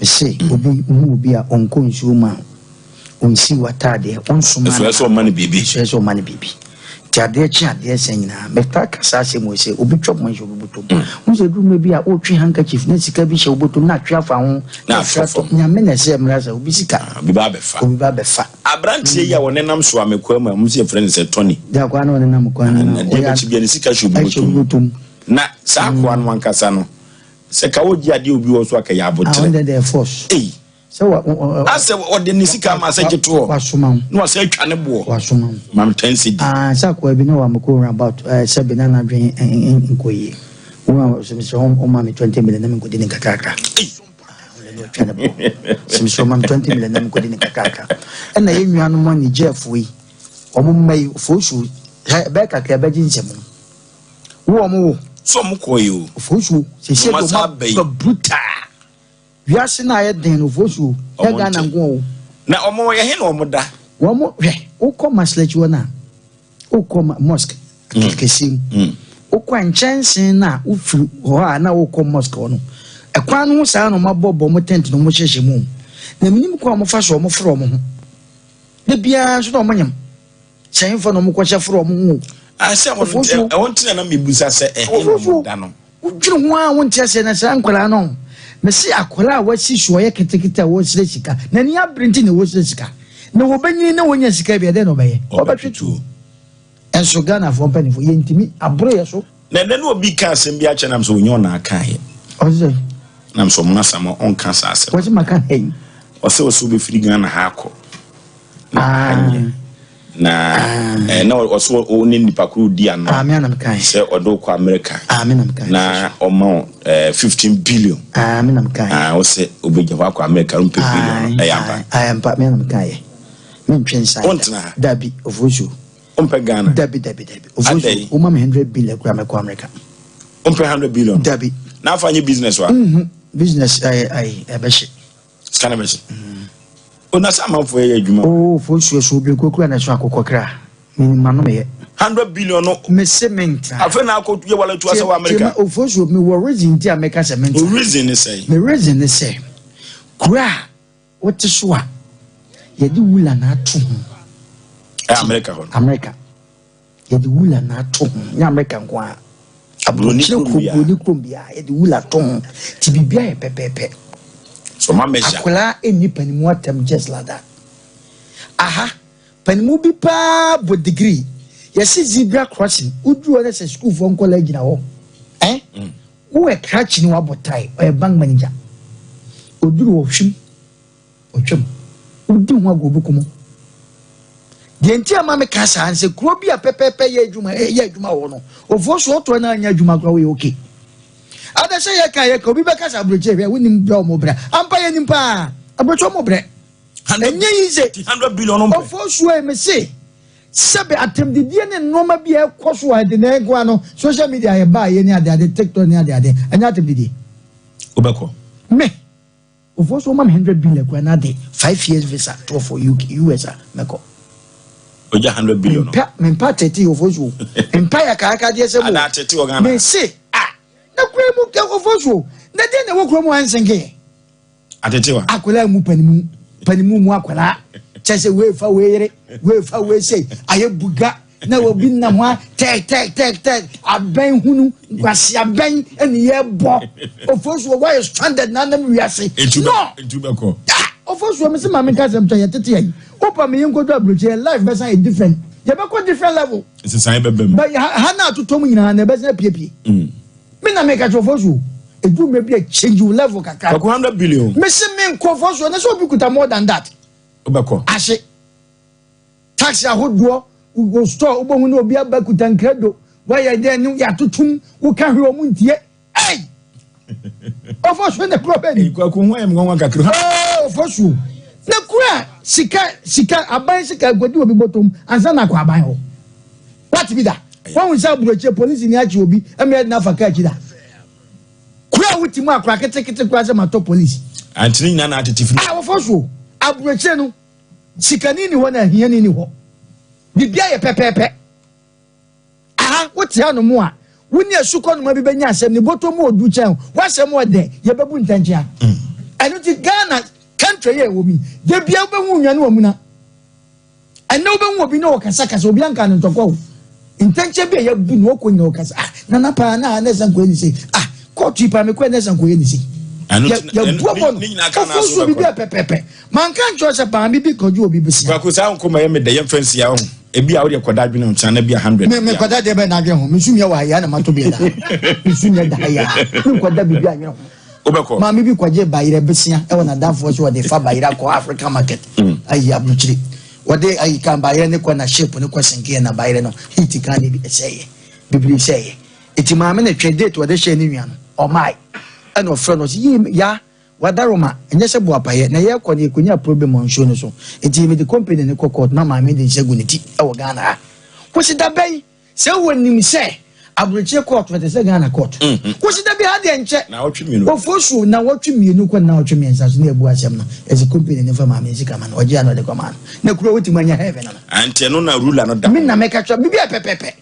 Mese obi hu obi a ɔnkɔ nsuo mu a, ɔnsi w'ataadeɛ, ɔnsoma no. Nso ɛsɛ ɔma no biribi. Nso ɛsɛ ɔma no biribi. Nti adeɛ kye adeɛ sɛ nyinaa, metaa ka saa asɛm wei sɛ obi twɛ bɔn hyɛ obi bɔtɔ mu. Wohu sɛ ɛduru mmerɛ bi a wotwe handkerchief na sika bi hyɛ wo bɔtɔ mu na atwe afa ho na atwe atɔ. Nyame na ɛsɛ mmra sɛ obi sika. Obi ba abɛfa. Obi ba abɛfa. Aberanteɛ yi a ɔnenam so a mekoa mu a, wɔn sɛ yɛfrɛ no sɛ Tony. Gya akoa na ɔnenam kwan no na ɔyɛ. Adeɛ bɛkye bia ne sika hyɛ obi bɔtɔ mu. Na saa akoa no ankasa no, Sɛ ka wogye adeɛ obi wɔ so a ka yɛ aboterɛ. Ah, ɔno deɛ force. Ei. Sɛ wa ɔ Asɛ ɔde ne sika ama sɛ gye toɔ. Wasoma wo. Na wasɛ atwa ne boɔ. Wasoma wo. Ma me 10 cedi. Ah, sɛ akoa bi na wa mekɔ round about ɛɛ sɛ bi na n'adwene nkɔ yie. Wo a sɛ mesrɛ wo ɔma me 20 million na menkɔdi ne nkakrakra. Ei. Ah, ɔno deɛ ɔtwa ne boɔ. Sɛ mesrɛ ɔma me 20 million na menkɔdi ne nkakrakra. Ɛna yɛn nuanom a Nigerfoɔ yi, wɔn mma yi, fosu, hɛ, ɛbɛyɛ kakra ɛbɛgye nsam. Wo wɔn wo. Sɛ wɔn kɔɔ yi o. Ofosuo sese de wɔn aba brutal. Wiase na ayɛ den no ofosuo. Yɛ Ghana nko o. Na wɔn yɛ he na wɔn da. Wɔn hwɛ wokɔ masilakyi hɔ na wokɔ mosque kɛseɛ mu. Wokɔ nkyɛnsee na wofiri hɔ a na wokɔ mosque hɔ no. Ɛkwan no ho saa na wɔn abɔ bɔ wɔn tent na wɔn hyehyɛ mu. Na menim kwan a wɔn fa so wɔn foro wɔn ho. Da biara nso na wɔn nyam. Sɛ hefa na wɔkɔhyɛ foro wɔn ho o. Ah, sɛ ɛhɔ no ɛhɔ nti na na mebisa sɛ ɛhe na wɔn da no. Wodwene ho a wonte aseɛ na saa nkwadaa no mese akwadaa a wasi so ɔyɛ ketekete a wɔresrɛ sika n'ani abere nti na wɔresrɛ sika na wɔbɛnyini na wɔnya sika bi ɛdɛn na ɔbɛyɛ ɔbɛtwe tuo nso Ghanafoɔ mpanimfoɔ yɛntumi aboro yɛ so. Na ɛnɛ na obi ka asɛm bi akyɛ nam sɛ ɔnyɛ ɔna akaeɛ. Ɔsɛ. Nam sɛ ɔmo asɛm ɔnka saa asɛm. Wɔsɛ maka hɛn. Ɔsɛ ɔsɛ ɔbɛfiri Ghana ha akɔ. Na anyɛ. Na eh, na ɔsɛ ɔne nipa koro di ano. Ah, me anam kan. Sɛ ɔde wokɔ America. Ah, me nam kan. Na ɔma wo eh, 15 billion. Ah, me nam kan. Ah, ɔsɛ ɔbɛgya hɔ akɔ America, ɔmpɛ billion. Ɛyɛ ampa. Ah, ampa, me anam kan yɛ. Mentwe nsa. Wontena ha. Dabi, ofosu. Wompɛ Ghana? Dabi, dabi, dabi. Ofosu, woma me 100 billion kura mɛkɔ America. Wompɛ 100 billion? Dabi. Na afa nye business wa? Mhm. Business ɛyɛ ɛyɛ ɛbɛhye. Sika na bɛhye. O na sɛ amanfoɔ yɛ adwuma. Oo ofosu ɛso obi kokura na ɛso akokɔ kra. Menim m'ano meyɛ. 100 billion no. Mese mentra. Afei na akɔ yɛ wale to asɛ wɔ America. Tie ofosu mewɔ reason nti a meka sɛ mentra. O reason ne sɛn? Me reason ne sɛ kura a Wote so a, yɛde wula na ato ho. Ɛ Amerika hɔ no. Amerika. Yɛde wula na ato ho. Nyɛ Amerika nko ara. Aburokyire kurom biara. Buroni kurom biara yɛde wula to ho. Ti biribi ayɛ pɛpɛɛpɛ. So ma measure. Akwadaa nni panimu atɛm just like that. Aha, panimu bi paa bɔ degree. Yɛsi zebra crossing. Woduru hɔ na sɛ sukuufoɔ nkɔla gyina hɔ. Eh? Mm. Wowɛ krakye ne wabɔ tae, ɔyɛ bank manager. Oduru hɔ hwim, ɔtwam. Wodi ho agorɔ obekum wo. Deɛ nti a ma meka saa ne sɛ kuro bi a pɛpɛɛpɛ yɛ adwuma yɛ adwuma wɔ no, ofoɔ so ɔtoa no anyɛ adwuma koraa woyɛ okay. Ada sɛ yɛka yɛka obi bɛka sɛ aburokyire hwɛ wonim brɛ wɔn brɛ. Ampa yɛnim paa aburokyire wɔn brɛ. Ɛnyɛ yize. Ofoɔ so yi mese Sɛbe atɛmdidie ne nnoɔma bi a ɛkɔ so wɔ ɛde nkoa no social media yɛ baa yɛ ne adeade tiktok ne adeade ɛnyɛ atɛmdidie. Wobɛkɔ. Me ofoɔ so wɔma me 100 billion kura na de 5 years visa toɔ for UK US a mɛkɔ. Ogya 100 billion. Mempɛ mempɛ atɛte ofoɔ so mempɛ yɛ kaakadeɛ sɛ mo. Ada atɛte wɔ Ghana. Me se ah na kura mu ofoɔ so na deɛ na ɛwɔ kura mu ansenkeɛ. Atetewa. Akwadaa mu panimu panimu mu akwadaa kyɛ sɛ wei fa wei yere wei fa wei sei ayɛ buga na obi nam hɔ a tɛg tɛg tɛg tɛg abɛn hunu nkwasi abɛn ɛne yɛ bɔ ofosuo wayɛ stranded na anam wiase no Ntu bɛkɔ. Ofosuo mi si maame nka sɛm kyɛ yɛ tete yɛ yi wopa mi yɛ nkodu aburokyi yɛ life bɛsan yɛ different yɛbɛkɔ different level. Nsesan bɛbɛ mu. Bɛ ha na atotɔ mu nyinaa na ɛbɛsan apiepie. Me na meka kyerɛ Ofosu o. Edu mmerɛ bi a change wo level kakra. Kwaku 100 billion. Me se me nkɔ Ofosu ɛnɛ sɛ obi kuta more than that. Wobɛkɔ. Ahye. Taxi ahodoɔ wo store wobɛhu ne obi aba kuta nkrado wayɛ dɛn no yɛatotom woka hwee ɔmo ntie. Ei! Ofosu ne kuro bɛ ni. Kwaku ho ayɛ me nwanwa kakra. Oh, Ofosu. Ne kuro a sika sika aban sika nkɔdi obi bɔtɔm ansa na akɔ aban hɔ. Wate bi da? Wahu sɛ aburokyire polisi ni akye obi ɛma yɛde no afa kaa akyi da? Kuro a wote mu akora ketekete koraa sɛ matɔ polisi. Antene nyinaa na atete firi. A wɔfɔ so aburokyire no sikani ni hɔ na ahiani ni hɔ. Biribi ayɛ pɛpɛɛpɛ. Aha wote hanom a wo ne asukɔnoma bi bɛnya asɛm ne bɔtɔ mu odu kyɛn w'asɛm ɔdɛ yɛbɛbu ntɛnkyea. Ɛno nti Ghana country yɛ wɔ mi da bia wobɛhu nwane wɔ mu na ɛnɛ wobɛhu obi na ɔkasakasa obi anka no ntɔkwa o ntɛnkyɛ bi a yɛbu no ɔkɔ nyina ɔkasa ah nana paa na ne sɛ nkɔyɛ ne sei ah kɔɔto yi paa mekɔɛ ne sɛ nkɔyɛ ne sei yɛbu abɔ no ɔfo so biribi a pɛpɛpɛ manka nkyerɛ sɛ maame bi kɔgye obi besia. Kwaku saa nkɔmɔ yɛ me dɛ yɛmfa nsia ho ebi a wode kɔda adwene ho kyena na bi a 100. Me me kɔda deɛ bɛn na adwene ho me sumia wɔ ha yɛ na mato bi da me sumia da ha yɛ me nkɔda biribi adwene ho. Wobɛkɔ. Maame bi kɔgye bayerɛ besia ɛwɔ n'adamfoɔ so wɔde fa bayerɛ akɔ Africa market ayi aburukyire wɔde ayi kan bayerɛ ne kɔ na ship ne kɔ senkeɛ na bayerɛ no heat kan ne bi ɛsɛeɛ bebree sɛeɛ eti maame ne twɛn date wɔde hyɛ ne nua no ɔmae ɛna ɔfrɛ no ɔsi yie ya wadaroma ɛnyɛ sɛ boapayɛ na yɛkɔ no yɛkɔnya problem wɔ nsuo no so eti mede company ne kɔ court na maame de nsa gu ne ti ɛwɔ Ghana ha kɔsi da bɛn. Sɛ wɔnim sɛ aburokyire court no te sɛ Ghana court. Kɔsi da bi ha deɛ nkyɛ. Ofosuo nawɔtwe mmienu kɔ nawɔtwe mmiɛnsa so ne abu asɛm no. Yɛsɛ company no mfa maame no sika ma no. Ɔgye a na ɔde kɔmaa no. Na kuro wotumi anya heaven no. Nti ɛno na ruler no da. Me na mɛka kyerɛ biribi a pɛpɛpɛ.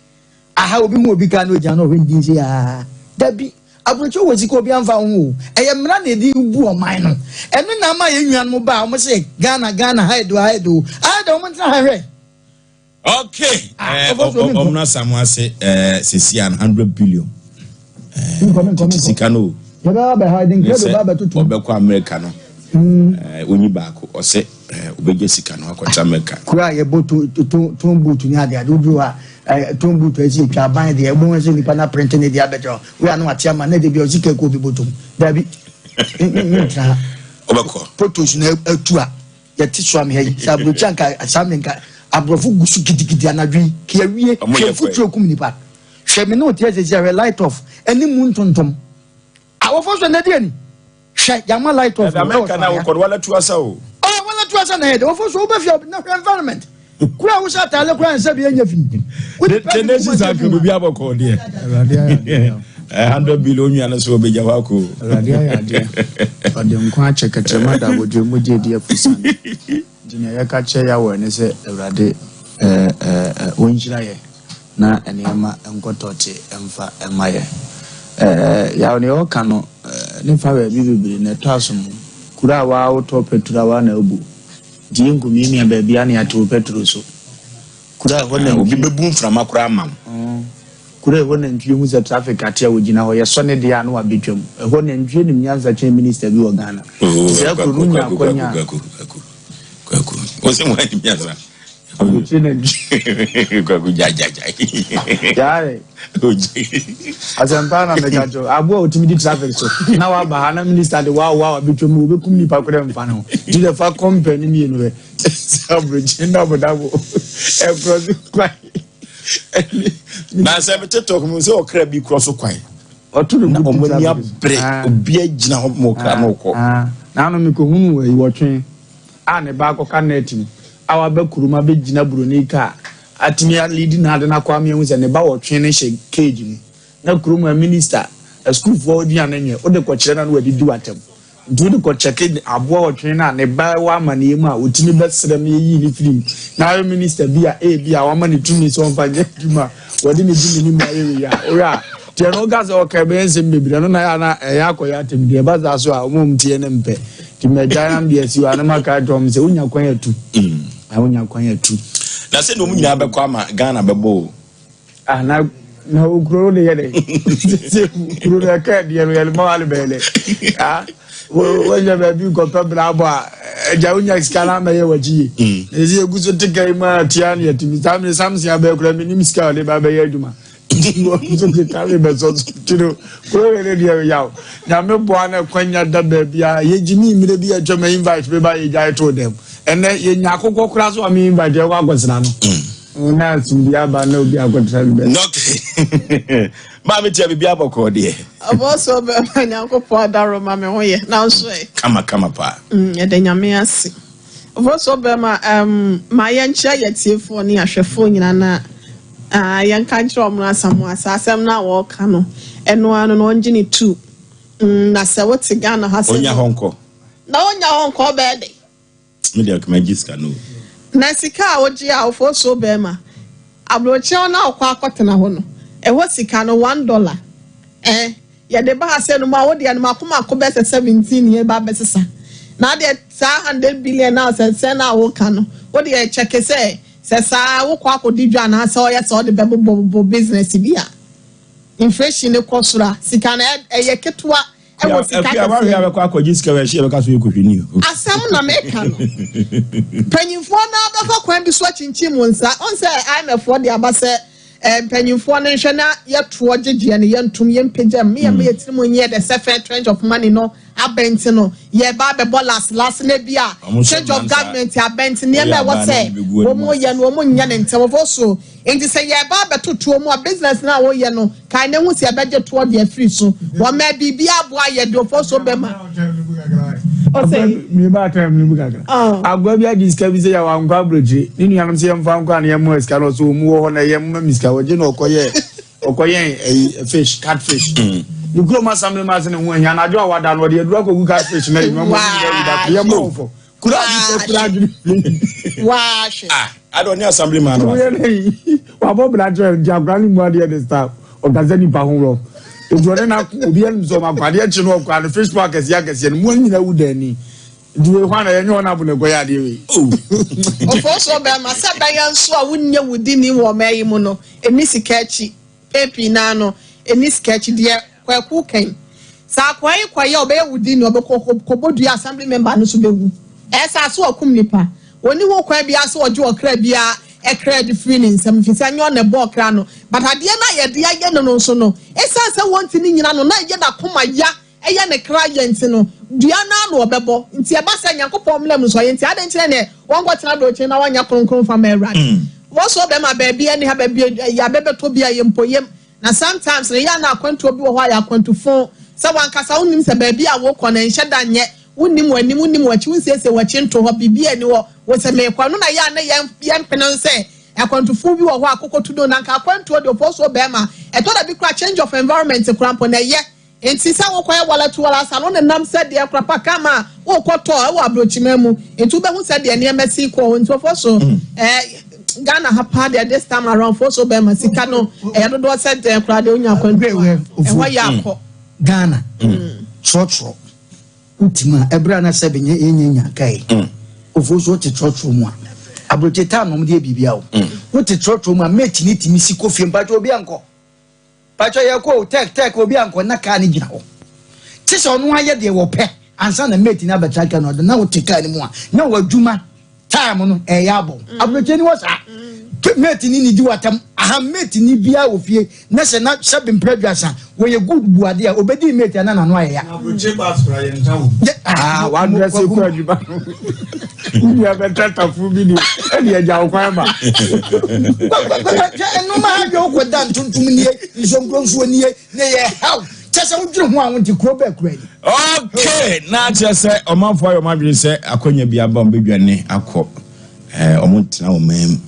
Aha obi hu obi kaa na ogyina na ɔhwɛ ne din sɛ aa. Dabi. Aburokyire wɔ sika obi amfa wo ho o. Ɛyɛ mmara na ɛde bu ɔman no. Ɛno na ama yɛn nuanom ba a wɔn se Ghana Ghana ha ɛdo ha ɛdo. Ayɛ dɛ wɔn ntena ha hwɛ. Okay. Ɔmuna samu ase sisi an 100 billion. Titi sika no. Ɔbɛkɔ America no. Onyi baako ɔsɛ ɔbɛgye sika no akɔkyɛ America. Kura a yɛbɔ ton boot ni ade ade woduru hɔ a ton boot ɛsi etwa aban deɛ ɛbɔ wɔn sɛ nipa na print ne deɛ abɛkyɛ hɔ wei ano ate ama na de bi ɔsi kɛkɛ obi bɔtɔm dabi ne ntra ha. Ɔbɛkɔ. Potos na atu a. Yɛte soa me ha yi sɛ aburokyi anka saa me nka aborɔfo gu so gidigidi anadwo yi ka yɛwie hwɛ mfuturo kum nipa hwɛ me ne wote asɛsi ahwɛ light off ɛne mu ntontom awɔfo so ɛnɛ deɛ ni hwɛ yɛama light off ɛwɔ America na wokɔ no wala tu asa o oh wala tu asa na yɛ de wɔfo so wobɛfia na hwɛ environment kura a wohyɛ ataale kura nsɛ bi ɛnyɛ fi tendency sa ka biribi abɔkɔ deɛ 100 billion onua no so ɔbɛgya hɔ akɔ Awurade ayɛ adeɛ. Ɔde nkwa akyɛ kɛtrɛma da abodwe mogya adi afusan. Nti nea yɛka kyerɛ Yahweh ne sɛ Awurade ɔnhyira yɛ na nneɛma nkɔ tɔte mfa mma yɛ. Yaw nea ɔka no ne fa baabi bebree na ɛtɔ asom. Kuro a waa wotɔ pɛtro a waa na abu. Nti yɛnkɔmiamia baabi a na yɛatew pɛtro so. Kuro a ɛhɔ nantwie. Obi bɛbu mframa koraa ama wo. Kuro a ɛhɔ nantwie hu sɛ traffic ate a wɔgyina hɔ, yɛsɔ ne deɛ a na wabɛtwam. Ɛhɔ nantwie nim nyansa kyɛn minister bi wɔ Ghana. Nti saa kuro no wonya akwanya a. Kwaku, kwaku, kwaku. Wo sɛ wɔn anim nyansa. Aburokyire nantwie. Kwaku gya gya gya. Gyae. Asɛmpa na meka kyerɛ aboa a otumi di traffic so na waba ha na minister de waa waa wabɛtwa mu obɛkum nipa korɛ mfa ne ho nti dɛ fa kɔmpɛ ne mmienu hɛ sɛ aburokyi ndabodabo ɛkorɔ so kwan. Na sɛ mete tɔk mu sɛ ɔkra bi korɔ so kwan ɔto no na ɔmo ani abere obi agyina hɔ ma ɔkra no kɔ. Na ano mekɔhunu wɔ yi wɔtwe a ne ba akɔka net mu a waba kurom abɛgyina buroni kaa atumi alidi n'ade no akɔ ama yɛahu sɛ ne ba wɔtwe no hyɛ cage mu na kurom a minista asukuufoɔ aduane nyɛ wode kɔkyerɛ no na wadidi w'atam nti wode kɔkyɛke aboa ɔtwe no a ne ba wɔ amaneɛ mu a ɔtumi bɛsrɛ no yɛyii ne firi mu na ayɛ minista bi a ebi a wama ne tumi sɛ ɔmfa nyɛ adwuma a wɔde ne di ne mu ayɛ wei a wohwɛ a deɛ no woka sɛ ɔka ɛbɛyɛ nsɛm bebree ɛno na yɛ ana ɛyɛ akɔyɛ atɛm deɛ ɛba saa so a wɔn a wɔtie no mpɛ nti mɛgyae nam deɛ asi hɔ a na maka akyerɛ wɔn sɛ wonya kwan atu na wonya kwan atu. Na sɛ na wɔn nyinaa bɛkɔ ama Ghana bɛbɔ o. Ah na na okuro no de yɛ dɛ sɛ kuro no ɛka ɛdeɛ no yɛde ma wale bɛyɛ dɛ ah wɔnya baabi nkɔpɛ bra abɔ a agya wonya sika no amɛyɛ wakyi yie na ɛsɛ yɛgu so te ka yi mu a tia ne yɛtumi saa mene samson abɛɛ kora menim sika a ɔde ba bɛyɛ adwuma nso keka me bɛsɔ so nti no kuro wei ne deɛ yaw nyame boa no kwanya da baabi a yɛgyimi mmerɛ bi atwa ma invite bɛba yɛgyae too dɛm ɛnɛ yɛnya akokɔ koraa so a me invite yɛkɔ akɔsra no na asomdue aba na obi akɔtra no bɛ maame tia biribi abɔkɔɔ deɛ ɔbɔsɔ bɛma nyankopɔn adaro ma me ho yɛ nanso ɛ kama kama paa yɛda nyame ase ɔbɔsɔ bɛma ma yɛnkyerɛ yɛtiefoɔ ne ahwɛfoɔ nyinaa na yɛnka nkyerɛ ɔmo asam asa asɛm no a wɔɔka no ɛno ano no ɔngye ne tu na sɛ wote Ghana ha sɛ ɔnya hɔ nkɔ na ɔnya hɔ nkɔ ɔbɛyɛ de me deɛ kama gye sika no na sika a wogye a wofo so bɛrima aburokyerɛ na ɔkɔ akɔtena hɔ no ɛhɔ sika no $1 Yɛde ba ha sɛ no mu a, wo deɛ no mako mako bɛyɛ sɛ 17 yɛ ba bɛsesa. Na adeɛ saa 100 billion na sɛ sɛ na woka no, wo deɛ kyɛke sɛ sɛ saa wokɔ akɔdi dwa anaasɛ ɔyɛ sɛ ɔde bɛbobɔbobɔ business bi a, inflation ne kɔ soro a, sika no ɛyɛ ketewa ɛwɔ sika Akua wahwɛ kɛseɛ. abɛkɔ akɔgye sika wɔ ɛhyɛ yɛbɛka so yɛ kɔhwɛ o. Asɛm na meka no. Mpanyinfoɔ no abɛfa kwan bi so akyinkyim wɔn nsa. Ɔn sɛ IMF foɔ de aba sɛ mpanyinfoɔ no nhwɛ na yɛtoɔ gyegyeɛ no yɛntom yɛmpagya mu yɛn yɛ tirim nyɛ the second tranche of money no abɛnti no yɛba abɛbɔ last last na bi a Ɔmo hyɛ change of mmara nsa. government abɛnti nneɛma Ɔyɛ ɛwɔ abaa sɛ na ɔde bɛgu anim wɔn ase. yɛ no wɔn nyɛ ne ntɛm wɔfɔ so nti sɛ yɛba abɛto toɔ mu a business na wɔyɛ no kan ne ho si ɛbɛgye toɔ deɛ firi so wɔn mɛ biribi aboa yɛ deɛ ɔfɔ so bɛma. Ɔsɛ mi ba time ni mu kakra. Ah. Agua bi agye sika bi sɛ yɛ wankɔ aburokyire ne nuanom sɛ yɛmfa nkɔ a na yɛmmoa sika no so ɔmu wɔ hɔ na yɛmma mi sika wɔgye na ɔkɔyɛ ɔkɔyɛn ɛyi fish catfish. Ne kurom assembly ma se ne ho ahia anadwo a wada no ɔde aduru akɔgu catfish na ɛyi mɔmɔ ne nyinaa da to yɛmmɔ wo fɔ. Kuro a sɛ kura adwene. Waahwɛ. Ah, ade ɔne assembly man no. Woyɛ dɛ yi wabɔ bra kyerɛ nti akora ne mu adeɛ de staff ɔkasa nipa ho rɔ. Nti ɔne na obi anim sɛ ɔma akɔ adeɛ kye no ɔkɔ ade fish park akɛseɛ akɛseɛ no mu nyinaa wu dani. Nti wei hwan na yɛnyɛ ɔno abo na ɛkɔyɛ adeɛ wei. Ɔfɔ so bɛrima sɛ bɛyɛ nso a wonyɛ wo di ni wɔ ɔman yi mu no ɛni sika akyi pɛpii naa no ɛni sika akyi deɛ kwaku kɛn sɛ akoa yi kɔyɛ ɔbɛyɛ wo di ni ɔbɛkɔ kɔbɔ dua assembly member no so bɛwu ɛsɛ aso ɔkum nipa wɔni ho kwan biara sɛ ɔgye ɔkra biara ɛkra de firi ne nsam fi sɛ nyɛ ɔna ɛbɔ ɔkra no but adeɛ no a yɛde ayɛ no no nso no ɛsiane sɛ wɔntumi nyina no na ɛyɛ n'akoma ya ɛyɛ ne kra yɛ nti no dua naa na ɔbɛbɔ nti ɛba sɛ Nyankopɔn mmerɛ mu nso ɔyɛ nti ade nkyerɛ neɛ wɔnkɔtena aburokyi na wɔnyɛ kronkron fa ma Awurade. Wɔn so bɛma baabi ɛne ha baabi ɛyɛ abɛbɛtɔ bi a yɛ mpo yam na sometimes no yɛ ana akwantuo bi wɔ hɔ a yɛ akwantufo sɛ wankasa wonim sɛ baabi a wokɔ no nhyɛ da nyɛ wonim w'anim wonim w'akyi wonsiesie w'akyi nto hɔ biribi ani hɔ wɔ sɛ meekɔ no na yɛ ana yɛn yɛmpene sɛ akwantufo bi wɔ hɔ a kokotu no na nka akwantuo deɛ ɔpɔ so bɛrima ɛtɔ da bi kora change of environment kora mpo na ɛyɛ nti sɛ wokɔyɛ wɔlɛto wɔlɛ asa no nenam sɛ deɛ kora pa kama a wokɔtɔ ɛwɔ aburokyima mu nti wobɛhu sɛ deɛ nneɛma si kɔ nti ɔfɔ so ɛɛ Ghana ha paa deɛ this time around fo so bɛrima sika no ɛyɛ dodoɔ sɛ deɛ kora deɛ onya akwantuo a ɛhɔ yɛ akɔ. Ghana trɔtrɔ wotim a ɛberɛ a na sɛ bɛnyɛ yɛnyɛ nya kae ofuo so wote trɔtrɔ mu a aburokye taa nom deɛ biribia o wote trɔtrɔ mu a mate ne tumi si kɔ fie mpakyɛ obi ankɔ mpakyɛ yɛkɔ o tɛk tɛk obi ankɔ na kaa ne gyina hɔ kye sɛ ɔno ayɛ deɛ wɔpɛ ansa na mate ne abɛtra kaa no ɔde na wote kaa no mu a na w'adwuma time no ɛyɛ abɔ aburokye ni wɔ saa mate ni ni di watam aha mate ni bia wɔ fie na sɛ na sɛ bempere aduasa wɔyɛ good buade a obedi mate ana n'ano ayɛ ya. Aburokye bus kura yɛn nsa wo. Ah, wadress kɔ adwuma no. Wúni abɛtɛ tafo bi ni ɛni ɛgya wo kwan ma. Ɛnum ha yɛ okɔ da ntuntum nie nsonkuro nsuo nie ne yɛ haw kyɛ sɛ wodwene ho a wonte kuro bɛɛ kura ni. Okay, na kyerɛ sɛ ɔmanfoɔ ayɛ ɔmo adwene sɛ akɔnya bi aba ɔmo bɛdwane akɔ ɛɛ ɔmo ntena ɔman mu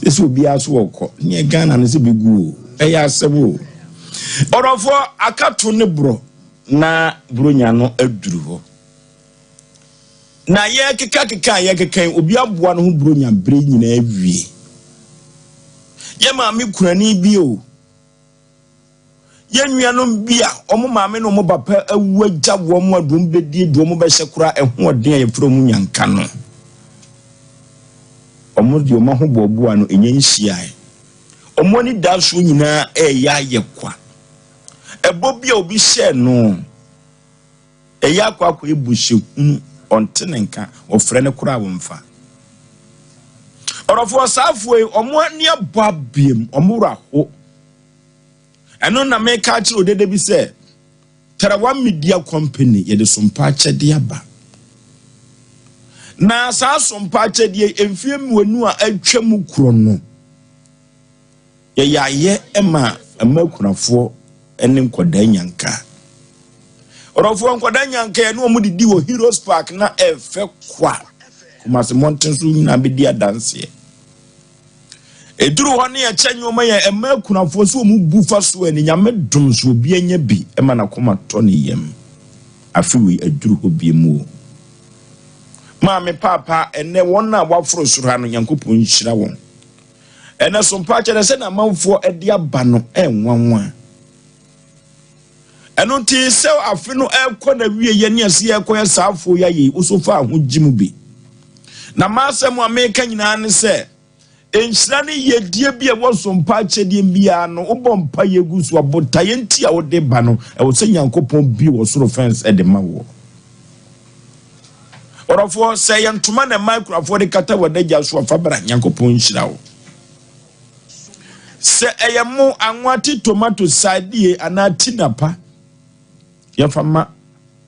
sɛ sɛ obiara so wɔkɔ neɛ Ghana no sɛ bɛgu o ɛyɛ asɛm o ɔdɔfoɔ akato ne borɔ na buronya no aduru hɔ na yɛkeka keka a yɛkeka yi obi aboa no ho buronya bere nyinaa wie yɛ maame kurani bi o yɛn nuanom bi a wɔn maame ne wɔn papa awu agya wɔn a deɛ bɛdie deɛ wɔn bɛhyɛ koraa ɛho ɔden a yɛfrɛ wɔn nyanka no wɔn deɛ wɔn ahoboaboa no ɛnyɛ nhyiae wɔn ani da soɔ nyinaa ɛreyɛ ayɛ kwa ɛbɔ bi a obi hyɛɛ no ɛyɛ akɔ akɔ ebu hyɛ hunu ɔnte ne nka ɔfrɛ no koraa wɔmfa ɔrɔfoɔ saafoɔ yi wɔn ani abɔ abiem wɔn wura ho ɛno na meka akyerɛ odede bi sɛ Tarawa Media Company yɛde sompa akyɛdeɛ aba na saa sompa akyɛdeɛ mfie mmienu a atwa mu korɔ no yɛyɛ ayɛ ma mma akunafoɔ ne nkɔdaa nyanka ɔdɔfoɔ nkɔdaa nyanka yɛne wɔn didi wɔ Heroes Park na ɛfɛ kwa Kumasi mmɔnten so nyinaa bɛdi adanseɛ ɛduru hɔ ne yɛkyɛ nneɛma yɛ mma akunafoɔ so wɔn bu fa so ani Nyame dom so obi anya bi ma n'akoma tɔ ne yam afe wei aduru hɔ bie mu o maame paapa ɛnɛ wɔn a waforo soro ha no Nyankopɔn nhyira wɔn ɛnɛ so mpa kyerɛ sɛ n'amanfoɔ ɛde aba no ɛnwanwa. Ɛno nti sɛ afe no ɛrekɔ n'awieɛ ne ɛsɛ yɛrekɔyɛ saa afoɔ yi ayɛ yi, wo so fa ho gye mu bi. Na m'asɛm a meka nyinaa ne sɛ, nhyira ne yiedie bi a ɛwɔ so mpa akyɛdeɛ biara no, wobɔ mpa yɛ gu so a, botaeɛ nti a wode ba no, ɛwɔ sɛ Nyankopɔn bue wɔ soro fɛns de ma woɔ. Ɔdɔfoɔ, sɛ ɛyɛ ntoma na ɛma akurafoɔ de kata w'adagya so a, fa bra, Nyankopɔn nhyira wo. Sɛ ɛyɛ mo, anwa, te tomato, sardie anaa tinapa, yɛmfa ma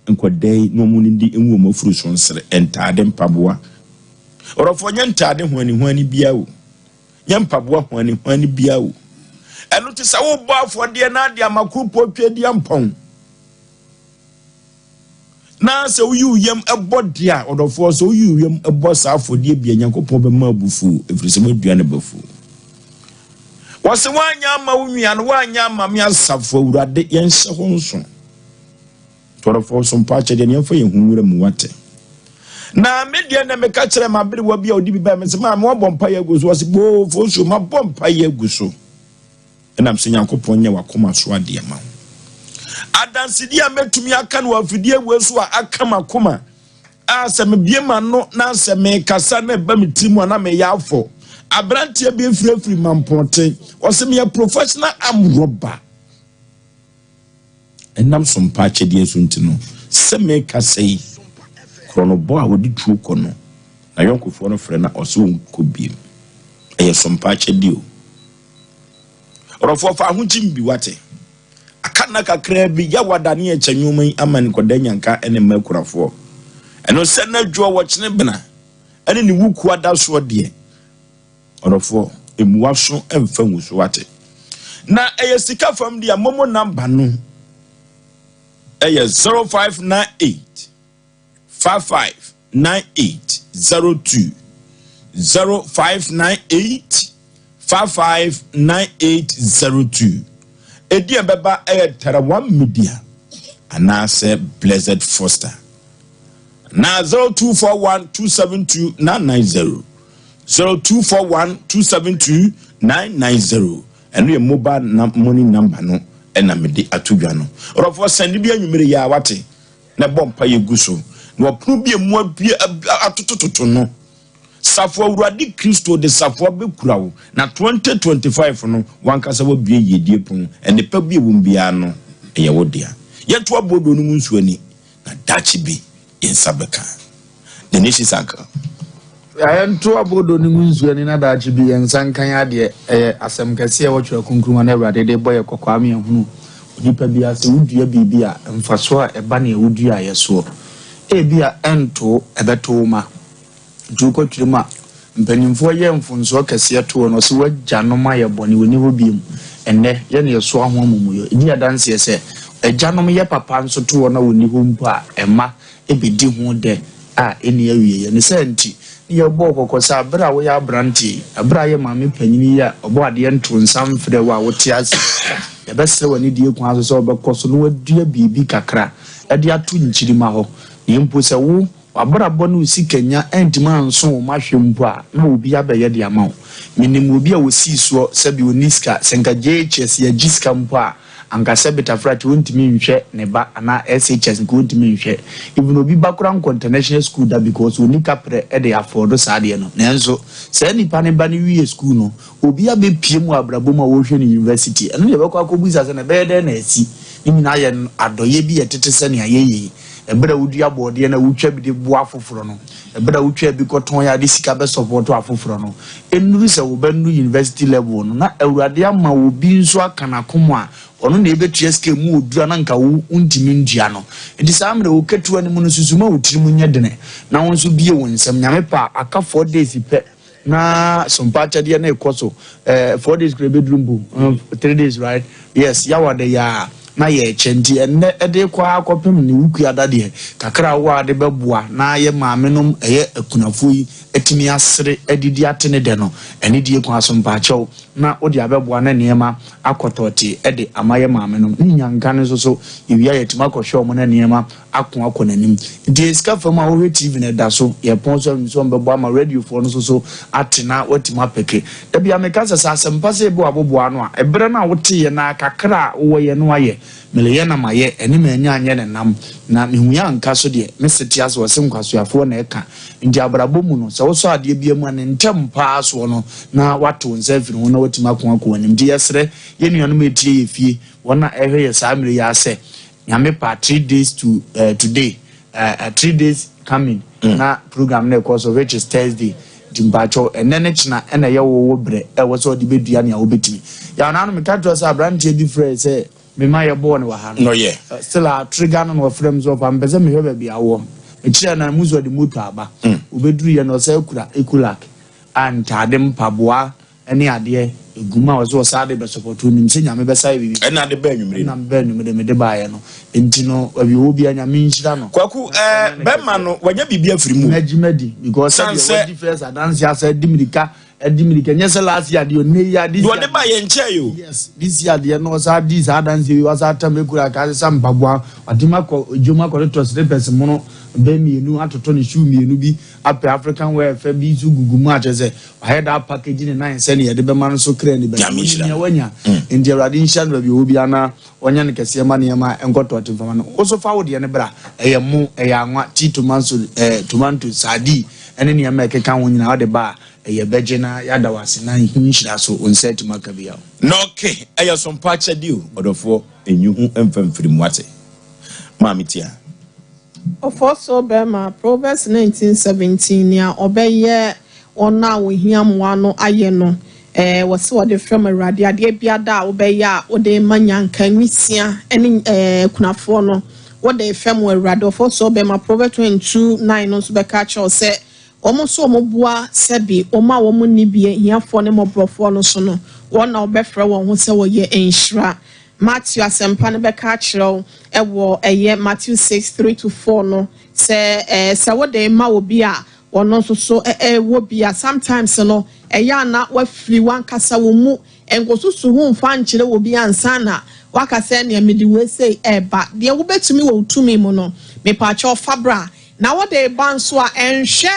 nkwadaa yi na wɔn nidi ngu wɔn afuru so nsere. Ntaade, mpaboa. Ɔdɔfoɔ, nyɛ ntaade huanihuani biara o. Nyɛ mpaboa huanihuani biara o. Ɛno te sɛ wobɔ afɔdeɛ na ade ama kuropɔn Tweaduampɔn. Na sɛ woyi wo yam bɔ deɛ a, ɔdɔfoɔ, sɛ woyi wo yam bɔ saa afɔdeɛ bi a, Nyankopɔn bɛma abufuo, ɛfiri sɛ woadua ne bafuo. Wɔse woanyɛ ama wo nua no, woanyɛ ama me asafo Awurade, yɛnhyɛ ho nso. Ɔdɔfoɔ, so mpa akyɛdeɛ no, yɛmfa yɛn ho nwura mu, wate. Na me deɛ na meka kyerɛ m'aberewa bi a ɔde bi bae, mese, maame, woabɔ mpaeɛ agu so? Ɔse, boo, Fosuo, mabɔ mpaeɛ agu so. Ɛnam sɛ Nyankopɔn nyɛ w'akoma so adeɛ ma wo. Adansedie a mɛtumi aka no wɔ afidie wei so a aka m'akoma a sɛ mebie m'ano na sɛ mekasa na ɛba me tiri mu a na meyɛ afɔ. Aberanteɛ bi firafiri Mampɔnten, ɔsɛ meyɛ professional arm robber. Ɛnam so mpa akyɛdeɛ so nti no, sɛ mekasa yi, korɔnobɔ a wɔde tuo kɔ no, n'ayɔnkofoɔ no frɛ na ɔsɛ ɔnkɔ biem. Ɛyɛ so mpa akyɛdeɛ o. Ɔdɔfoɔ fa ahokyim bi wate. Aka nna kakraa bi Yawada ne ɛkyɛ nwoma yi ama nkɔda nyanka ne mma akunafoɔ. Ɛno sɛ na dwoɔ wɔkyene bena ɛne ne wukuo adasoɔ deɛ. Ɔdɔfoɔ emu waso mfa ngu so wate. Na ɛyɛ sika fam deɛ momo number no ɛyɛ 0598 55 9802 0598 55 9802. Edi a ɛbɛba yɛ Tarawan Media anaasɛ Blessed Foster na 0241 272 990 0241 272 990. Ɛno yɛ mobile money number no ɛna mede ato dwa no. Ɔdɔfoɔ sɛnde bi anwummere yi a wate. Na ɛbɔ mpaeɛ gu so, na ɔpono bi a emu abue atotototo no, Safo Awurade Kristo de safoa bɛkura wo, na 2025 no, w'ankasa woabue yiedie pono, nnepa bi a ɛwɔ mu biara no, ɛyɛ wo dea. Yɛnto aboodoo no mu nsuo ani, na daakye bi yɛn nsa bɛka. The Nations Uncle. Yɛnto abodoo no mu nsuo ani na daakye bi yɛn nsa nka yɛn adeɛ. Ɛyɛ asɛm kɛseɛ a ɛwɔ Twerɛ Kronkron mu a na Awurade de rebɔ yɛn kɔkɔ ama yɛahunu. Onipa biara, sɛ wodua biribi a, mfasoɔ a ɛba nea woduaeɛ soɔ. Ebia ɛnto wo, ɛbɛto wo mma. Nti wokɔ twerɛ mu a, mpanimfoɔ yɛ mfomsoɔ kɛseɛ to wɔn, wɔse w'agyanom ayɛ bɔne, wɔnni hɔ bio. Ɛnnɛ, yɛn na yɛsoa ho amumuyɔ. Ɛdi adanseɛ sɛ, agyanom yɛ papa nso to wɔn a wɔnni hɔ mpo a, mma bedi ho dɛ a enni awieɛ. Ne saa nti, ne yɛbɔ wo kɔkɔ sɛ bere a woyɛ aberante yi, bere a woyɛ maame panyin yi a Ɔbɔadeɛ ntoo nsa mfrɛɛ wo a wote ase yi, yɛbɛsrɛ wo anidie kwan so sɛ wobɛkɔ so na woadua biribi kakra de ato nkyirimma hɔ. Na mpo sɛ wo, w'abrabɔ ne wo sikanya antumi anso wo mma hwɛ mpo a, na obi abɛyɛ de ama wo. Menim obi a ɔsii soɔ, sɛbe ɔnni sika, sɛ nka JHS yɛgye sika mpo a, Anka sɛ Betafrat ontumi nhwɛ ne ba anaa SHS nka ontumi nhwɛ. Even obi ba koraa nkɔ international school da because onni kaprɛ de afford saa adeɛ no. Nanso saa nipa no ba no wie school no, obi abɛpue mu wɔ abrabɔ mu a wɔrehwɛ no university. Ɛno deɛ yɛbɛkɔ akɔbisa sɛ na ɛbɛyɛ dɛn na asi. Ne nyinaa yɛ adɔeɛ bi a ɛtete sɛ nea yɛyɛ yi. Ɛberɛ a wodua bɔɔdeɛ na wotwa bi de boa afoforɔ no, ɛberɛ a wotwa bi kɔtɔn yɛ a de sika bɛ support afoforɔ no, ɛnnuru sɛ wo ba nnuru university level no na Awurade ama obi nso aka n'akoma a ɔno na ɛbɛtua sika ɛmu ɔduru a na nka wo wontumi ntua no. Nti saa mmerɛ wo ketewa no mu no susu ma wo tirim nyɛ dene na wo nso bue wo nsam. Nyame pɛ a aka 4 days pɛ na sompa akyɛdeɛ no rekɔ so eh, 4 days kura ebeduru mpo 3 days, right? Yes, Yawada yi a na yɛrekyɛ nti ɛnnɛ ɛde kɔ akɔpem ne wukua da deɛ kakra a wo a de bɛboa na yɛ maame nom ɛyɛ akunafoɔ yi atumi asere adidi ate ne dɛ no ɛne die kwan so mpaakyɛw na wode abɛboa na nneɛma akɔtɔɔte ɛde ama yɛ maame nom ne nyanka no nso so yɛwia yɛtumi akɔhwɛ wɔn na nneɛma ako akɔ n'anim. Nti yɛ sika fam a wohwɛ TV no ɛda so, yɛpɔn so a menim sɛ wɔbɛbɔ ama radiofoɔ no nso so ate na wɔatumi apeke. Da biara meka sɛ, sɛ asɛmpa sɛ ebi wɔ aboboa ano a, ɛberɛ no a woteeɛ no ara kakra a wowɔ yɛ no ayɛ. Mereyɛ na mayɛ, ɛne mannya anyɛ ne nam, na mehuiɛ anka so deɛ, me se te ase, wɔse nkwasoafoɔ na ɛka. Nti abrabɔ mu no, sɛ wosɔ adeɛ biara mu a, ne ntɛm pa ara soɔ no, na woate wo nsa afiri ho na woatumi ako akɔ w'anim. Nti yɛsrɛ yɛn nuanom a ɛtie yɛ fie, wɔn a ɛhwɛ yɛ saa mmerɛ yi ara sɛ, Nyame pa, 3 days to today, 3 days coming, na program no ɛkɔ so, which is Thursday. Nti mpakyɛw, ɛnɛ ne kyena ɛna ɛyɛ wo wo brɛ ɛwɔ sɛ ɔde bɛdua nea wobɛtumi. Yɛn ano meka kyerɛ sɛ aberanteɛ bi frɛ sɛ mema yɛbɔɔ no wɔ ha no. No yɛ. Still a trigger no na ɔfrɛ m sɛ ɔfa mpɛ sɛ mehwɛ baabi awɔ. Mekyerɛ no mu sɛ ɔde moto aba. Obɛduru yɛ no ɔsɛ kura Ekulak a ntaade, mpaboa ne adeɛ egu mu a ɔsɛ ɔsaa de bɛsɔpɔtɔ. Onim sɛ Nyame bɛsa yɛ biribi. Ɛna de bɛɛ nwumire no. Ɛna bɛɛ nwumire mede baayɛ no. Nti no baabi ɔwɔ bia, Nyame nhyira no. Kwaku, bɛrima no wanya biribi afiri mu. Mɛgye madi because San sɛdeɛ sɛ wadi first adanse asa adi mirika, adi mirika, nyɛ sɛ last year deɛ, ɔnɛ yi a, this deɛ year ɔde ba yɛ nkyɛn yi o. Yes, this year deɛ no ɔsa di saa adanse yi, wasa atam ekura aka sesa mpaboa, ɔde ma kɔ dwom akɔtotɔ slippers mono bɛɛ mmienu, atotɔ ne shoe mmienu bi, apɛ African wear fɛ bi nso gugu mu, akyerɛ sɛ wayɛ daa package ne nan sɛ ne yɛde bɛma no so kra ni bɛyɛ. Nyame nhyira nea no. wanya. Nti Awurade nhyira no baabi ɔwɔ bi ana ɔnyɛ no kɛseɛ ma nneɛma nkɔtɔ ɔte mfama no. Wo so fa wo deɛ no bra. Ɛyɛ mo, ɛyɛ anwa, tea, tomato, tomato, sardine ɛne nneɛma a ɛkeka ho nyinaa, wode ba a, ɛyɛ bɛgye na yɛada wo ase na hu nhyira so wo nsa atumi aka bi a. Na ɔke ɛyɛ sompa akyɛdeɛ o, ɔdɔfoɔ, ɛnyi ho mfa mfiri mu ate. Maame tia. Ɔfɔso bɛrima, Proverbs 19:17, nea ɔbɛyɛ wɔn a wɔhia mmoa no ayɛ no, wɔsi wɔde fɛm Awurade. Adeɛ biada a wobɛyɛ a wode ma nyanka, nwisia ne kunafoɔ no, wode fɛm Awurade. Ɔfɔso bɛrima, Proverbs 22:9 no nso bɛka akyerɛw sɛ wɔn nso wɔn boa sɛbi wɔn a wɔn nni bi, ahiafoɔ ne mmɔborɔfoɔ no so no, wɔn na wɔbɛfrɛ wɔn ho sɛ wɔyɛ nhyira. Matthew asɛmpa no bɛka akyerɛw ɛwɔ ɛyɛ Matthew 6:3 to 4 no sɛ sɛ wode ma obi a ɔno nso so ɛwɔ bi a, sometimes no ɛyɛ ana wafiri wankasa wɔn mu nkosusu ho mfa nkyerɛ wɔ bi ansa na waka sɛ nea mede wei sei ɛɛba deɛ wobɛtumi wɔ wo tumi mu no, mepaakyɛw, fa bra. Na wode ba nso a, ɛnhwɛ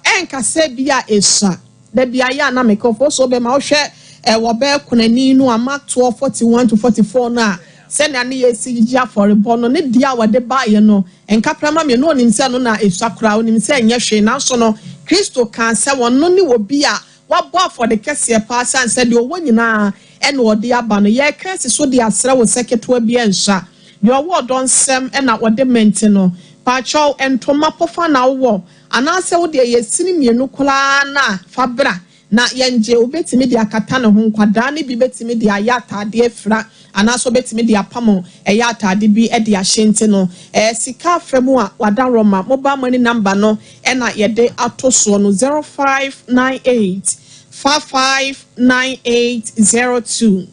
ɛnkasa bi a esua dabi ayɛ a na mekɔfo so bɛma wohwɛ ɛwɔ bɛɛ kunani no a, Mark 12:41 to 44 no a, sɛnea ne yɛsi gyigye afɔrebɔ no ne deɛ a wɔde baeɛ no, nkaprama mmienu, onim sɛ no na esua koraa, onim sɛ ɛnyɛ hwee, nanso no Kristo kaa sɛ wɔn ne wɔ bi a wabɔ afɔde kɛseɛ paa, san sɛ deɛ ɔwɔ nyinaa ɛna ɔde aba no. Yɛreka si so de asrɛ wo sɛ ketewa bi ɛnsa deɛ ɔwɔ ɔdɔ nsɛm ɛna ɔde mente no. Paakyɛw, ntoma pɔfa na wowɔ anaasɛ wode ɛyɛ sini mmienu koraa na fa bra na yɛngye. Wobɛtumi de akata ne ho, nkwadaa ne bi bɛtumi de ayɛ ataadeɛ fira anaasɛ wobɛtumi de apam ɛyɛ ataade bi de ahyɛ. Nti no sika afɛ mu a wada Roma mobile money number no ɛna yɛde ato soɔ no, 0598 559802,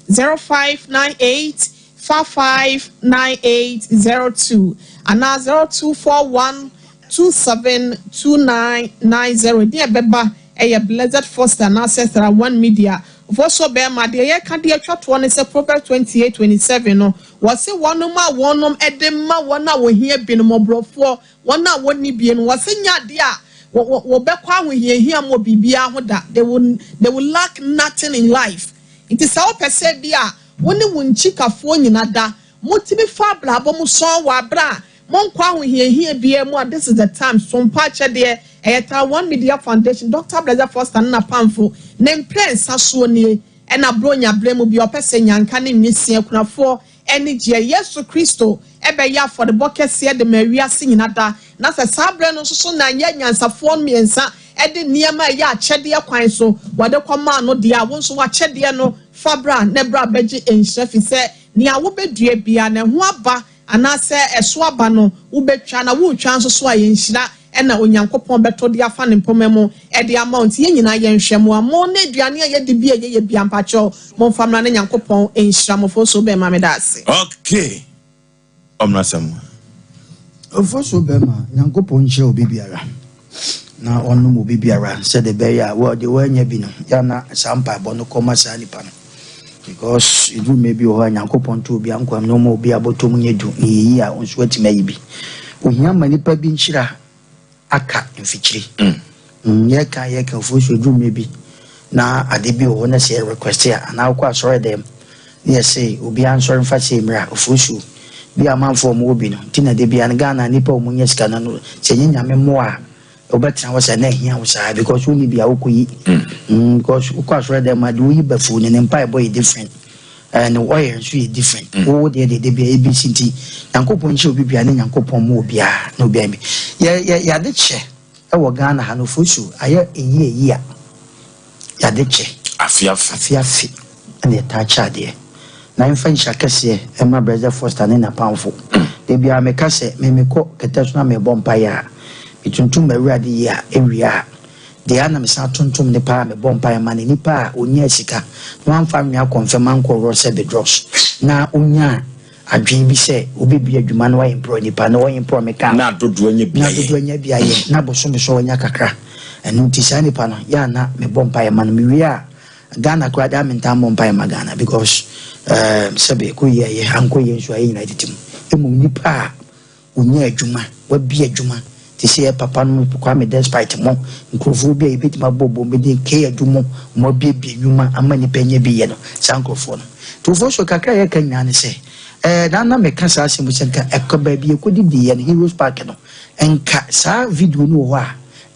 0598 559802 anaa 0241 272990. Deɛ ɛbɛba ɛyɛ Blessed Foster anaasɛ Thra One Media. Fɔso bɛrima, deɛ yɛka deɛ atwa toɔ ne sɛ Proverbs 28:27 no, wɔse wɔnom a wɔnom de ma wɔn a wɔhia binom, ɔborɔfoɔ, wɔn a wɔnni bie no, wɔse nya adeɛ a wɔbɛkɔ ahohiahia mu wɔ biribiara ho da. They will lack nothing in life. Nti sɛ wopɛ sɛ bi a wo ne wo nkyikafoɔ nyina da motumi fa abrabɔ mu sɔn wɔ abere a monkɔ ahohiahia biara mu a, this is the time. Sompa akyɛdeɛ ɛyɛ Ta One Media Foundation, Dr Blessed Foster ne napamfo ne mprɛ nsa soɔ nie. Ɛna bronya berɛ mu bi ɔpɛ sɛ nyanka ne nwisia, kunafoɔ ɛne gyeɛ, Yesu Kristo ɛbɛyɛ afɔrebɔ kɛseɛ de ma awiase nyina da. Na sɛ saa berɛ no nso so na nyɛ nyansafoɔ mmiɛnsa ɛde nneɛma a ɛyɛ akyɛdeɛ kwan so wɔde kɔmaa no deɛ a, wo nso wakyɛdeɛ no fa bra na bra bɛgye nhyira, fi sɛ nea wobɛdua bia na ɛho aba anaasɛ ɛso aba no wobɛtwa. Na wotwa nso so a, yɛnhyira ɛna Onyankopɔn bɛtɔ de afa ne mpɔma mu ɛde ama wo. Nti yɛn nyinaa yɛnhwɛ mo a mo ne aduane a yɛde bi a yɛyɛ bia, mpakyɛw, momfa mmra na Nyankopɔn nhyira mo. Fo so bɛma me da ase. Okay, ɔmra sɛm. Ɔfɔ so bɛma, Nyankopɔn nhyira obi biara na ɔnom obi biara sɛde ɛbɛyɛ a wɔde wɔanya bi no yɛana saa mpaebɔ no kɔma saa nipa no, because ɛduru mmerɛ bi wɔ hɔ a Nyankopɔn to obi ankwam na ɔma obi abɔtɔ mu nyɛ du na yɛyi a, ɔnso atumi ayi bi. Ohia ma nipa bi nhyira aka mfikyiri. Yɛka ɔfo so, ɛduru mmerɛ bi na ade bi wɔ hɔ na sɛ yɛ request a, anaa wokɔ asɔre dɛm. Ne yɛse obiara nsɔre mfa sei mmra, Ofosuo. Bi a amanfoɔ a wɔwɔ bi no nti na da biara no Ghana nnipa a wɔnya sika no ano sɛ ɛnyɛ Nyame mmoa a wobɛtena hɔ saa na ahia wo saa because wonni bi a wokɔyi mm, because wokɔ asɔre dɛm a deɛ woyi ba fuo no ne mpaebɔ yɛ different eh, ne oil nso yɛ different mm. Wo deɛ deɛ da biara ABC nti Nyankopɔn nhyɛ obi biara ne Nyankopɔn mu obiara na obiara bi yɛ yɛ yɛade kyɛ Wɔ Ghana ha no Fosu ayɛ eyi eyi a yɛade kyɛ. Afe afe. Afe afe na yɛtaa kyɛ adeɛ. Na yɛmfa nhyira kɛseɛ mma Brɛsdɛ Foster ne n'apamfo. Da biara meka sɛ me mekɔ kɛtɛ so na merebɔ mpaeɛ a, metuntum m'Awurade yie a, ɛwie a, deɛ a na mesan tontom no paa a mebɔ mpaeɛ ma no, nipa a ɔnyaa sika na wamfa anwea kɔmfɛm ankɔ worɔ sɛ Bedros na ɔnyaa adwene bi sɛ wobɛbue adwuma na wɔaemprɔ nnipa na wɔemprɔ me ka Na dodoɔ anya bi na ayɛ. dodoɔ anya bi ayɛ na bosome so wanya kakra. Ɛno nti saa nipa no yɛ a na mebɔ mpaeɛ ma no. Mewie a Ghana koraa daa mentaa mmɔ mpaeɛ ma Ghana because um, sɛbe ɛkɔ yie a ɛyɛ, ankɔ yie nso a yɛn nyinaa tete mu. Mmom nipa a Ɔnya adwuma, wabue adwuma te sɛ yɛ papa nom Kwame Despite mo, nkurɔfoɔ bi a yɛbɛtumi abɔ bɔ din Kay Adu mo, wɔn abuebue nnwuma ama nnipa anya bi yɛ no, saa nkurɔfoɔ no. Nti wofoɔ so kakra a yɛka nyinaa ne sɛ, ɛɛ na na meka saa asɛm sɛ nka ɛkɔ baabi yɛkɔdidiiɛ no, Heroes Park no, nka saa video no wɔ hɔ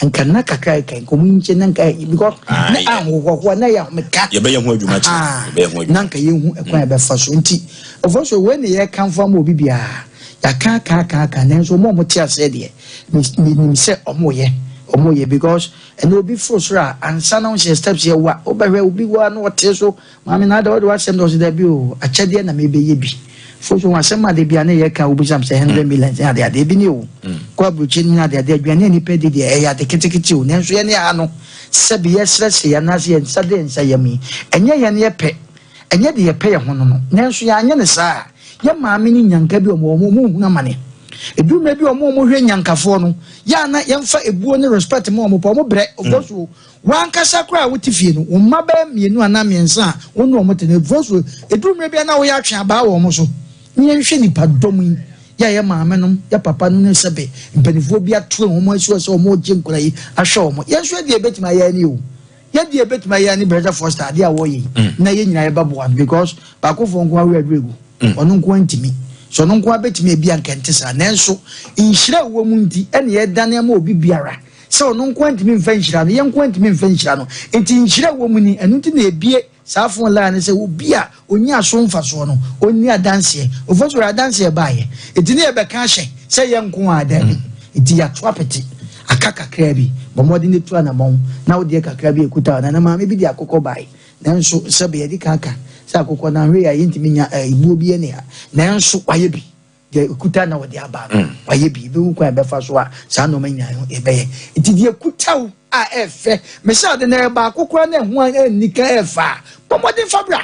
a, nka nna kakra a ɛka nka ɔmo nkyɛ na nka ɛyɛ because Ah, na yeah. ahohoahoa na ɛyɛ ahomeka. Yɛbɛyɛ ho adwuma kyerɛ. Ah, Yɛbɛyɛ ho adwuma. na nka yɛhu ɛkwan a yɛbɛfa so nti ɔfɔ so wei ne yɛkamfo ama obi biara yɛaka aka aka aka nanso ɔmo a ɔmo te aseɛ deɛ menim sɛ ɔmo yɛ ɔmo yɛ because ɛnna obi foro soro a ansa na ɔhyɛ steps yɛ wa wobɛhwɛ obi wa na ɔte so Maame na ada wode w'asɛm de ɔse dabi o akyɛdeɛ na mebɛyɛ bi fo so ho asɛm ade bia ne yɛka wobisa me sɛ 100 million ne ade ade ebi ne o kɔ aburokyi ne ade ade aduane a nipa di deɛ ɛyɛ ade ketekete o nanso yɛne aha no sɛbi yɛsrɛsrɛ yɛn anaasɛ yɛn nsa de yɛn nsa yam yi ɛnyɛ yɛn yɛpɛ ɛnyɛ de yɛpɛ yɛn ho no no nanso yɛanyɛ ne saa yɛ maame ne nyanka bi ɔmo ɔmo ɔmo hunu amane edu mmerɛ bi ɔmo ɔmo hwɛ nyankafoɔ no yɛ ana yɛmfa ebuo ne respect ma ɔmo pɔ ɔmo brɛ ɔfɔ so W'ankasa koraa a wote fie no, wo mma bɛyɛ mmienu anaa mmiɛnsa a wo ne wɔn te no, ɛduru so, ɛduru mmerɛ bi a na woyɛ atwe abaa wɔ wɔn so. Ne yɛnhwɛ nnipadɔm yi, yɛ a yɛ maamenom, yɛ papanom ne sɛbe mpanimfoɔ bi ato wɔn asi hɔ sɛ wɔregye nkwadaa yi ahwɛ wɔn. Yɛn nso yɛ deɛ yɛbɛtumi ayɛ ni o. Yɛ deɛ yɛbɛtumi ayɛ ne Brother Foster adeɛ a wɔreyɛ yi, na yɛn nyinaa yɛbɛboa no because baakofoɔ nko ara werɛ aduru agu. Ɔno nko ara ntumi. Sɛ ɔno nko ara bɛtumi a ebi anka ɛnte saa. Nanso nhyira a ɛwɔ mu nti ɛna yɛdane ama obi biara. Sɛ ɔno nko ara ntumi mfa nhyira no, yɛn nko ara ntumi mfa nhyira no. Enti nhyira a ɛwɔ mu ni. Ɛno nti na yɛbue saa phone line no sɛ obi a ɔnya so mfasoɔ no, ɔnni adanseɛ. Ofosu wɔ adanseɛ baeɛ. Enti ne yɛbɛka ahyɛ sɛ yɛn nko ara, daabi. Enti yɛato apete. Aka kakraa bi. Bɔ mmɔden na tu anammɔn na wo deɛ kakra bi a ɛkuta wo. Nana maame bi de akokɔ baeɛ. Nanso sɛbe yɛadi kan aka sɛ akokɔ no anhwɛ yie a yɛntumi nya ɛbuo bi nni ha. Nanso wayɛ bi. Deɛ ɛkuta na wɔde aba no, wayɛ bi. Yɛbɛhu kwan a yɛbɛfa so a saa nneɛma nyinaa no yɛbɛyɛ. Nti deɛ ɛkuta wo a ɛfɛ, mesɛ ade no ɛyɛ baako koraa na ɛho anni ka ɛfɛ a, bɔ mmɔden fa bra.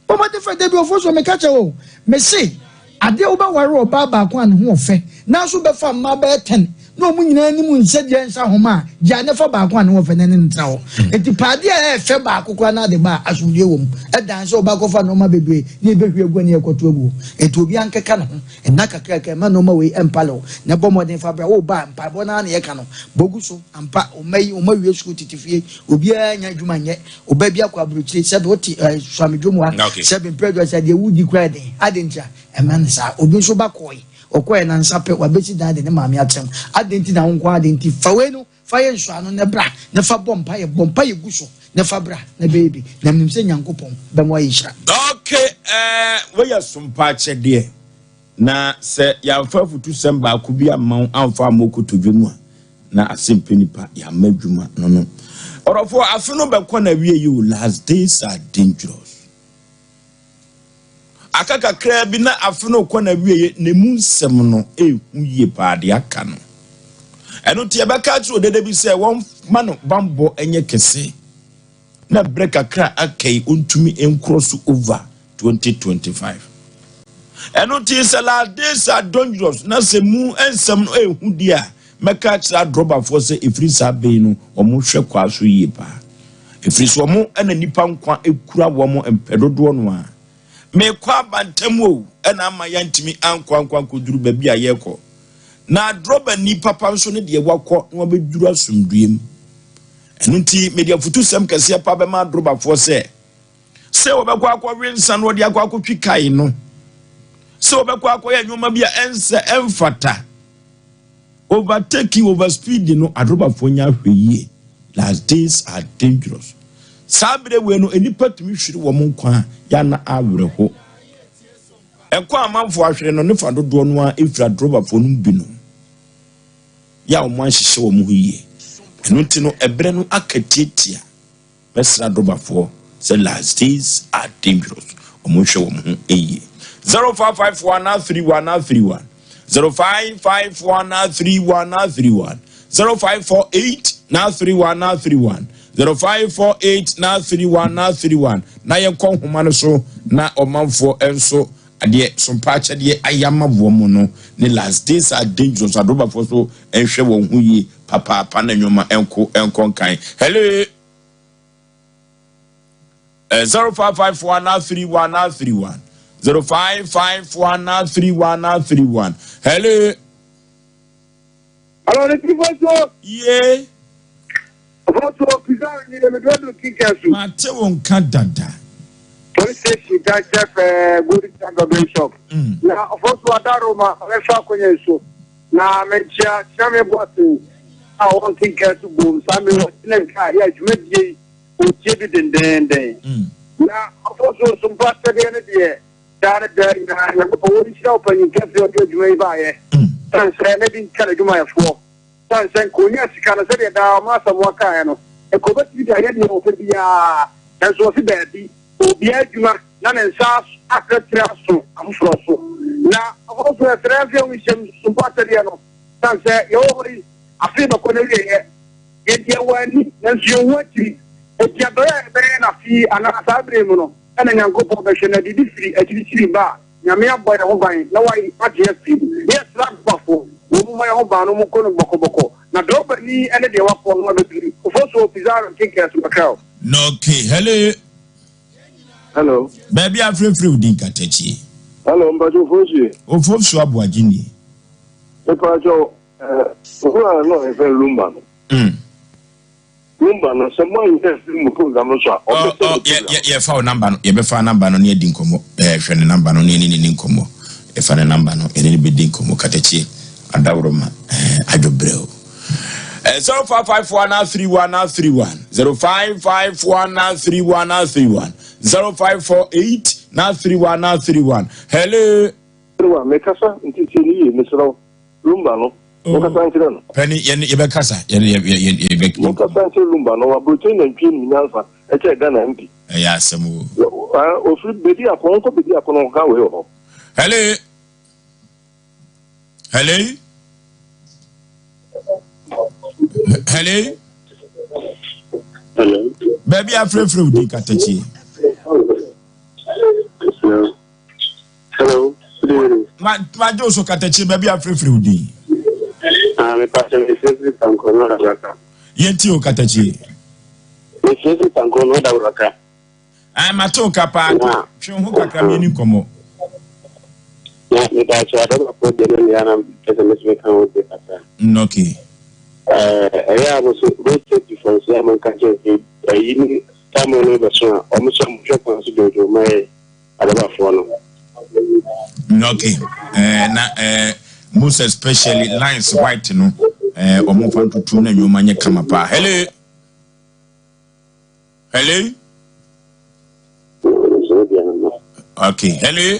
Bɔ mmɔden fa, dabi ɔfo so meka kyerɛ wo, mese adeɛ wobɛware ɔbaa baako a ne ho ɔfɛ, nanso wobɛfa mmaa bɛyɛ tɛn na wɔn nyinaa anim nsɛ deɛ nsa homa a, gyae na fa baako a ne ho ɔfɛ na ne no tena hɔ. Nti pɛ adeɛ a ɛyɛ fɛ baako koraa na ade ba a, asomdwoeɛ wɔ mu. Ɛdan sɛ wobɛakɔfa nnoɔma bebree na yɛbɛhwie agu ne yɛkɔto agu hɔ. Nti obiara nkeka ne ho. Nna kakraka mma nnoɔma wei mpale wo na bɔ mmɔden fa bra. Woreba a, mpaebɔ no ara na yɛka no. Bɔ gu so. Ampa, wo mma yi, wɔawie sukuu tete fie. Obiara nnya adwuma nyɛ. Wo ba bi akɔ aburokyire. Sɛbe wote eh, Suamedwom ha, sɛbe mprɛ aduasa deɛ wodi koraa yɛ den. Adɛn ntia? Ɛmma no saa. Obi nso ba kɔe. Ɔkɔeɛ nnansa pɛ, wabɛsi dan de ne maame atena mu. Adɛn nti na wo nko ara de nti? Fa wei no fa yɛ nsɔano na bra na fa bɔ mpaeɛ. Bɔ mpaeɛ gu so na fa bra na bɛyɛ bi. Na menim sɛ Nyankopɔn bɛma woayɛ nhyira. Ok eh, wei yɛ sompa akyɛdeɛ, na sɛ yɛamfa afutusɛm baako bi amma wo amfa ammɔ kotodwe mu a, na ase mpɛ nipa, yɛamma adwuma no no. Ɔdɔfoɔ, afe no bɛkɔ n'awieɛ o, last days are dangerous. Aka kakraa bi na afe no rekɔ n'awieeɛ, na emu nsɛm no ɛrehu yie paa deɛ aka no. Ɛno nti yɛbɛka akyerɛ odede bi sɛ wɔmma no bammɔ nyɛ kɛse na berɛ kakra a aka yi ɔntumi nkorɔ so over 2025. Ɛno nti sɛ last days are dangerous na sɛ mu nsɛm no ɛrehu deɛ a, mɛka akyerɛ adrɔbafoɔ sɛ ɛfiri saa bɛ yi no wɔhwɛ kwaa so yie paa. Ɛfiri sɛ wɔn na nnipa nkwa kura wɔn mpɛ dodoɔ no ara. Merekɔ aba ntɛm o, ɛna ama yɛantumi ankɔ ankɔ ankɔduru baabi a yɛrekɔ. Na drɔbani papa nso ne deɛ wakɔ na wabɛduru asomdwoeɛ mu. Ɛno nti mede afutusɛm kɛseɛ pa bɛma adrɔbafoɔ sɛ, Sɛ wɔbɛkɔ akɔwe nsa na wɔde akɔ akɔtwi kae no, sɛ wɔbɛkɔ akɔyɛ nneɛma bi a ɛnsɛ ɛmfata. Overtaking, overspeed no, adrobafoɔ nya ahwɛ yie. Last days are dangerous. Saa berɛ wei no, nnipa tumi hwere wɔn nkwa a yɛana awerɛho. Ɛkɔ amanfoɔ ahwere no, ne fa dodoɔ no ara ɛfiri adrobafoɔ no binom. Yɛ a wɔn anhyehyɛ wɔn ho yie. Ɛno nti no, ɛberɛ no aka tiatia. Mɛsrɛ adrobafoɔ sɛ last days are dangerous. Wɔn nhwɛ wɔn ho yie. 0551 31 31 0551 31 31 0548 31 31 0548 31 31 na yɛnkɔ nhoma no so na ɔmanfoɔ nso adeɛ sompa akyɛdeɛ ayama wɔn mu no ne last days are dangerous. Adrobafoɔ so nhwɛ wɔn ho yie papaapa na nneɛma nko nkɔ nkan. Hello. 0551 31 31 0551 31 31. Hello. Hello, the people so. Yeah. Ofosuo Pizarro ni Emeduadu Kinkasu. Mate wo nka dada. Police station ta kyerɛ fɛɛ Golden Chance Barber Shop. Na Ofosuo Adaroma ɔbɛfa akonnwa yi so. Na mekyia Kyerɛme Boateng a ɔwɔ Kinkasu bom saa mmere wɔ ne nka a yɛ adwumadie yi ɔtie bi dendeenden. Na Ofosuo nso mpo asɛdeɛ no deɛ daa ne daa nyinaa Nyankopɔn wɔnhyira wo panyin kɛseɛ ɔde adwuma yi baeɛ. Sane sɛ na bi nka n'adwumayɛfoɔ. Esiane sɛ anka onyaa sika no sɛdeɛ daa ɔma Asamoah kaeɛ no, anka ɔbɛtumi de ayɛ deɛ ɔpɛ biara. Nanso ɔse daabi, ɔrebia adwuma na ne nsa atrɛtrɛ aso afoforɔ so. Na ɔhɔ nso yɛsrɛ mfa yɛn ho nhyɛm so mpo akyɛdeɛ no, esiane sɛ yɛwɔ hɔ yi, afe rebɛkɔ n'awieeɛ. Yɛn deɛ yɛwɔ ani, nanso yɛnhu akyiri. Enti adɔeɛ a yɛbɛyɛ no afe yi anaa saa berɛ yi mu no, ɛna Nyankopɔn bɛhwɛ, na biribi firi akyirikyiri ba a, Nyame abɔ yɛn ho ban na wagye afiri mu. Ne yɛsrɛ abɔfo, wɔn mu mmɔ yɛn ho ban na wɔn nkɔ no bɔkɔbɔkɔ. Na dɔɔbani ne deɛ wapɔ no abɛduru. Ofosuo Pizarro Nkenkɛɛ so Mackerel. Okay, hello. Hello. Baabi a frɛfrɛ wo din katakyie. Hello, mpacho Ofosuo. Ofosuo Aboagye nie. Mpacho, eh, owura no a yɛfrɛ Lumba no. Number no sɛ mo anyɛ afiri mo program no so a ɔbɛsɛ mo program. Yɛfa wo number no yɛbɛfa number no ne adi nkɔmmɔ ɛɛ hwɛ ne number no ne ɛne ne ni nkɔmmɔ yɛfa ne number no ɛne ne bɛdi nkɔmmɔ katakyie adaworoma ɛɛ adwobrɛw. 0551 31 31 0551 31 31 0548 31 31 hello. Wa mekasa nti tie ne yie mesrɛ wo Lumba no monkasa nkyerɛ no. Pɛni yɛne yɛbɛkasa yɛne yɛ yɛ yɛ yɛbɛ. Monkasa nkyerɛ Lumba no aburokyi nantwie nim nyansa ɛkyɛ Ghana MP. Ɛyɛ asɛm o. Ofiri bedi ako nkɔ bedi ako no nka wei wɔ hɔ. Hello. Hello. Hello. Hello. Baabi afrɛfrɛ wo din katakyie. Hello. Hello, good evening. Ma ma jo so katakyie baabi afrɛfrɛ wo din. Ah, me pastor me frɛfrɛ pankɔ no da Yɛn ti o katakyie. Me frɛfrɛ pankɔ no da braka. Ah, ma to ka paa. Twe ho kakra mi ni nkɔmɔ. Na me pastor adama ko de no ya na pese me me kan wo de kakra. Okay. Eh, ɛyɛ a mo so road safety fo nso a mo nka kyerɛ sɛ ɛyi ne tamu no bɛso a ɔmo sɛ ɔmo hwɛ kwan so dwoodwoo ma yɛ. Adabafoɔ no. Okay. Eh, na eh, most especially lines white no eh, ɔmo fa ntutu na nneɛma nyɛ kama paa. Hello. Hello. Okay. Hello.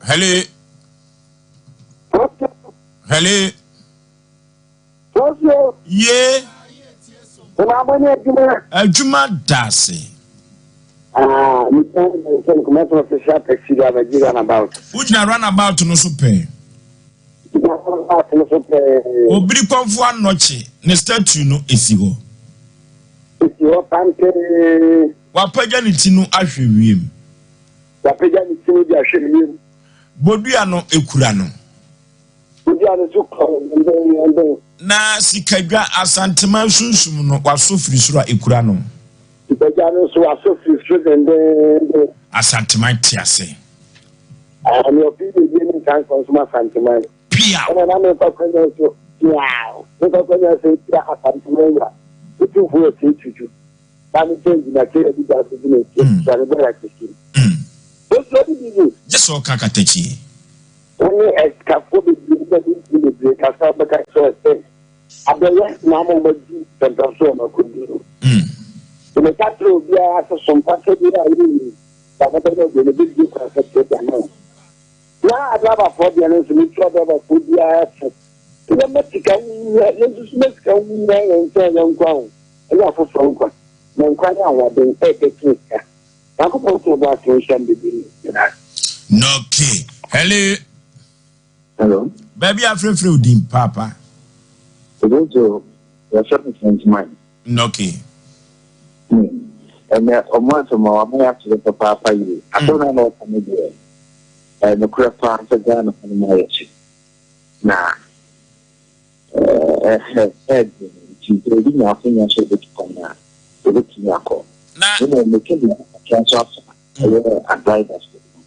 Hello. Hello. Soso. Ye. Ɔmaabɔ ne adwuma. Adwuma da ase. Ah, nipa nsɛm commercial official taxi driver gyi runabout. Wogyina runabout no so pɛɛ. Runabout no so pɛɛ. Obiri kɔnfo anɔkye ne statue no esi hɔ. Esi hɔ pantee. Wapagya ne ti no ahwɛ wiem. Wapagya ne ti no de ahwɛ wiem. Bodua no ekura no. Bodua no so kura no dendenden. Na sikadwa Asanteman sunsum no wasɔ firi soro a ekura no. Sikadwa no nso wasɔ firi soro dendenden. Asanteman te ase. Ah, nea ɔpɛ yiedie ne nkanka nso ma Asanteman. Piaw! Ɛna na mefa kwanya so, piaw! Mefa kwanya so nkyia Asanteman wura. Otumfoɔ Osei Tutu ba no sɛ gyina sɛ yɛde gya so gyina akyire sua ne bɔyɛ akɛseɛ. Osuo de bi ni. Gye sɛ ɔka katakyie. Wo ne asikafoɔ bebree ne adintini bebree kasa a wobɛka kyerɛ wɔn sɛ adɔeɛ na ama wɔadu mpɛmpɛnso a wɔakɔdu no. Nti meka kyerɛ obiara sɛ so mpata biara a wonni baako bɛyɛ deɛ no bɛbue kwan sɛ de ama wo. Na adrabafoɔ deɛ no nso metu adrabafoɔ biara fo sɛ yɛmma sika ho nhia yɛnsusu ma sika ho nhia yɛn sɛ yɛn nkwa o ɛne afoforɔ nkwa na nkwa ne ahoɔden ɛɛdɛ kyɛn sika. Nyankopɔn nso ɔbɔ ase nhyɛ no bebree. Yɛda ase. Nɔke. Hello. Hello. Baabi a frɛfrɛ wo din paapa. Obojo, yɛfrɛ me Saint Mike. Nɔke. Ɛnɛ ɔmo asɛm a wama yɛakyerɛ papaapa yie. Asɛm no a na ɔka no deɛ, ɛyɛ nokorɛ paa sɛ Ghana ha no mu ayɛ hye. Na ɛhɛ ɛɛden nti sɛ obi nya akwanya sɛ obetu kwan a, obetumi akɔ. Na. Mmom meka biribi kakra nso afa ɛyɛ adrivers no ho.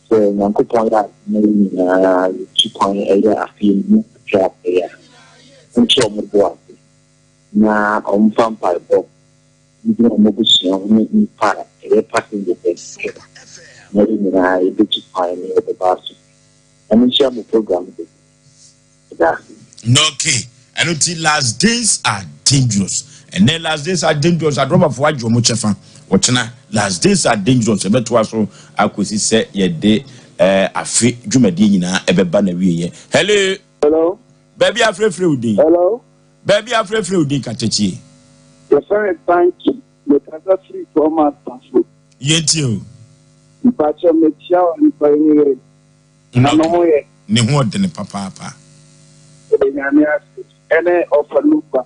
Sɛ Nyankopɔn yɛ adom na yɛn nyinaa yɛtu kwan ɛyɛ afe yi mu kakra a ɛyɛ a, nkyɛ wɔn bo ase na wɔmfa mpaebɔ ngyina wɔn abusua ho ne nnipa a ɛyɛ passengers nkyɛn na yɛn nyinaa yɛbɛtu kwan na yɛbɛba aso. Nyame nhyira mo program no bebree. Meda ase. Okay, ɛno nti last days are dangerous. Ɛnɛ last days are dangerous. Adrɔbafoɔ agye wɔn kyɛfa. Ɔkyena last days are dangerous. Ɛbɛtoa so akɔsi sɛ yɛde ɛɛ afe dwumadie nyinaa ɛbɛba na wieɛ. Hello. Hello. Baabi afrɛfrɛ wo din. Hello. Baabi afrɛfrɛ wo din katakyie. Yɛfrɛ me Panky. Mekasa firi Tɔma Tafo. Yɛntie o. Mpakyɛ mekyia wo nipa yi ne yere. Na ne ho yɛ. Ne ho ɔdene papaapa. Yɛda Nyame ase ɛne ɔfa Lupa.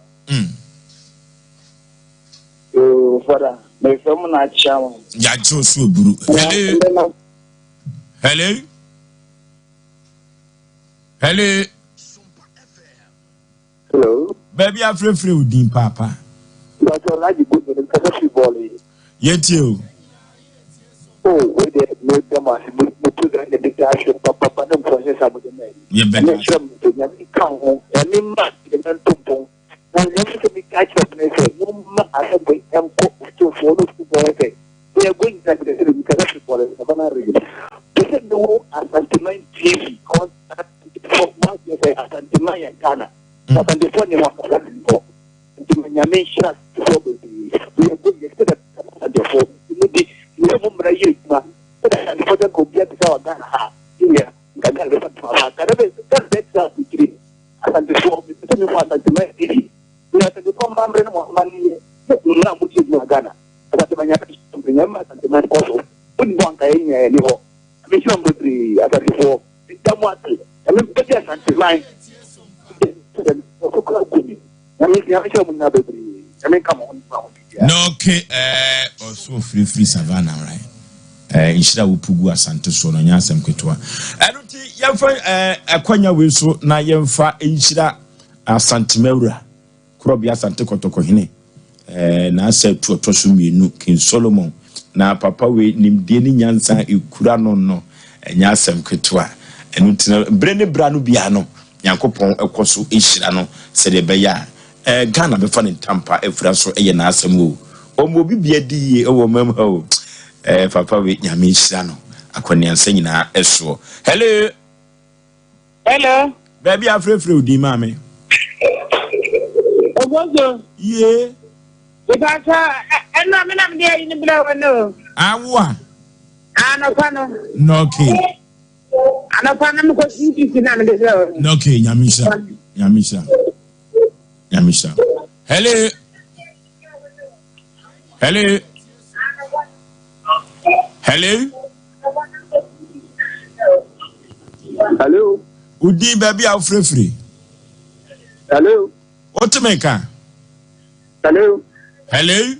Yoo fada mefrɛ mo na akyia mo. Yagye wo so oburu. Hello. Hello. Hello. Hello. Baabi afrɛfrɛ wo din paapa. Mpatsɔ Alhaji Goodman nkasa firi bɔɔl yi. Yɛntie o. Oh, wei deɛ meda mo ase mo mo program na meda ahwɛ papapa ne nkɔnhyɛ sa mo de ma yi. Yɛbɛda Nyame nhyira mo nso Nyame nka wo ho Nyame mma yɛn nan nto mpɔn na nea ɛsɛ sɛ meka akyerɛ mo ne sɛ momma asɛm wei nkɔ otumfoɔ ne otumfoɔ hɔ sɛ yɛn nyinaa kyerɛ sɛ mekasa firi bɔɔl Savannah region pɛ sɛ mewɔ Asanteman TV on Asantefoɔ mo adwene sɛ Asanteman yɛ Ghana na Asantefoɔ ne ho akasa ne hɔ nti ma Nyame nhyira Asantefoɔ bebree we are going yɛsɛ dɛ Asantefoɔ nti mo di mo mo mmara yɛ adwuma sɛdeɛ Asantefoɔ sɛ nka obi abisa wɔ Ghana ha yɛ nka Ghana bɛfa ntoma fa Ghana bɛ Ghana bɛtena abukyire Asantefoɔ mepɛ sɛ mehu Asanteman TV ne Asantefoɔ mmammerɛ ne mo amanneɛ ne mmara a mode yɛ adwuma Ghana Asanteman Nyame nhyira mo Nyame ma Asanteman nkɔ so wonni hɔ anka yɛn nyinaa yɛnni hɔ Nyame nhyira mo bebree Asantefoɔ Meda mo ase. Nyame bɛgye Asanteman ɔkokora gu ni. Nyame Nyame nhyira mo nyinaa bebree. Nyame nka mo ho ne mo ho biribiara. Na okay eh ɔso ofirifiri savannah right eh nhyira wo pugu asante soɔ no nyɛ asɛm ketewa ɛno nti yɛmfa eh akwanya wei so na yɛmfa nhyira asantemawura Korɔbea Asante Kɔtɔkɔ hene eh, n'asɛ tu ɔtɔ so mmienu, King Solomon. Na papa wei, nimdeɛ ne nyansa a ɛkura no no, ɛnyɛ asɛm ketewa. Ɛno nti no, bere ne bere ano biara no, Nyankopɔn kɔ so hyira no sɛdeɛ ɛbɛyɛ a eh, Ghana bɛfa ne ntampa afira so yɛ n'asɛm o. Ɔma obi bia di yie wɔ ɔman mu ha o. Eh, papa wei, Nyame nhyira no akɔneansa nyinaa soɔ. Hello! Hello. Baabi a frɛfrɛ wo din maame. Obozo. Yee. Ìbáṣọ ẹnu àmì náà mi ẹyin ní bílẹ̀ wọn o. Awoa. Anɔpa no. Nɔke. Anɔpa no mi kɔ CPC náà mi de bílẹ̀ wọn. Nɔke nyame nhyira nyame nhyira nyame nhyira. Hello. Hello. Hello. Hello. Wodin baabi a wofirefiri. Hello. Wotumi nka. Hello. Hello.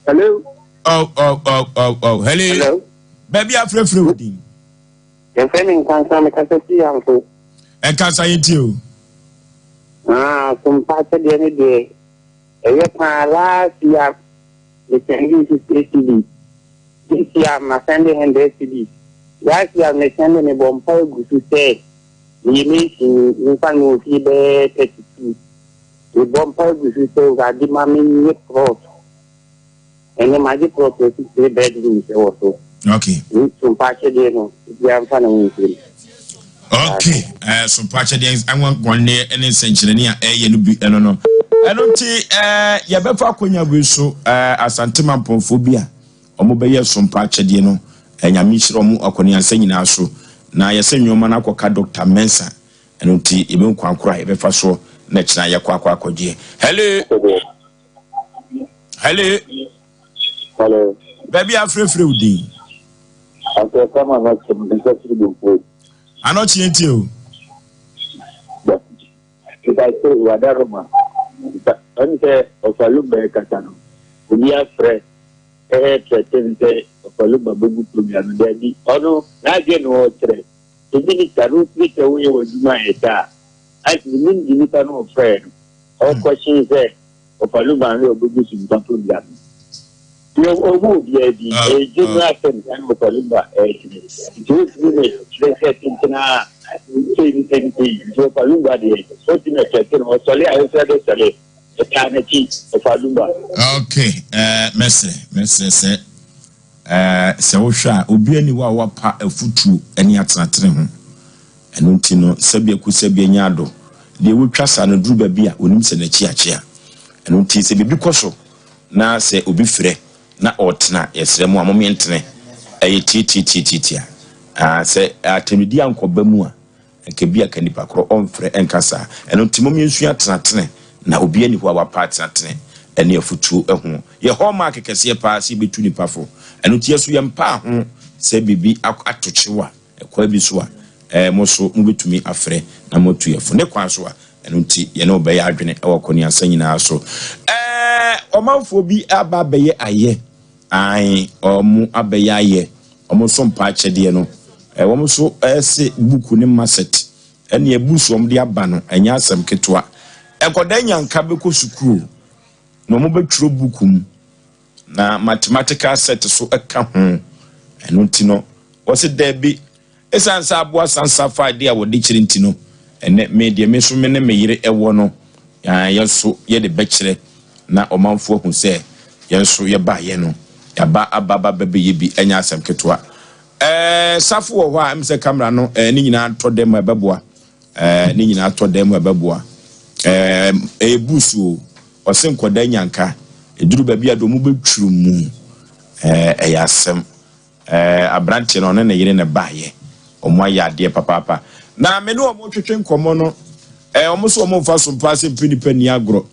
Hello. Oh, oh, oh, oh, oh. Hello. Hello. Baabi a wofirefiri wodin. Yɛfrɛ me Nkansa, mekasa fi Yamfo. Nkansa yɛ tie o. Ah, sompa akyɛdeɛ ne deɛ ɛyɛ paa last year me sɛnde 50 cedi this year ma sɛnde 100 cedi last year me sɛnde me bɔ mpa egu so sɛ meyɛ mason mfa no wɔ fie bɛyɛ 32. Mebɔ mpae gu so sɛ Awurade ma menye plot. Ɛnnɛ magye plot asi three bedrooms wɔ so. Okay. Nti sompa akyɛdeɛ no, obiara mfa ne ho nhyɛ mu. Okay, eh, sompa akyɛdeɛ anwanwadeɛ ne nsɛnkyerɛnne a ɛyɛ no bi ɛno no. Ɛno nti eh, yɛbɛfa akonya wei so eh, Asante Mampɔnfoɔ bi a wɔbɛyɛ sompa akyɛdeɛ no eh, Nyame nhyira wɔn akɔneasa nyinaa so na yɛsɛ nneɛma no akɔka Dr. Mensah. Ɛno nti yɛbɛhu kwan koro a yɛbɛfa soɔ na kyena yɛkɔ akɔ akɔgyeɛ. Hello. Hello. Hello. Baabi a afrɛfrɛ wo din. Anɔkye yɛn tie o. Ìbáṣe Wadaroma, ɛn sɛ ɔfalumba ɛkasa no, obi afrɛ ɛyɛ trɛten sɛ ɔfalumba bɛgu program no daabi, ɔno n'adwene na ɔrekyerɛ. Sɛ minista no firi sɛ woyɛ w'adwuma a ɛsɛ a, ase menim de nipa no ɔfrɛɛ no, ɔkɔhyee sɛ ɔfa Luban no ɔbɛgu so nipa program no. Deɛ ɔmu obiara bi, ɛyɛ general terms ɛna ɔfa Luban ɛkyerɛ. Nti wotumi ne kyerɛ sɛ tentena a sei ne sei ne sei. Nti ɔfa Luban deɛ, wotumi ɛkyerɛ no, ɔsɔle a wosɛ de sɔle, ɛtaa n'akyi, ɔfa Luban. Okay, mɛsrɛ, mɛsrɛ sɛ Sɛ wohwɛ a, obiara nni hɔ a wapa afotuo ne atenatene ho. Ɛno nti no, sɛbea ku sɛbea nya ado. Deɛ wɔtwa sa no duru baabi a, ɔnim sɛ n'akyi akyea. Ɛno nti sɛ biribi kɔ so na sɛ obi frɛ na ɔretena, yɛsrɛ mo a, mom yɛntene. Ɛyɛ tiatiatiatiatia. Sɛ atɛmdidie ankɔba mu a, Nka bi a ka nipa korɔ ɔnfrɛ nka saa. Ɛno nti mom yɛnsua atenatene na obiara nni hɔ a wapa atenatene ɛne afutuo ho. Yɛ hallmark kɛseɛ paa sɛ yɛbɛtu nipa fo. Ɛno nti yɛso yɛmpaa ho sɛ biribi ato kyew a ɛkwan bi so a ɛɛ mo so mobɛtumi afrɛ na moatu yɛ fo ne kwan so a ɛno nti yɛne wo bɛyɛ adwene ɛwɔ kɔneasa nyinaa so. Ɛɛ ɔmanfoɔ bi aba abɛyɛ ayɛ. Aane, wɔn abɛyɛ ayɛ wɔn nso mpa akyɛdeɛ no. Wɔn nso se buku ne masɛt ɛne books wɔn de aba no, ɛnyɛ asɛm ketewa. Nkwadaa nyanka bɛkɔ sukuu na wɔn bɛtwerɛ buku mu, na mathematical set so ka ho. Ɛno nti no, wɔse daabi. Esiane sɛ aboa sansa fa ade a wɔde kyerɛ nti no, ɛnnɛ me deɛ me nso me ne me yere wɔ no, yɛn nso yɛde bɛkyerɛ na ɔmanfoɔ ahu sɛ yɛn nso yɛbaeɛ no, yɛaba aba aba bɛbɛyɛ bi, ɛnyɛ asɛm ketewa. Ɛɛ, safo wɔ hɔ a, ɛm sɛ kamera no, ɛɛ, ne nyinaa tɔ dɛm a ɛbɛboa. Ɛɛ, ne nyinaa tɔ dɛm a ɛbɛboa. Ɛɛ, ɛyɛ buusu o, ɔse nkɔda nyanka, ɛduru baabi a deɛ ɔmo bɛtwiri mu, ɛɛ, ɛyɛ asɛm. Ɛɛ aberanteɛ no ɔne ne yere na ɛbaeɛ. Wɔn ayɛ adeɛ papaapa. Na me ne wɔn retwetwe nkɔmmɔ no, ɛɛ wɔn nso wɔn mfa so mpa sɛ mpe nipa nni agorɔ.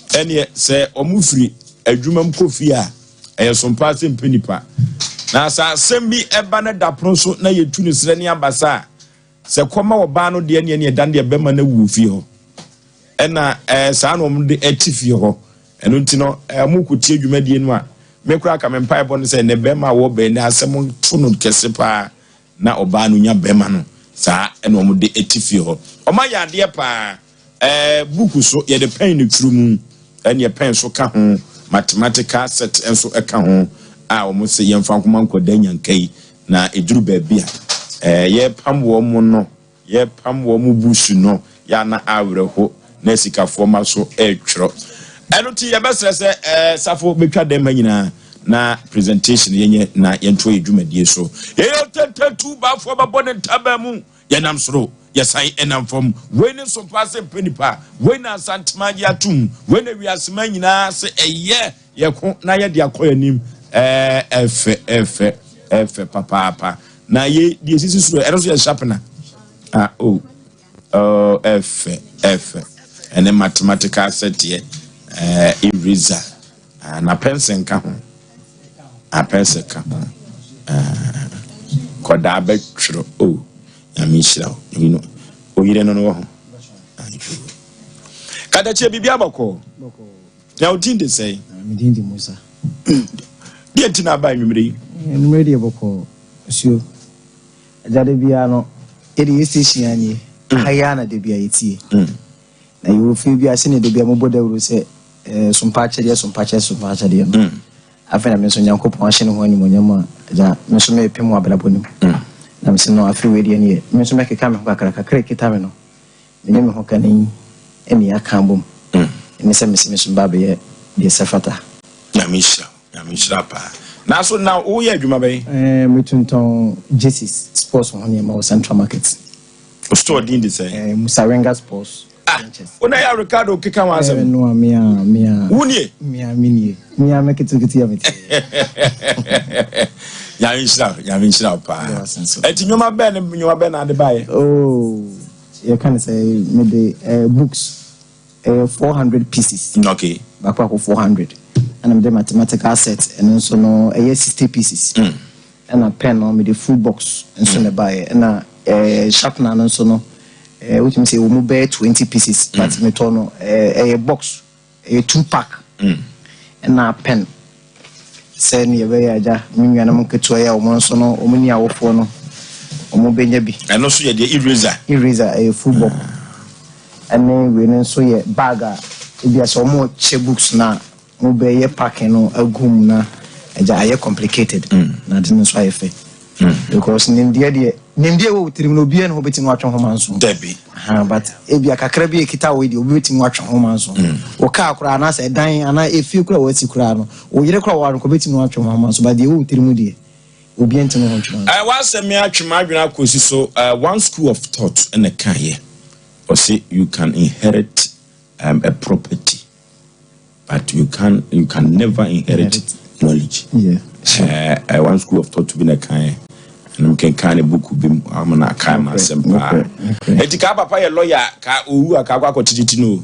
Ɛneɛ sɛ wɔn firi adwuma mu kɔ fie a, ɛyɛ so mpa sɛ mpe nipa. Na sɛ asɛm bi ɛba na da pono so na yɛtu ne serɛ ne abasa a, Sɛ kɔm ma ɔbaa no deɛ neɛ neɛ ɛda no deɛ bɛma no awu wɔ fie hɔ. Ɛna ɛɛ saa na wɔn de ɛte fie hɔ. Ɛno nti no ɛɛ wɔn kɔ tie dwumadie no a, me koraa ka me mpaebɔ no sɛ ɛnɛ bɛrima a wɔbɛn no asɛm to no kɛse paa na ɔbaa no nya bɛrima no. Saa ɛna wɔn de ɛte fie hɔ. Wɔn ayɛ adeɛ paa. Ɛɛ buku so yɛde pɛn na etwuru mu, ɛneɛ pɛn nso ka ho, mathematical set nso ka ho a wɔn se yɛmfa nkɔma nkwadaa nyanka yi, na eduru baabi a ɛɛ yɛrepam wɔn no, yɛrepam wɔn busu no, yɛ a na awerɛho na asikafoɔ ma so retwerɛ. Ɛno nti yɛbɛsrɛ sɛ ɛɛ safo bɛtwa dɛm ha nyinaa na presentation yɛnyɛ na yɛntoa yɛ dwumadie so. Yɛyɛ ɔtɛntɛntu baafoɔ bɛbɔ ne ntaban mu. Yɛnam soro, yɛsan nam fam. Wei ne nsompa ase mpɛ nipa. Wei na Asantema agye atom. Wei na wiasema nyinaa se ɛyɛ. Yɛko na yɛde akɔ yɛn anim. Ɛɛ ɛfɛ, ɛfɛ, ɛfɛ papaapa. Na yei deɛ esisi soro, ɛno nso yɛ sharpener. Ah, oh, oh, ɛfɛ, ɛfɛ. Ɛne mathematical sɛteɛ, ɛɛ eraser. Ah, na pencil nka ho. Ah, pencil ka ho. Ah, kɔdaa bɛtwerɛ. Oh, nyame nhyira wo. Nyame no, oyere no no wɔ ho. Katakyie biribi abɔkɔ. Na wo din de sɛn? Ah, me din de Musa. Deɛ nti na aba anwummere yi? Anwummere deɛ bɔkɔɔ. Nsuo. Agya da biara no, yɛde yɛ station anie. Aha yi ara na da biara yɛtie. Na yɛwɔ fie bi a sɛnea da biara mobɔ dawuro sɛ eh, sompa akyɛdeɛ, sompa akyɛdeɛ, sompa akyɛdeɛ no. Mm. Afei na me nso Nyankopɔn ahyɛ ne ho animuonyam a agya me nso mepem wɔ abrabɔ no mu. Mm. Na mese no afei wei deɛ neɛ me nso mɛkeka me ho kakra kakra ɛkita me no me ne me ho ka ne yi ɛne aka abom. Mm. Ɛne sɛ mese me so ba bɛyɛ deɛ sɛ fata. Nyame nhyira wo, Nyame nhyira paa. Nanso na woyɛ adwuma bɛn? Eh, metontɔn jerseys, sports ho nneɛma wɔ Central Market. Wo store din de sɛn? Eh, Musarenga Sports. Ah, wo na yɛ Ricardo keka ho asɛm. Eh, no a me a me a. Wo nie? Me a me nie. Me a me ketekete a me te. Nyame nhyira wo, Nyame nhyira wo paa. Ɛti nneɛma bɛn ne nneɛma bɛn na ade baeɛ? Oh, yɛka ne sɛ mede eh, books ɛyɛ 400 pieces. Okay. Baako baako 400. Ɛna mede mathematical set ɛno nso no ɛyɛ 60 pieces. Ɛna pen no mede full box nso na ɛbaeɛ. Ɛna eh, sharpener no nso no eh, wotumi sɛ ɛwɔ mu bɛyɛ 20 pieces but metɔ no eh, ɛyɛ box ɛyɛ two pack. Ɛna pen sɛ ne yɛbɛyɛ agya me nuanom nketewa yi a wɔn nso no wɔn ni awofoɔ no wɔn bɛnya bi. Ɛno nso yɛ deɛ eraser. Eraser ɛyɛ full box. Ɛne wei no nso yɛ bag a ebi a sɛ wɔn kyɛ books na wɔn bɛyɛ packing no agu mu na agya ayɛ complicated na ade no nso ayɛ fɛ. Because nimdeɛ deɛ nimdeɛ wɔ wo tirim no obiara ne ho bɛtumi watwe ho ma nso. Dabi. Aha, but ebi a kakra bi a ekita wo yi deɛ obi bɛtumi watwe ho ma nso. Wo kaa koraa anaasɛ ɛdan anaa efie koraa a wɔasi koraa no wo yere koraa wɔware no koraa obɛtumi watwe ho ama nso but deɛ ɛwɔ wo tirim deɛ obiara ntumi ho ntwe ma nso. Eh, w'asɛm yi atwe m'adwene akɔsi so eh, one school of thought na ɛkaeɛ, ɔse you can inherit um, a property but you can you can never inherit knowledge. Yeah, sure. Eh, eh, one school of thought bi na ɛkaeɛ, ɛnom kenkan ne book bi mu ama no akae m'asɛm paa. Enti kaa papa yɛ lawyer ka owu a kaa kɔ akɔkyekye ti no o.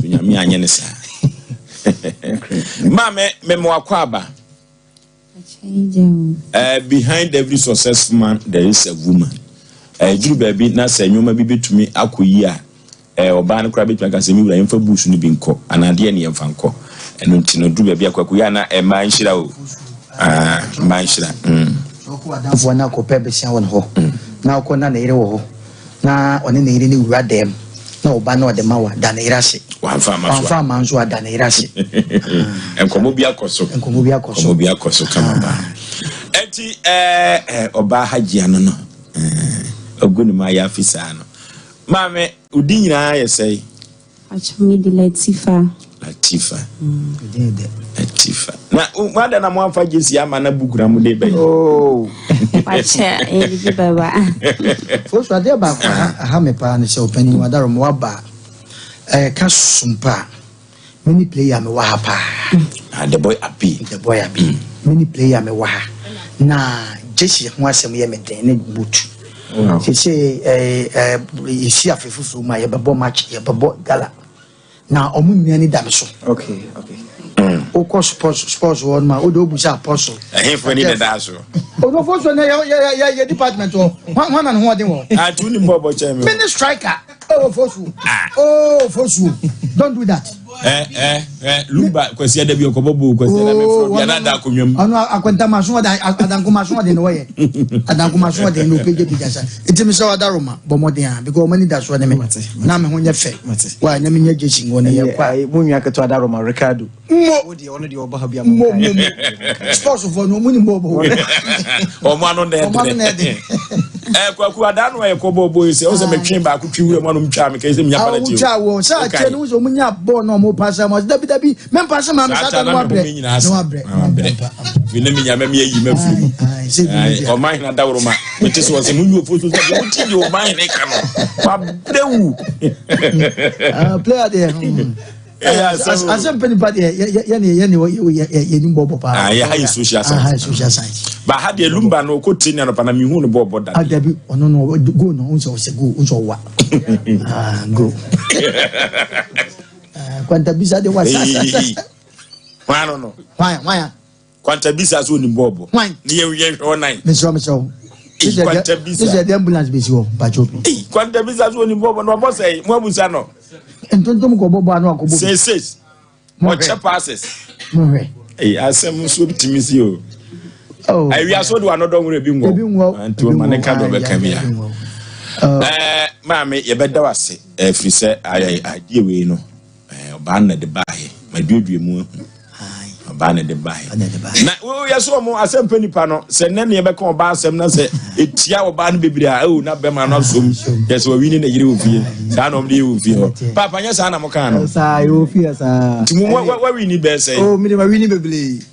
Onyame anyɛ ne saa. Maame, mema wakɔ aba. Eh, behind every successful man there is a woman. Eh, duru baabi na sɛ nneɛma bi betumi akɔ yie a, eh, ɔbaa no koraa betumi aka sɛ me wura yɛmfa buusu no bi nkɔ anaa adeɛ ne yɛmfa nkɔ. Ɛno nti no duru baabi a kwaku yɛ ana mmaa nhyira o. Ah, mmaa nhyira. Ɔkɔ adamfoɔ na akɔpɛ besia wɔ ne hɔ na ɔkɔ na ne yere wɔ hɔ na ɔne ne yere no wura dɛm na ɔba na ɔde ma wa da ne yere ase. Wamfa ama so a. Wamfa ama nso a da ne yere ase. Nkɔmmɔ bi akɔ so. Nkɔmmɔ bi akɔ so. Nkɔmmɔ bi akɔ so kama paa. Ɛnti ɛɛ ɔbaa Hajia no no ɛɛ ɔgu ne ma ayɛ afi saa no. Maame, wo din nyinaa yɛ sɛe? Pacho me de Latifa. Latifa. Latifa. Na wada na mo amfa Jesse ama na book na mo de bɛyɛ. Oh. Wakyɛ yɛde bi bɛba. Fosu adeɛ baako a aha me paa ne sɛ ɔpanin wadaro mo waba ɛka sumpa a many player me wɔ ha paa. Ah, the boy Abi. The boy Abi. Many player me wɔ ha. Na Jesse ho asɛm yɛ me den ne boot. Sese ɛɛ yɛsi afe foforɔ mu a yɛbɛbɔ match yɛbɛbɔ gala na ɔmo nyinaa ni da me so. Okay, okay. Wokɔ sports sports hɔ nom a wode wobu sɛ apostle. Ɛhefo ni na da so. Odofo so ne yɛ yɛ yɛ yɛ department hɔ. Hwan hwan na ne ho ɔden wɔ. Ah, tu ni bɔ bɔ kyɛn mi. Me ne striker. Oh Fosu. Oh Fosu. Don't do that. Eh eh eh Lumba kwasi ada bi ɔkɔbɔ bo kwasi ada me fro bi ana da akonnwa mu. Ɔno akwantama so ɔda adankoma so ɔden na wɔyɛ. Adankoma so ɔden na ɔpagya pagya sa. Nti me sɛ ɔda Roma bɔ mmɔden a because ɔmo ani da soɔ ne me. Na me ho nyɛ fɛ. Wa na me nya jersey ngɔ ne yɛ kɔ a. Mo nua ketewa da Roma Ricardo. Mo. Wo deɛ ɔno deɛ ɔba ha bi a mo mo mo. Sports fo no ɔmo ni bɔ bɔ. Ɔmo ano na Ɔmo ano na ɛdene. ɛdene. Eh kwaku ada no ɛkɔ bɔ bɔ yi sɛ ɔsɛ metwe baako twi wura mu anom twa me kɛse menya Awo penalty o. twa wo sɛ akyɛ no sɛ ɔmo nya bɔɔl na ɔmo pass ama ɔsɛ dabi dabi mɛ mpass ma me Saa saa ta ta no na me wabrɛ home nyinaa na asa. wabrɛ Na wabrɛ. Fi ne menya mɛ meyɛ yi mafiri mu. Ayi, sɛ ebi Ayi, bi a. ɔman hene adaworoma mete so ɔsɛ monyi ofo so sɛ deɛ wote deɛ ɔman hene ka no wabrɛ wu. Ah, player deɛ. Ɛyɛ asɛm o. Asɛm pɛ nipa deɛ yɛne yɛne yɛnim bɔbɔ paa. Ah, yɛ ha yɛ social science. Ah, social science. Ba ha deɛ Lumba no ɔkɔ train anɔpa na mehu no bɔɔbɔ da. Ah, dabi ɔno no go no ɔnsɛ ɔsɛ go ɔnsɛ ɔwa. Ah, go. Ah, kwantabisa de wa sa sa sa. Hwan no no. Hwan hwan. Kwantabisa so onim bɔɔbɔ. Hwan. Ne yɛn yɛn hwɛ ɔnan. Mesrɛ mesrɛ wo. Kwantabisa. Sɛ yɛde ambulance bɛsi hɔ mpakyɛ obi. Kwantabisa so onim bɔɔbɔ na ɔbɔ sɛ mo abusa no. Ntontom kɔ bɔbɔ ano akɔbɔ. Six six. Ɔkyɛ passes. Mohwɛ. Ee asɛm nso tumi si o. Oh. Awia so de wano dɔ nwura bi nwɔ. Ebi nwɔ. Nti o ma ne ka dɔ bɛka bi a. Ɛɛ maame yɛbɛda wo ase ɛfiri sɛ ayɛ adeɛ wei no ɔbaa no na de baayɛ maduadua mu ahu. Ɔbaa na ɛde baeɛ. Na woyɛ so ɔmo asɛmpa nipa no sɛ nnɛ ne yɛbɛka ɔbaa asɛm na sɛ ɛtia ɔbaa no bebree a ɛo na bɛma no asom yɛ sɛ wawi ne na yere wɔ fie saa na ɔmo de yɛ wɔ fie hɔ. Paapa nyɛ saa na mo kaa no. Saa yɛ wɔ fie saa. Nti mo wawi ni bɛɛ sɛ. Oh, mi de ma wi ni bebree.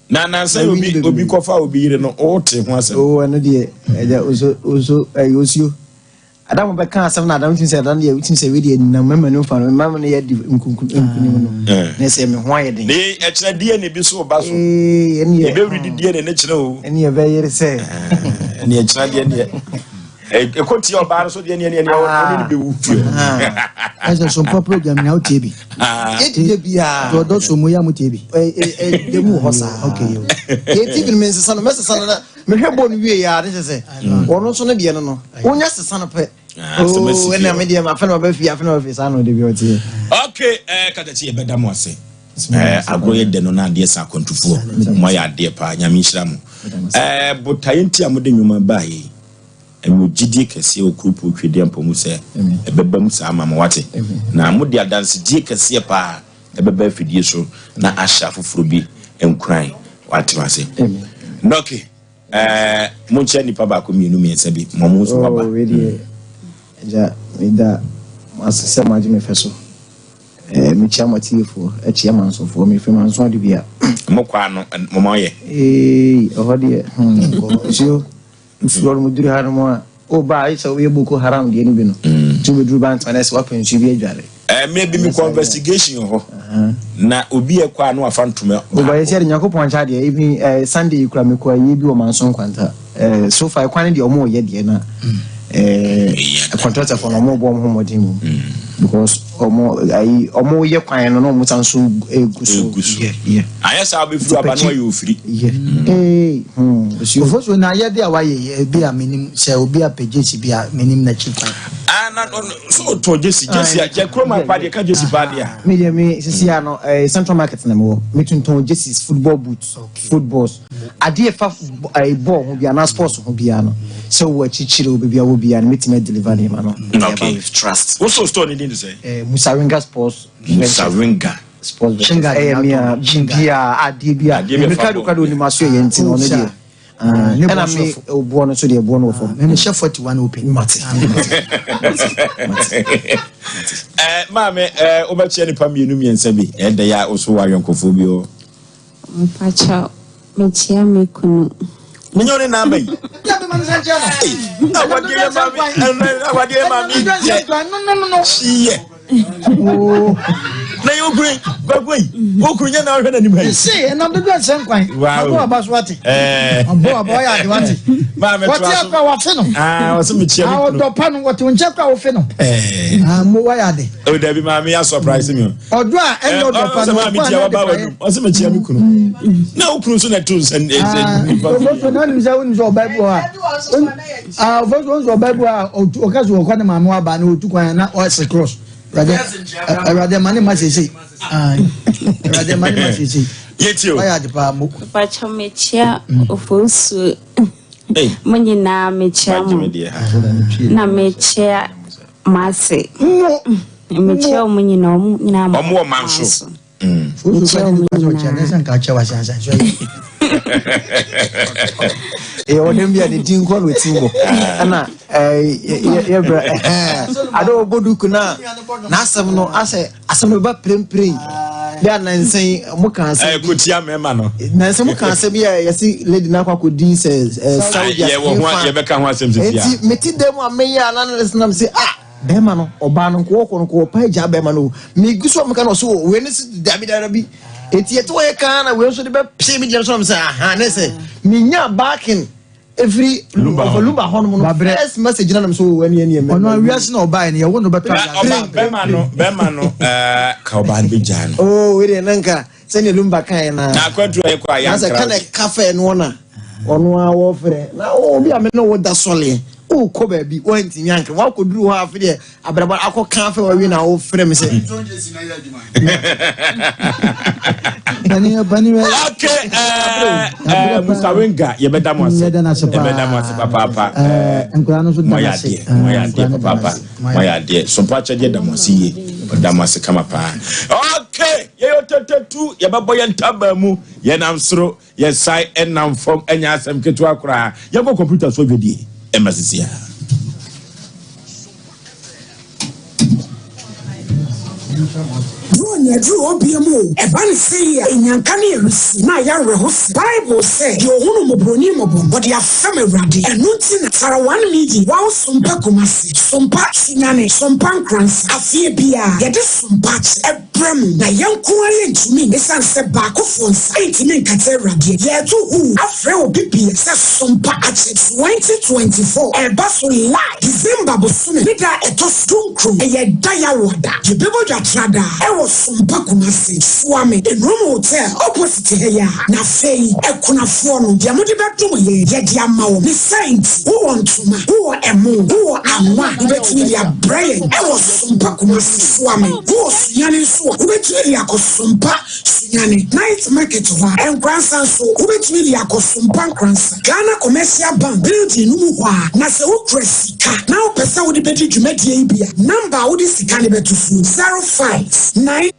Na nansa obi obi kɔfa obi yere no wote ho asɛm. Oh, ɛno deɛ ɛgya oso oso ɛyɛ osuo. Adam bɛka asɛm na Adam tumi sɛ Adam deɛ wotumi sɛ wei deɛ nam mɛma no fa no mɛma no yɛ di nkunim no na sɛ me ho ayɛ den. Ne ɛkyerɛ DNA bi so ba so. Ee ɛbɛwuri di DNA ne kyerɛ o. Ɛne ɛbɛyere sɛ. Ɛne ɛkyerɛ deɛ deɛ. Ɛkɔ tia ɔbaa no so deɛ neɛ neɛ neɛ ɔne ne bɛwu fie. Ɛsɛ sompa program na wotie bi. Yɛdi biara. Ɔdɔ so mu yɛ mo tie bi. Ɛdɛ mu wɔ hɔ saa. Okay. Yɛ TV no me nsesa no mɛsesa no na mehwɛ bɔɔl no wie yɛ a ne kyɛ sɛ ɔno nso no deɛ no no wonya sesa no pɛ. Oh, ɛna me deɛ afei na ɔbɛ fie afei na ɔbɛ fie saa na ɔde bi ɔteɛ. Okay, katakyi yɛbɛda mo ase. Agorɔ yɛ dɛ no na adeɛ sa akwantufoɔ. Mo ayɛ adeɛ paa, Nyame nhyira mo. Botaeɛ nti a mode nnwoma baeɛ yi, mewɔ gyidie kɛseɛ wɔ Kuropɔn Twedeɛmpɔ mu sɛ ɛbɛba mu saa ama mo, wate? Na mode adansedie kɛseɛ paa ɛbɛba afidie so na ahyɛ afoforɔ bi nkuran, wate ase? Nɔke, monkyɛ nnipa baako mmienu mmiɛnsa bi ma ɔmo nso waba. Oh, wei deɛ, agya, meda mo ase sɛ moagye me fɛ so. Mekyia mo atiefoɔ, akyia mansofoɔ, mefiri Manso Adubia. Mo kɔ ano, mo ma ɔyɛ. Ee, ɛhɔ deɛ, nsuo, nsuo no mo duru ha no mo a, o ba ayɛ sɛ woyɛ Boko Haram deɛ no bi no, nti wobɛduru Bantama na ɛsɛ woapɛ nsuo bi adware. Mmerɛ bi mekɔ investigation wɔ hɔ, na obi ɛkɔ a na wafa ntoma O ba yɛsɛ de Nyankopɔn nkyɛ adeɛ, even Sunday yi kura mekɔ ayie bi wɔ Manso Nkwanta. So far ɛkwan no deɛ ɔmo yɛ deɛ na contractor fo no ɔmo bɔ ɔmo ho mmɔden mu because ɔmo ayi ɔmo yɛ kwan no na ɔmo san so egu so. Egu so. Ayɛ saa ɔbɛfiri aba na wayɛ ofiri. Ee osuo. Ofosuo na ayɛ de a wayɛ yi ebi a menim sɛ obi apɛ gyesi bi a menim n'akyi kwan. Ah na so ɔtɔ gyesi gyesi a kyɛ kurom apa deɛ ka gyesi paa deɛ a. Me deɛ me sisi ano Central Market na mewɔ metontɔn jerseys, football boots, footballs. Adeɛ ɛfa bɔɔl ho biara anaa sports ho biara no, sɛ wowɔ akyirikyiri o, baabi a wɔ biara no, mɛtumi adeliver nneɛma no. Okay. With trust. Wo so store ne din de sɛ? Musaringa Sports Musaringa. Sports Ventures. Ɛyɛ me a biribiara, adeɛ bi a. Meka do onim aso yɛ nti no, ɔno deɛ. Ɛna me boɔ no so deɛ boɔ no wɔ fam. Mehyɛ 41 open. Mate. Maame, wobɛkyɛ nipa mmienu mmiɛnsa bi. Ɛdɛ yɛ a wo so wɔ ayɔnkofoɔ bi hɔ. Mpakyɛw, mekyia me kunu. Menye wo ne na aba yi. Awadeɛ ma me deɛ. Yɛ. Na yɛ okunu baako yi. Okunu nyɛ na ɔhwɛ n'anim ha yi. Se ɛnam dodo ɛsɛ nkwan. Abo aba so ate. Abo aba ɔyɛ ade wate. Wɔte akora wafe no. Ah, ɔsɛ mekyia me kunu. Ɔdɔ pa no wɔte nkyɛn kora wofe no. Ah, mo wayɛ ade. O dabi maame ya surprise mi o. Ɔdɔ a ɛnyɛ ɔdɔ pa no ɔkɔ a na ɛde pa. Ɔsɛ mekyia me kunu. Na wo kunu nso na ɛto nsa nipa. Ofosu na ɔnim sɛ wonim sɛ ɔbaa bi wɔ hɔ a. Ofosu wonim sɛ ɔbaa bi wɔ hɔ a ɔka sɛ ɔkɔ ne maame wɔ aba na ɔtu kwan na ɔse cross. Awurade ma ne ma seesei. Awurade ma ne ma seesei. Yɛtie o. Wayɛ ade paa mo. Mpakyɛ mekyia Ofosu. Mo nyinaa mekyia mo. Na mekyia Mase. Mekyia wɔn nyinaa, wɔn nyinaa wɔn wɔ man so. Mekyia wɔn nyinaa. Ɛyɛ ɔdɛm bi a ne din kɔ na ɔti bɔ ɛna yɛbrɛ ade ɔbɔ duku no a n'asɛm no asɛ asɛm no ba pirempire bi a nansa yi mo ka asɛm bi ɛkotia mmarima no nansa mo ka asɛm bi a yɛsi lady no akɔ akɔdi sɛ Saudi yɛwɔ ho yɛbɛka ho asɛm sisi a eti meti dɛm a meyɛ analyst nam sɛ ah bɛrima no ɔbaa no nkɔwɔ kɔ no nkɔwɔ pa agya bɛrima no megu so a meka no ɔso wei ne si dabi dabi eti yɛte wɔyɛ kaa na wei nso de bɛpie me gyina so nam sɛ aha ne sɛ menya backing efiri lumba hɔ nom no first message na nam so wɔ ɛni ɛni ɛmɛ. Ɔno awiase na ɔbaa yɛ no yɛwo no bɛtɔ awiase. Ɔba bɛrima no bɛrima no ɛɛ ka ɔbaa no bɛ gyaa no. Oo wei deɛ nanka sɛnea lumba kan yɛ naa. Na akwantu a yɛkɔ a yɛankra. Na sɛ kana kafe no na ɔno a wɔfrɛ na obi a me ne wo da sɔleɛ wokɔ baabi woantumi ankra woakɔduru hɔ afe deɛ abrabɔ akɔ ka afɛ wawie na wofrɛ me sɛ Okay, Mr. Wenga, yɛbɛda mo ase. Yɛbɛda mo ase papaapa. Moayɛ adeɛ, moayɛ adeɛ papaapa, moayɛ adeɛ. Sompa akyɛdeɛ da mo ase yie. Ɔda mo ase kama paa. Okay, yɛyɛ. Tetetetu, yɛbɛbɔ yɛn ntaban mu, yɛnam soro, yɛsan nam fam, ɛnyɛ asɛm ketewa koraa. Yɛnkɔ kɔmputa so adwadie mma sisi ara. Buronya aduru hɔ biam o, ɛba no sei a, enyanka ne awisi na ayɛ awerɛhosɛm. Bible sɛ, Deɛ ɔhunu mmɔborɔni mmɔbɔ no, ɔde afɛm Awurade. Ɛno nti na Tarawan Media, Wow Sompa Kumasi, Sompa Sunyani, Sompa Nkoransa, afeɛ biara yɛde Sompa akyɛ brɛ mo. Na yɛn nko ara yɛntumi, esiane sɛ baakofoɔ nsa ntumi nkata Awurade. Yɛreto huu afrɛ obi biara sɛ Sompa akyɛ 2024 ɛreba so live December bosome ne da a ɛtɔ so dunkron, ɛyɛ da Yawoada. Yɛbɛbɔ dwa tradaa ɛwɔ Sompa Kumasi, Suame, Nrom Hotel opposite ha yi ara. Na afei akunafoɔ no, deɛ mode bɛdom yɛn, yɛde ama wɔn. Ne saa nti, wowɔ ntoma, wowɔ ɛmo, wowɔ anwa a, wobɛtumi de abrɛ yɛn ɛwɔ Sompa Kumasi, Suame. Wowɔ Sunyani nso a, wobɛtumi de akɔ Sompa Sunyani, Night Market hɔ a. Nkoransa nso, wobɛtumi de akɔ Sompa Nkoransa, Ghana Commercial Bank building no mu hɔ ara. Na sɛ wokura sika na wopɛ sɛ wode bɛdi dwumadie yi bi a, number a wode sika no bɛto so, 059.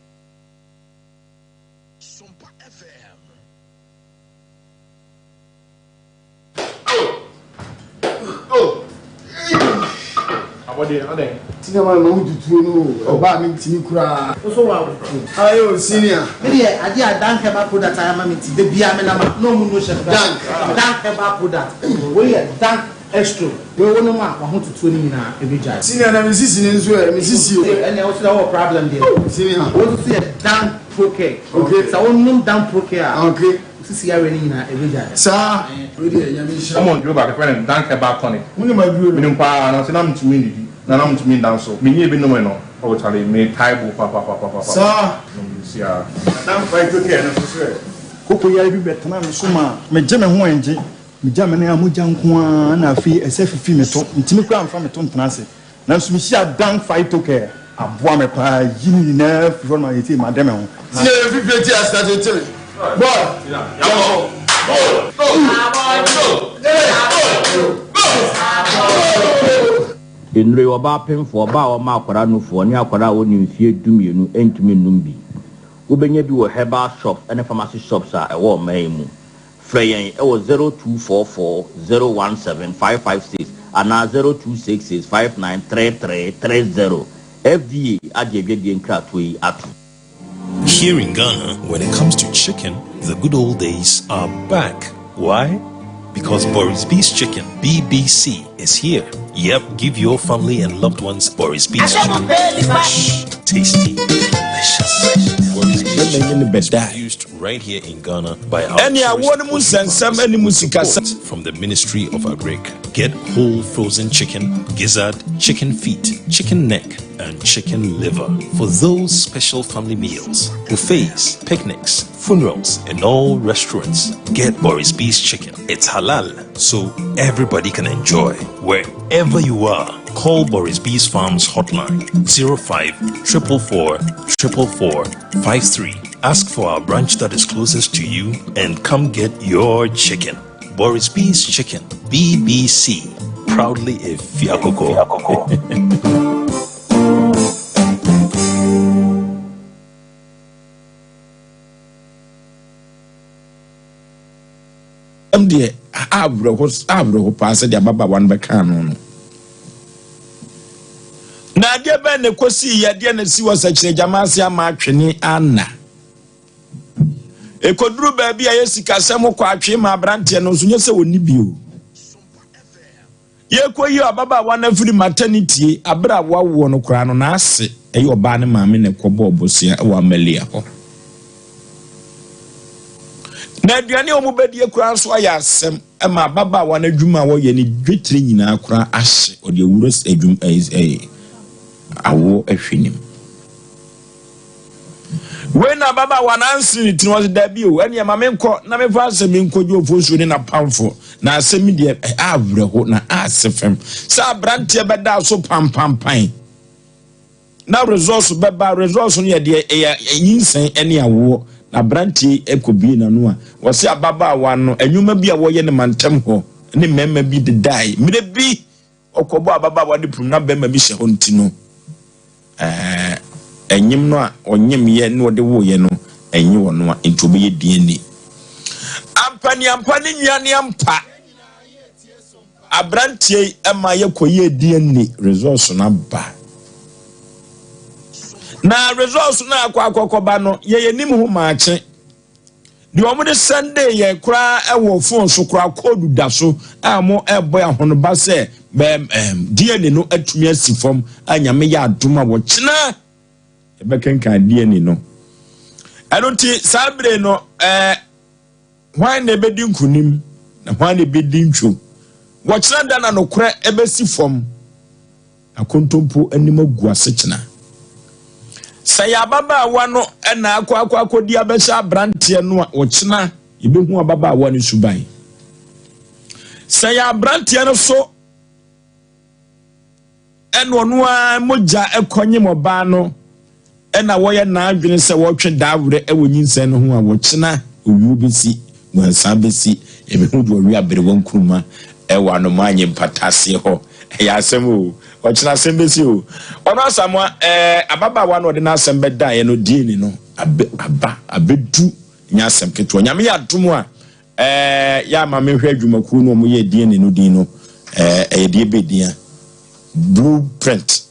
Tina ma ma wotutuo no o ɔbaa mi ntumi koraa. Nso wa wotuo. Ayo senior. Me deɛ adeɛ a Dank herbal product ayɛ ama me nti da biara me nam a na ɔmo no hyɛ me Dank. Dank herbal product wei yɛ Dank Estro wei wo nom a wahotutuo no nyinaa ɛbɛgyae. Senior na me sisi no nso ɛ me sisi o. Ɛnneɛ wo so deɛ wowɔ problem deɛ. Senior. Wei nso so yɛ Dank Procare. Okay. Sɛ wo nom Dank Procare a. Okay. Wo sisi yareɛ no nyinaa ɛbɛgyae. Saa. Wei deɛ Nyame nhyira wo. Wɔn duro baako yɛfrɛ no Dank Herbal Tonic. Wonim aduro no? Menim paa nanso na mentumi nnidi na na mentumi nda nso. Menyɛɛ bi nomee no oh charlie metae bo papapapapa. Saa. Nom bi siaa. Dank Phytocare no nso so ɛ? Koko yare bi bɛtenaa me so maa megye me ho ɛngye. Megya me nan a mogya nko ara na afei ɛsɛ fifi me to. Mentumi koraa mfa me to ntena ase. Nanso mehyiaa Dan Phytocare. Aboa me paa yi ne nyinaa firi hɔ no ma seesei made me ho. Senior yɛ fifire ti ase tete me boy yɛnkɔ. Nnuro yi, ɔbaa pemfoɔ, ɔbaa a ɔma akwadaa nufoɔ, ne akwadaa a ɔnni mfeɛ dumienu ntumi nnom bi. Wobɛnya bi wɔ herbal shops ne pharmacy shops a ɛwɔ ɔman yi mu. Frɛ yɛn wɔ 0244 017 556 anaa 0266 5933 30. FDA agye adwadie nkratoɔ yi atom. Here in Ghana, when it comes to chicken, the good old days are back. Why? Because Boris B's Chicken, BBC, is here. Yep, give your family and loved ones Boris B's Chicken. Fresh, tasty, delicious. Boris B's Chicken is produced right here in Ghana by our Ɛne awoɔ no mu nsɛnsɛm ne mu sikasɛm. From the Ministry of Agric. Get whole frozen chicken, gizzard, chicken feet, chicken neck, and chicken liver for those special family meals, buffets, picnics, funerals, and all restaurants. Get Boris B's chicken. It's halal, so everybody can enjoy. Wherever you are, call Boris B's Farms hotline 05 444 444 53. Ask for our branch that is closest to you and come get your chicken. Boris B's Chicken, BBC. Proudly a Fiakoko. Ɛm deɛ awerɛho awerɛho paa sɛdeɛ ababaawa no bɛkaa no no. Na adeɛ bɛn na ɛkɔsii yɛ adeɛ na si wɔ sɛkyerɛ ase ama atwene ana. Ɛkɔduru baabi a yɛ sikasɛm kɔ atwee ma aberanteɛ no nso nyɛ sɛ ɔnni bio. Yɛrekɔyi ababaawa no afiri maternity abere a wawoɔ no koraa no, n'ase ɛyɛ ɔbaa ne maame na ɛkɔbɔɔ bosea wɔ Amalia hɔ. Na aduane a wɔbɛdie koraa nso ayɛ asɛm ma ababaawa no adwuma a wɔyɛ ne dwetire nyinaa koraa ahye ɔde awura adwuma ɛɛ awoɔ ahwɛ nim. Wei na ababaawa no ansene ne tiri ɔse dabi o ɛneɛ ma menkɔ na mefa asɛm yi nkɔgye ofosuo ne n'apamfo na asɛm yi deɛ awerɛho na ase fam sɛ aberanteɛ bɛda so pampampan na results bɛba results no yɛ deɛ ɛyɛ nyinsɛn ɛne awoɔ na aberanteɛ ɛkɔbie n'ano a wɔse ababaawa no ɛnwuma bi a wɔyɛ ne mantam hɔ ne mmarima bi dedae mmerɛ bi Ɔkɔbɔɔ ababaawa no pum na barima bi hyɛ hɔ nti no, ɛɛ, ɛnyem no a ɔnyemyɛ na ɔde woeɛ no, ɛnyɛ ɔno a, nti ɔbɛyɛ DNA. Ampa ni ampa ne nua ne ampa. Abranteɛ yi ma yɛkɔyɛɛ DNA results no aba. Na results no akɔ akɔkɔba no, yɛyɛ nim ho maakye. Deɛ wɔn de sɛnde yɛ koraa wɔ phone so koraa code da so a wɔn ɛbɔ ahonoba sɛ bɛm ɛm DNA no atumi asi fam a nyame yɛ adom a wɔkyena yɛbɛkenkan DNA no. Ɛno nti saa bere no ɛɛ. Hwan na ebedi nkonim, na hwan na ebedi ntwo? Wɔkyena da na nokorɛ ɛbɛsi fam, na kontompo anim agu ase kyena. Sɛ yɛ ababaawa no na akɔ akɔ akɔdi abɛhyɛ aberanteɛ no a, ɔkyena yɛbɛhu ababaawa no suban. Sɛ yɛ aberanteɛ no so Ɛna ɔno ara mogya kɔnyem ɔbaa no ɛna wɔyɛ n'adwene sɛ wɔtwe daawerɛ wɔ nyinsɛn no ho a wɔkyena owuo bɛsi, nwansaa bɛsi, yɛbɛhu deɛ ɔwe aberewa nkruma ɛwɔ anomaa nye mpataseɛ hɔ. Ɛyɛ asɛm o, ɔkyena asɛm bɛsi o. Ɔno Asamoah ɛɛ ababaawa no ɔde n'asɛm bɛdaeɛ no DNA no abɛ aba abɛdu nyɛ asɛm ketewa. Nyame yɛ adom a Ɛɛ yɛ ama me hwɛ adwumakuo no ɔmo yɛ DNA no din no ɛɛ ɛyɛ deɛ bɛ din a blue print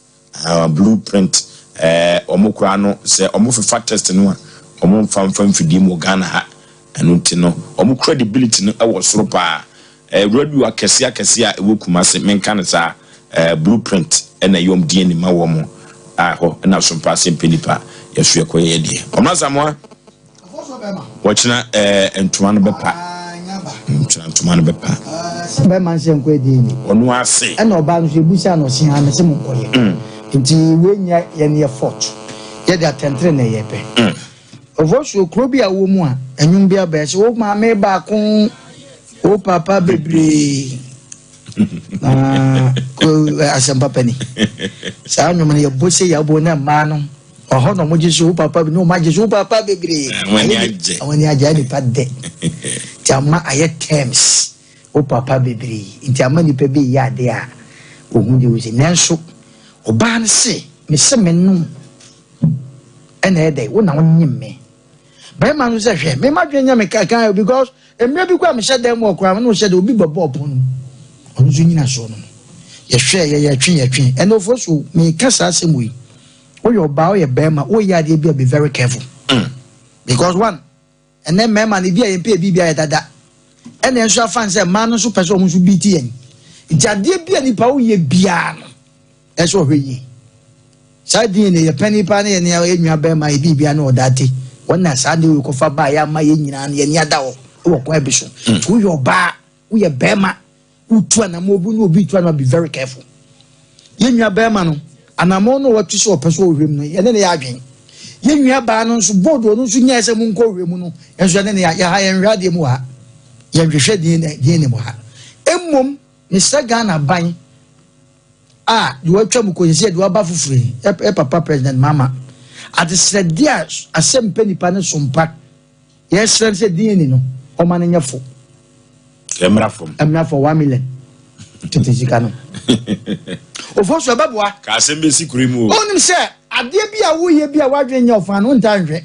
ah blue print ɛɛ ɔmo koraa no sɛ ɔmo fefa test no a ɔmo nfa nfa mfidie mu wɔ Ghana ha ɛno nti no ɔmo credibility no ɛwɔ soro paa ɛɛ radio akɛseɛ akɛseɛ a ɛwɔ Kumasi menka no saa ɛɛ blue print ɛna ɛyɛ ɔmo DNA ma wɔn a ɛhɔ ɛna sompa ase mpɛ nipa yɛso yɛkɔ yɛ deɛ ɔmo asamoa. Wɔkyena ɛɛ ntoma no bɛpa. Nkyena ntoma no bɛpa. Bɛma nsɛ nkɔ adi ni. Ɔno ase. Ɛna ɔbaa no nso ebusa no ɔsi ha mese mo nkɔyɛ. Mm. Nti wei nyɛ yɛn yɛ fault. Yɛde atɛntere na ɛyɛ pɛ. Mm. Ɔfɔ kuro bi a wɔ mu a ɛnwom bi abɛɛ sɛ wo maame baako wo papa bebree. Na asɛm papa ni. Saa nnwom no yɛbɔ sɛ yɛabɔ na mmaa no. Ɔhɔ na wɔgye so wo papa bi na wɔn agye so wo papa bebree. Wɔn ani agye. Wɔn ani agye ayɛ nipa dɛ. Nti ama ayɛ terms wo papa bebree. Nti ama nipa bi yɛ adeɛ a ohun de wosi. Nanso ɔbaa no se me se me nom ɛna ɛyɛ dɛ wo na wonyim me. Bɛrima no sɛ hwɛ me ma dwen nyɛ me kankan because mmerɛ bi koraa mehyɛ dan mu wɔ koraa me ne wo hyɛ dɛ obi bɛbɔ ɔpon no mu ɔno nso nyina soɔ no no yɛhwɛ yɛ yɛtwe yɛtwe ɛna ofo so meka saa asɛm wei. Woyɛ ɔbaa woyɛ bɛrima woyɛ adeɛ bi a be very careful. Mm. Because one, ɛnɛ mmarima no ebi a yɛn pɛ ebi bi ayɛ dada. Ɛna nso afa sɛ mmaa no nso pɛ sɛ wɔn nso bi ti yɛn. Nti adeɛ bi a nipa woyɛ biara no ɛsɛ ɔhwɛ yie. Saa din no yɛ pɛn paa ne yɛ ne yɛ nua bɛrima yɛ biribi ano ɔda ate. Wɔn na saa deɛ kɔfa baa yɛ ama yɛn nyinaa no yɛn ni ada hɔ wɔ kwan bi so. Mm. Nti woyɛ ɔbaa woyɛ bɛrima Wotu anamɔ bi ne obi tu anamɔ be very careful. Yɛn nua bɛrima no anamɔ no watu sɛ ɔpɛ sɛ ɔhwɛ mu no yɛne ne yɛ adwene. Yɛn nua baa no nso board ɔno nso nyae sɛ monkɔ hwɛ mu no nso yɛne ne yɛ ha yɛnhwɛ adeɛ mu wɔ ha. Yɛnhwehwɛ DNA DNA mu ha. Mmom mesrɛ Ghana ban a deɛ watwa mu kɔ sɛ deɛ waba foforɔ yi ɛ papa president Mahama adesrɛdeɛ a asɛm pɛ nipa ne sompa Yɛsrɛ no sɛ DNA no ɔma no nyɛ fo. Ɛmmra fam. Ɛmmra fam 1 million tete sika no. Ofo so ɛbɛboa. Ka asɛm bɛsi kuro mu o. Onim sɛ adeɛ bi a woyɛ bi a wadwene nyɛ ɔfa no wontaa nhwɛ.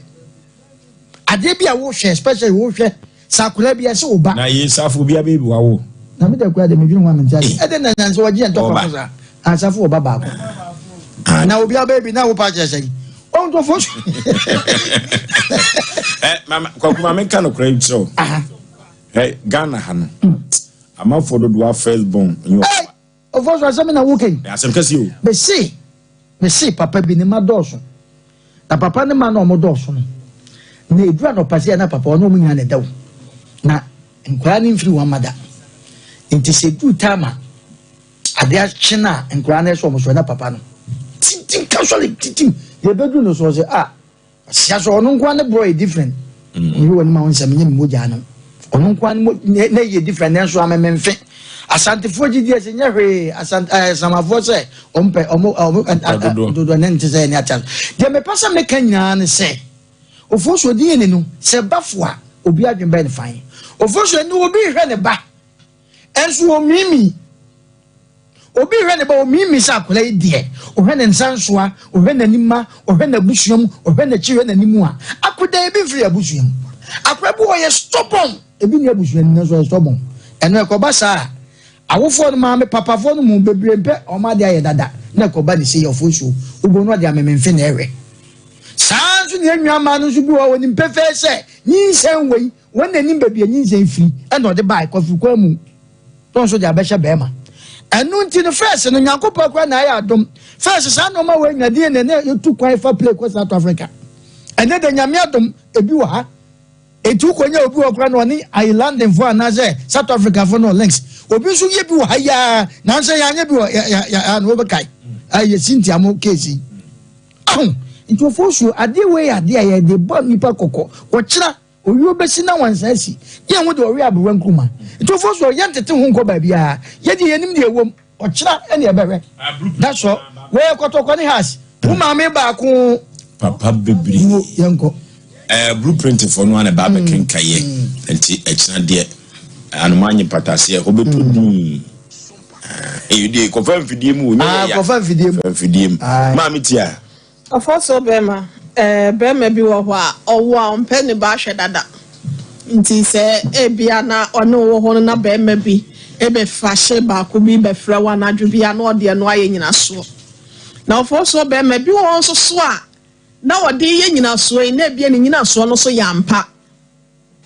Adeɛ bi a wohwɛ especially wohwɛ sɛ akwadaa bi ɛsɛ wo ba. Na yɛ safo bi abɛbi wawo. Na mi dɛ kura de medwene ho a mente ase. Ɛdɛ na nyansa wɔgye yɛn tɔkwa so saa. Asafo wɔ ba baako. Na obi abɛyɛ bi na wo pa kyerɛ sɛn. Ɔntɔfo so. Ɛ mama kwaku maame nka no kora nkyerɛ o. Ɛ Ghana ha no. Amanfoɔ dodoɔ first born nyɛ ɔba. Ɔfɔ so asɛm na wo kɛn. Asɛm kɛse o. Mese mese papa bi ne ma dɔɔso. Na papa ne ma na ɔmo dɔɔso no. Na eduru anɔpa sɛ na papa ɔne ɔmo nyinaa na ɛda o. Na nkwadaa ne mfiri wɔn ma da. Nti sɛ eduru time a Ade akye no a nkwadaa no ɛsɛ wɔn so na papa no tintim casually tintim deɛ ɛbɛduru no so ɔsɛ ah ahyia so ɔno nkoa ne borɔ yɛ different ɔhwɛ wɔn anim a wɔn nsɛm nyɛ me mogya no ɔno nkoa ne mo na yɛ different nanso amememfe asantefoɔ gyi deɛ sɛ nyɛ hwee asante ɛɛ samafoɔ sɛ wɔn pɛ wɔn wɔn dodoɔ ne nte sɛ ɛne ate deɛ mepɛ sɛ meka nyinaa ne sɛ ofosuo di yɛ ne no sɛ bafo a obi adwene bɛn ne fan ofosuo ne obi hwɛ ne ba. Nso omiimii. Obi rehwɛ ne ba, omiimii sɛ akwadaa yi deɛ, ɔhwɛ ne nsa nsoa, ɔhwɛ n'anim ma, ɔhwɛ n'abusua mu, ɔhwɛ n'akyi, hwɛ n'anim a, akwadaa ebi mfiri abusua mu. Akwadaa bi wɔ hɔ ɔyɛ stubborn, ebi nni abusua no mu nanso ɔyɛ stubborn. Ɛno ɛkɔba saa a, awofoɔ no, maame, papafoɔ no mu bebree mpɛ wɔn adeɛ ayɛ dada na ɛkɔba ne sei, ɔfo nsuo, wobɔ no ɔde amememfe na ɛhwɛ. Saa ara nso na yɛn nuammaa no nso bi wɔ hɔ a wɔnim pefee sɛ nyinsɛn wei, wɔn na nim baabi a nyinsɛn firi ɛna ɔde bae, kwafiri kwan mu na ɔnso de abɛhyɛ bɛrima. Ɛno nti no fɛs no Nyankopɔn koraa na ayɛ adom. Fɛs saa nneɛma wei nya DNA na yɛtu kwan fa plane kɔ South Africa. Ɛnɛ de Nyame adom ebi wɔ ha. Enti wokɔnya obi wɔ koraa na ɔne ayi Londonfoɔ anaasɛ South Africafoɔ no links. Obi nso yɛ bi wɔ ha yi ara nanso yɛanyɛ bi wɔ yɛ yɛ yɛ na wobɛkae. Ayɛ Cynthia mo case yi. Ahu, nkurɔfoɔ suro adeɛ wei yɛ adeɛ a yɛde bɔ nnipa kɔkɔ. Wɔkyena, owuo bɛsi na wansan asi. Yɛn ho deɛ ɔwe aberewa nkruma. Nkurɔfoɔ suro, yɛntete ho nkɔ baabiara. Yɛn deɛ yɛnim deɛ ɛwom. Ɔkyena ɛne ɛbɛhwɛ. That's all. Wei yɛ kɔtɔkɔ ne has. Wo maame baako. Papa bebree. Wuo, yɛnkɔ. Eh, blueprint foɔ no ara na ɛba abɛkenka yɛ. Nti ɛkyena deɛ, anoma nye pataseɛ, hɔ bɛtɔ dinn. Eyi deɛ kɔfa mfidie mu o, nyɛ yɛ ya. Kɔfa mfidie mu. Kɔfa mfidie mu. Maame tia. Ɔfɔ so bɛrima, ɛɛ bɛrima bi wɔ hɔ a ɔwo a ɔmpɛ ne ba ahwɛ dada. Nti sɛ ebia na ɔne wo wɔ hɔ no na bɛrima bi bɛfa hye baako bi bɛfrɛ wo anadwo bi a na ɔde ɛno ayɛ nyinasoɔ. Na ɔfɔ so bɛrima bi wɔ hɔ nso so a na ɔde yɛ nyinasoɔ yi na ebia ne nyinasoɔ no so yɛ ampa.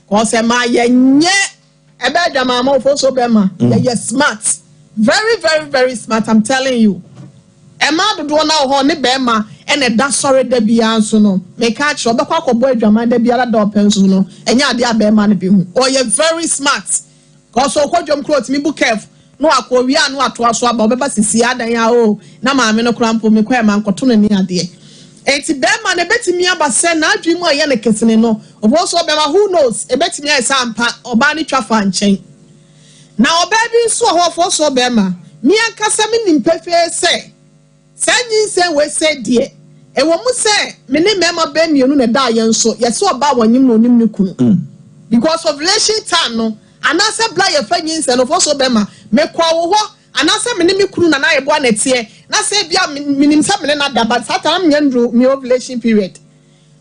Cause ɛma yɛnyɛ ɛbɛ adwamammɔ ofosuo bɛma mm. yɛyɛ smart very very very smart i'm telling you ɛma dodoɔ no wɔ hɔ ne bɛrima ɛna ɛda sɔre da biara nso no meka akyerɛ ɔbɛkɔ akɔbɔ adwaman da biara da ɔpɛ nso no ɛnyɛ adeɛ a bɛrima no bi ho ɔyɛ very smart Cos ɔkɔ dwom koraa otumi bu curve na wakɔ owie a na watoa so aba ɔbɛba sisi adan a oh na maame no koraa mpo mekɔɛ mankɔto no ne adeɛ enti bɛɛma no ebetumi aba sɛ n'adwene mu a ɛyɛ no kesene no ɔbɔ so ɔbɛma who knows ebetumi ayɛ sɛ ampa ɔbaa no twa fa nkyɛn na ɔbaa bi nso wɔ hɔ ɔfɔ so ɔbɛɛma me ankasa me nim pefee sɛ Saa nyinsɛn wei sɛɛ deɛ, ɛwɔ mu sɛ me ne mmarima bɛɛ mmienu na ɛdaa yɛn nso, yɛse ɔbaa wɔnyem na ɔnim ne kunu. Because ovulation time no, anaasɛ berɛ a yɛfa nyinsɛn no, ɔfɔ so bɛma, mekɔɔ wo hɔ, anaasɛ me ne me kunu Nana Yeboah na ɛteɛ, na sɛ ebia menim sɛ me ne no ada, but saa time no na mennya nnuru me ovulation period.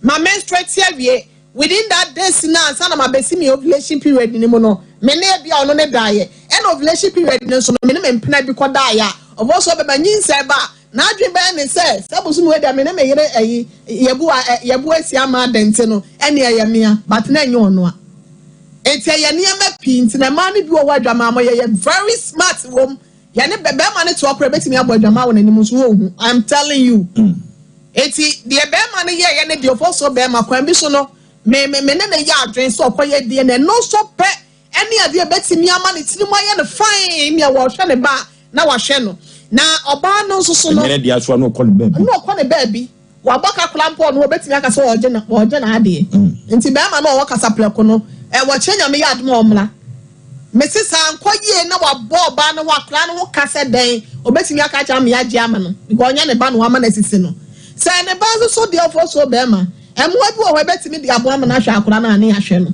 Ma menstruate awie, within that days no ansa na mabɛsi me ovulation period no mu no, me ne ebia ɔno ne daeɛ, ɛna ovulation period no nso no, me ne me mpena bi kɔdaeɛ a, of course ɔbɛma nyinsɛn ba a, n'adwene bɛyɛ ne sɛ, sɛ bosome wei deɛ me ne me yere ayi, yɛbu a, yɛbu asi ama adɛn nti no, ɛne ɛyɛ mea, but na ɛnyɛ ɔno a. Nti ɛyɛ nneɛma pii nti na mmaa no bi wɔ hɔ adwamammɔ yɛyɛ very smart wɔ mu. Yɛne bɛ bɛrima no te hɔ koraa ebetumi abɔ adwaman wɔ n'anim nso wonhu. I am telling you. Eti deɛ bɛrima no yɛɛyɛ ne deɛ ɔfɔ so bɛrima kwan bi so no me me me ne no yɛ adwene sɛ ɔkɔyɛ deɛ na ɛno nso pɛ ɛne adeɛ ebetumi ama ne tirim ayɛ no fine nea wɔhwɛ ne ba na wahwɛ no na ɔbaa no nso so no. Ɛnyɛ ne deɛ so a na ɔkɔ ne baabi. Na ɔkɔ ne baabi. Wabɔ ka koraa mpo ɔno ɔbɛtumi aka sɛ ɔregye na ɔregye n'adeɛ. Nti bɛrima no a ɔwɔ kasaprɛko no ɛ wɔkyerɛ Nyame yɛ adom a ɔmmra. Mese sɛ ankɔ yie na wabɔ ɔbaa no ho akwadaa no ho ka sɛ dɛn ɔbɛtumi aka akyerɛ ama yɛagye ama no because ɔnyɛ ne ba na wama no asisi no. Sɛ ne ba nso so deɛ ɔfoɔ soɔ bɛrima mmoa bi wɔ hɔ ɛbɛtumi de aboa ama no ahwɛ akwadaa no a ne yɛahwɛ no.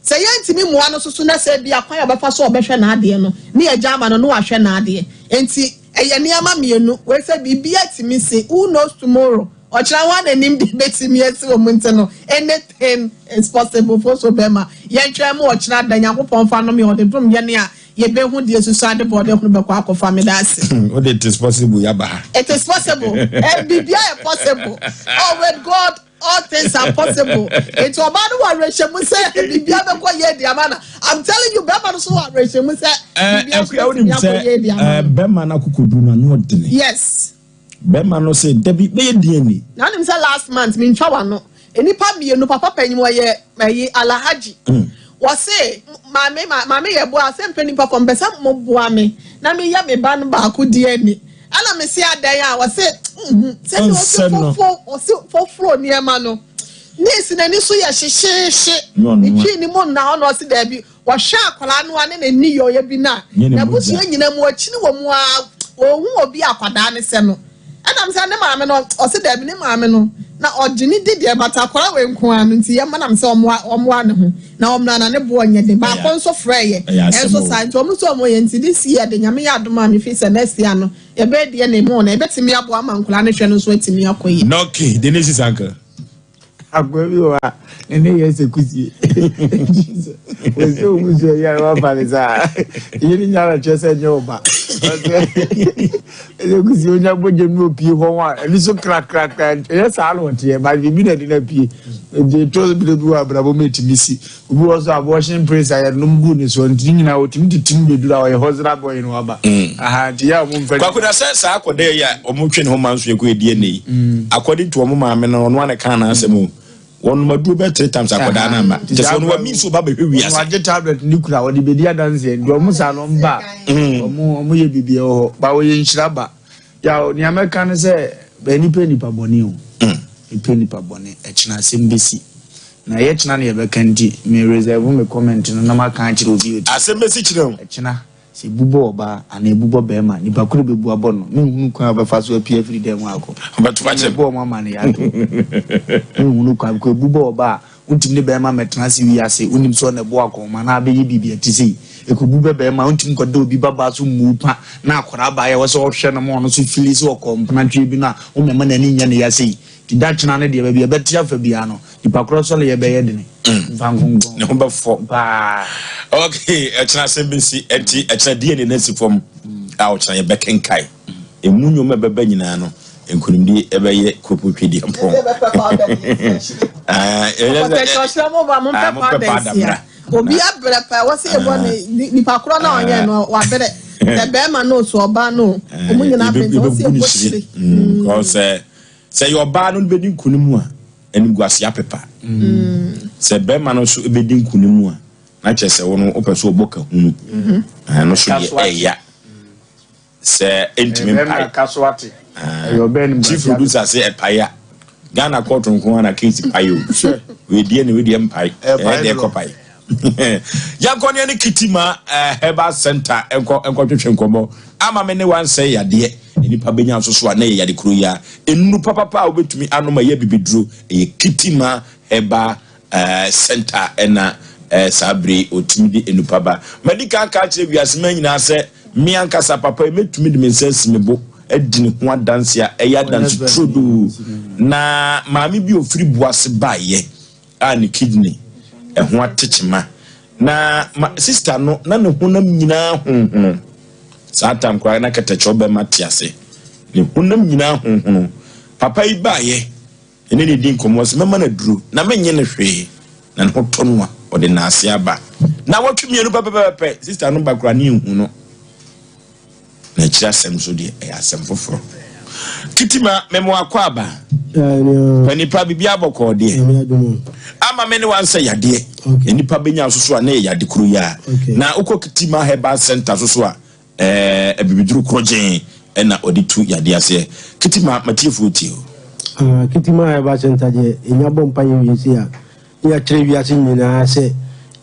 Sɛ yɛntumi mmoa no nso so na sɛ ebia kwan a ɔbɛfa so a ɔbɛhwɛ n'adeɛ no ne yɛagya ama no na wahwɛ n'adeɛ. Nti Ɛyɛ nneɛma mmienu wei sɛ biribiara tumi si, who knows tomorrow, ɔkyena hwan na nim deɛ ɛbɛtumi asi wɔ mu nti no anything is possible fo so bɛma yɛntwɛn ma ɔkyena da Nyankopɔn mfa nom yɛn ɔde dom yɛn a yɛbɛhu deɛ susu ade bɔ ɔde hunu bɛkɔ akɔfa meda ase. Wode it is possible yaba ha. It is possible eh, biribiara yɛ possible oh with God. All things are possible. Nti ɔbaa no wɔ awerɛhyɛmu sɛ biribiara bɛkɔ yie de ama no. I'm telling you, bɛrima no nso wɔ awerɛhyɛmu sɛ biribiara nso bɛtumi akɔ yie de ama no. Bɛrima no akokoduru no ano ɔdene. Yes. Bɛrima no sɛ dabi bɛyɛ DNA. Na wonim sɛ last month mentwa w'ano. Nnipa mmienu papa panyin wɔyɛ ɛyi Alhaji. Wɔse maame maame yɛ boa sɛ mpɛ nipa kɔ mpɛ sɛ mo boa me na meyɛ me ba no baako DNA. Ɛna me se adɛn a ɔse nhu sɛdeɛ ɔse fofo ɔse foforo nneɛma no ne esi n'ani so yɛ hyehyeehye ne twi ne mu nna hɔ na ɔse daabi wɔhwɛ akwadaa no a ne n'ani yɛ ɔyɛ bi na n'abusua nyina mu ɔkyini wɔ mu a ɔhu obi akwadaa ne sɛ no. Ɛna mesɛ ne maame no ɔse daabi ne maame no na ɔgye ne di deɛ but akwadaa wei nko ara no nti yɛmma nam sɛ ɔmoa ɔmoa ne ho na ɔmmra na ne boɔ nyɛ den. Baako nso frɛɛ yɛ ɛnso saa nti ɔmo nso ɔmo yɛ nti this year de Nyame yɛ adom a mefi sɛ next year no yɛbɛyɛ DNA mu na ɛbɛtumi aboa ama nkwadaa no hwɛ no nso atumi akɔ yie. Okay, Denise Uncle. Akoa bi wɔ hɔ a ne ne yɛ sɛ kusie. Wɔsɛ wɔn sɛ yɛ a wɔafa ne saa. Yɛ ne nyara kyerɛ sɛ nyɛ ɔba. Ɛsɛ kusie onya bɔgye mu opie hɔ a ɛno so krakrakra ɛyɛ saa na ɔteɛ ba biribi na ɛde na pie. Nti ɛtɔ bere bi wɔ abrabɔ mu ɛtumi si. Obi wɔ so abortion pills a yɛnom gu ne so nti ne nyinaa ɔtumi titim bɛduru a ɔyɛ hustler boy no aba. Aha nti yɛ a wɔn mfa. Kwaku na sɛ saa akɔda yi a wɔn twe ne ho ma nso yɛ kɔ yɛ DNA yi according to wɔn maame no ɔno ana kan n'asɛm o wɔn nom aduro bɛ three times akɔda no ama nti sɛ ɔno wa mi nso ba bɛhwɛ wiase. Wɔn agye tablet ne kura wɔde bɛdi adanseɛ nti wɔn saa no wɔn ba wɔn wɔn yɛ biribi wɔ hɔ ba wɔyɛ nhyira ba yaw nea mɛka ne sɛ bɛn nipa nipa bɔne o nipa nipa bɔne ɛkyena asɛm bɛsi. Na ɛyɛ kyena na yɛbɛka nti, me reserve me comment no na maka akyerɛ obi a ɔtie. Asɛm bɛsi kyena o. Ɛkyena, sɛ ebu bɔ ɔbaa anaa ebu bɔ bɛɛma, nipa koro bɛbu abɔ no, menhunu kwan a ɔbɛfa so apue afiri dan mu akɔ. Ɔbɛto akyɛ me. Mebɔ wɔn amaneɛ ato. Menhunu kwan, because ebu bɔ ɔbaa a, wontumi ne bɛɛma mmɛtena ase wiase, wonim sɛ ɔna ɛbɔ akɔnma anaa abɛyɛ biribi a ɛte sei. Ɛkɔbu bɛ bɛɛma a, wontumi nkɔda obi babaa so mmu pa na akwadaa baeɛ a ɛwɔ sɛ ɔhwɛ no ma ɔno nso fili sɛ ɔkɔɔ mpenatweɛ bi no a, wommɛma n'ani nyɛ ne ya sei. Nti da kyena no deɛ baabi a ɛbɛte afa biara no nipa korɔ sɔre yɛ bɛyɛ dene mfa nkonkɔn. Ne ho bɛfɔ paa. Ok ɛkyena asɛm bɛsi ɛnti ɛkyena DNA no asi fam a ɔkyena yɛbɛkenkae ɛmu nnwom a ɛbɛba nyinaa no nkonimdie ɛbɛyɛ kuropo twedeɛ mpɔn. Ɔpɔtɛkyerɛkyerɛ mo ba mo mpɛ powder nsia obi abrɛ paa wɔsi ɛbɔ ne nipa korɔ na ɔyɛ no wabrɛ sɛ bɛrima no so ɔbaa no ɔmo nyinaa brɛ nti wɔsi ɛbɔ hyire. Kɔsɛ Sɛ ɛyɛ ɔbaa no bɛdi nkonim a, animguaseɛ apepa. Sɛ bɛrima no nso bɛdi nkonim a, na kyerɛ sɛ wo no wopɛ sɛ ɔbɔ kahunu. Ɛno nso deɛ ɛya. Sɛ ɛntumi mpae. Chief producer sɛ ɛpae a, Ghana kɔɔto nko ara na case pae o. Wei deɛ ne wei deɛ mpae. Ɛyɛ deɛ ɛkɔ pae. Yɛnkɔ ne ɛne Kitima Herbal Center nkɔ nkɔtwetwe nkɔmmɔ ama me ne wansɛe yadeɛ. Nnipa bɛnya nso so a na ɛyɛ yade koro yi ara. Nnuru papapa a wobɛtumi anom a ɛyɛ abibiduro, ɛyɛ Kitima Herbal Center ɛna saa bere yi ɔtumi de nnupa ba. Madi kan aka akyerɛ wiase man nyinaa sɛ me ankasa papa yi mɛtumi de me nsa asi me bo adi ne ho adanse a ɛyɛ adanse turodoo. Na maame bi a ɔfiri Boase baeɛ a ne kidney ɛho ate kyema na ma sista no na ne honam nyinaa honhono saa tam koraa na kɛtɛkyɛw bɛma te ase ne honam nyinaa honhono papa yi baayɛ ɛne ne di nkɔmmɔ sɛ mɛma no aduro na menye no hwee na ne ho tɔ no a ɔde naase aba na wɔtwe mmienu pɛpɛpɛpɛ sista no ba koraa ne ehu no Na akyiri asɛm nso deɛ ɛyɛ asɛm foforɔ. Kitima memo akɔ aba. Panipa biribi abɔkɔɔ deɛ. Ama me ne wansɛ yadeɛ. Nipa bɛnya nso so a na yɛ yade koro yi a. Na wokɔ Kitima Herbal Center so so a ɛɛ abibiduro korɔgyen ɛna ɔde tu yadeɛ aseɛ. Kitima matiefoɔ tie o. Ah, Kitima Herbal Center deɛ ɛnya bɔ mpa yɛ wie sei a na yɛakyerɛ wiase nyinaa sɛ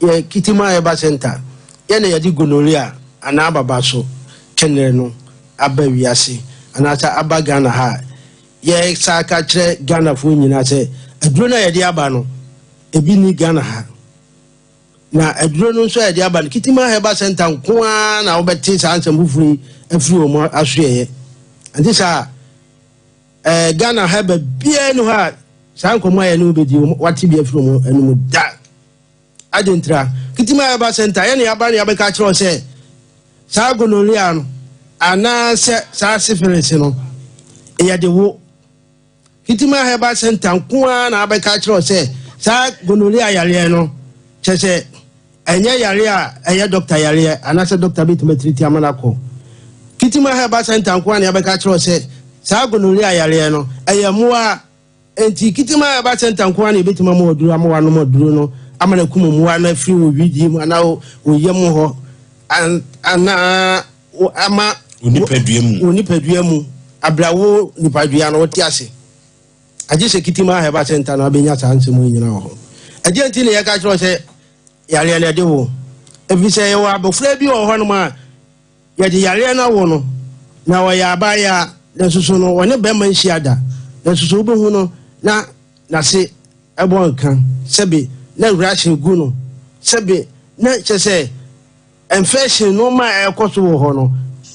yɛ Kitima Herbal Center yɛ na yɛde gonorrhea anaa ababa so kɛnɛrɛ no aba wiase anaasɛ aba Ghana ha a yɛsan ka kyerɛ Ghanafoɔ nyinaa sɛ aduro no a yɛde aba no ebi ni Ghana ha na aduro no nso a yɛde aba no Kitima Herbal Center nko ara na wobɛte saa nsɛm foforɔ yi afiri wɔn asoɛeɛ ɛnte saa ɛɛ Ghana ha baabiara ni hɔ a saa nkɔmmɔ a yɛne wo bɛdi wate bi afiri wɔn anom da Adɛn ntira? Kitima Herbal Center, yɛne yɛaba ne yɛabɛka akyerɛ wo sɛ saa gonorrhea no anaasɛ saa syphilis no, yɛde wo. Kitima Herbal Center nko ara na abɛka akyerɛ wo sɛ saa gonorrhea yareɛ no, kyerɛ sɛ ɛnyɛ yareɛ a ɛyɛ dɔkta yareɛ anaasɛ dɔkta bɛtumi atiriti ama no akɔ. Kitima Herbal Center nko ara na yɛabɛka akyerɛ wo sɛ saa gonorrhea yareɛ no, ɛyɛ mmoa Enti Kitima Herbal Center nko ara na yɛbɛtumi ama wo aduro ama woanom aduro no ama no akum mmoa no afiri wo wedeɛ mu anaa wo yam hɔ anaa ama wo nipadua mu wo nipadua mu abira wo nipadua no wote ase agye sɛ Kitima Herbal Center na wabɛnya saa nsɛm yi nyinaa wɔ hɔ. Ɛdeɛ nti na yɛka kyerɛ wo sɛ yareɛ no ɛde wo ɛfiri sɛ yɛwɔ abɔfra bi wɔ hɔnom a yɛde yareɛ no awo no na ɔyɛ abaayewa. nanso so no wɔne bɛrima nhyia da, nanso so wobɛhu no na n'ase ɛbɔ nka, sɛbe na wurahyɛ gu no, sɛbe na kyɛ sɛ Infection nnoɔma a ɛkɔ so wɔ hɔ no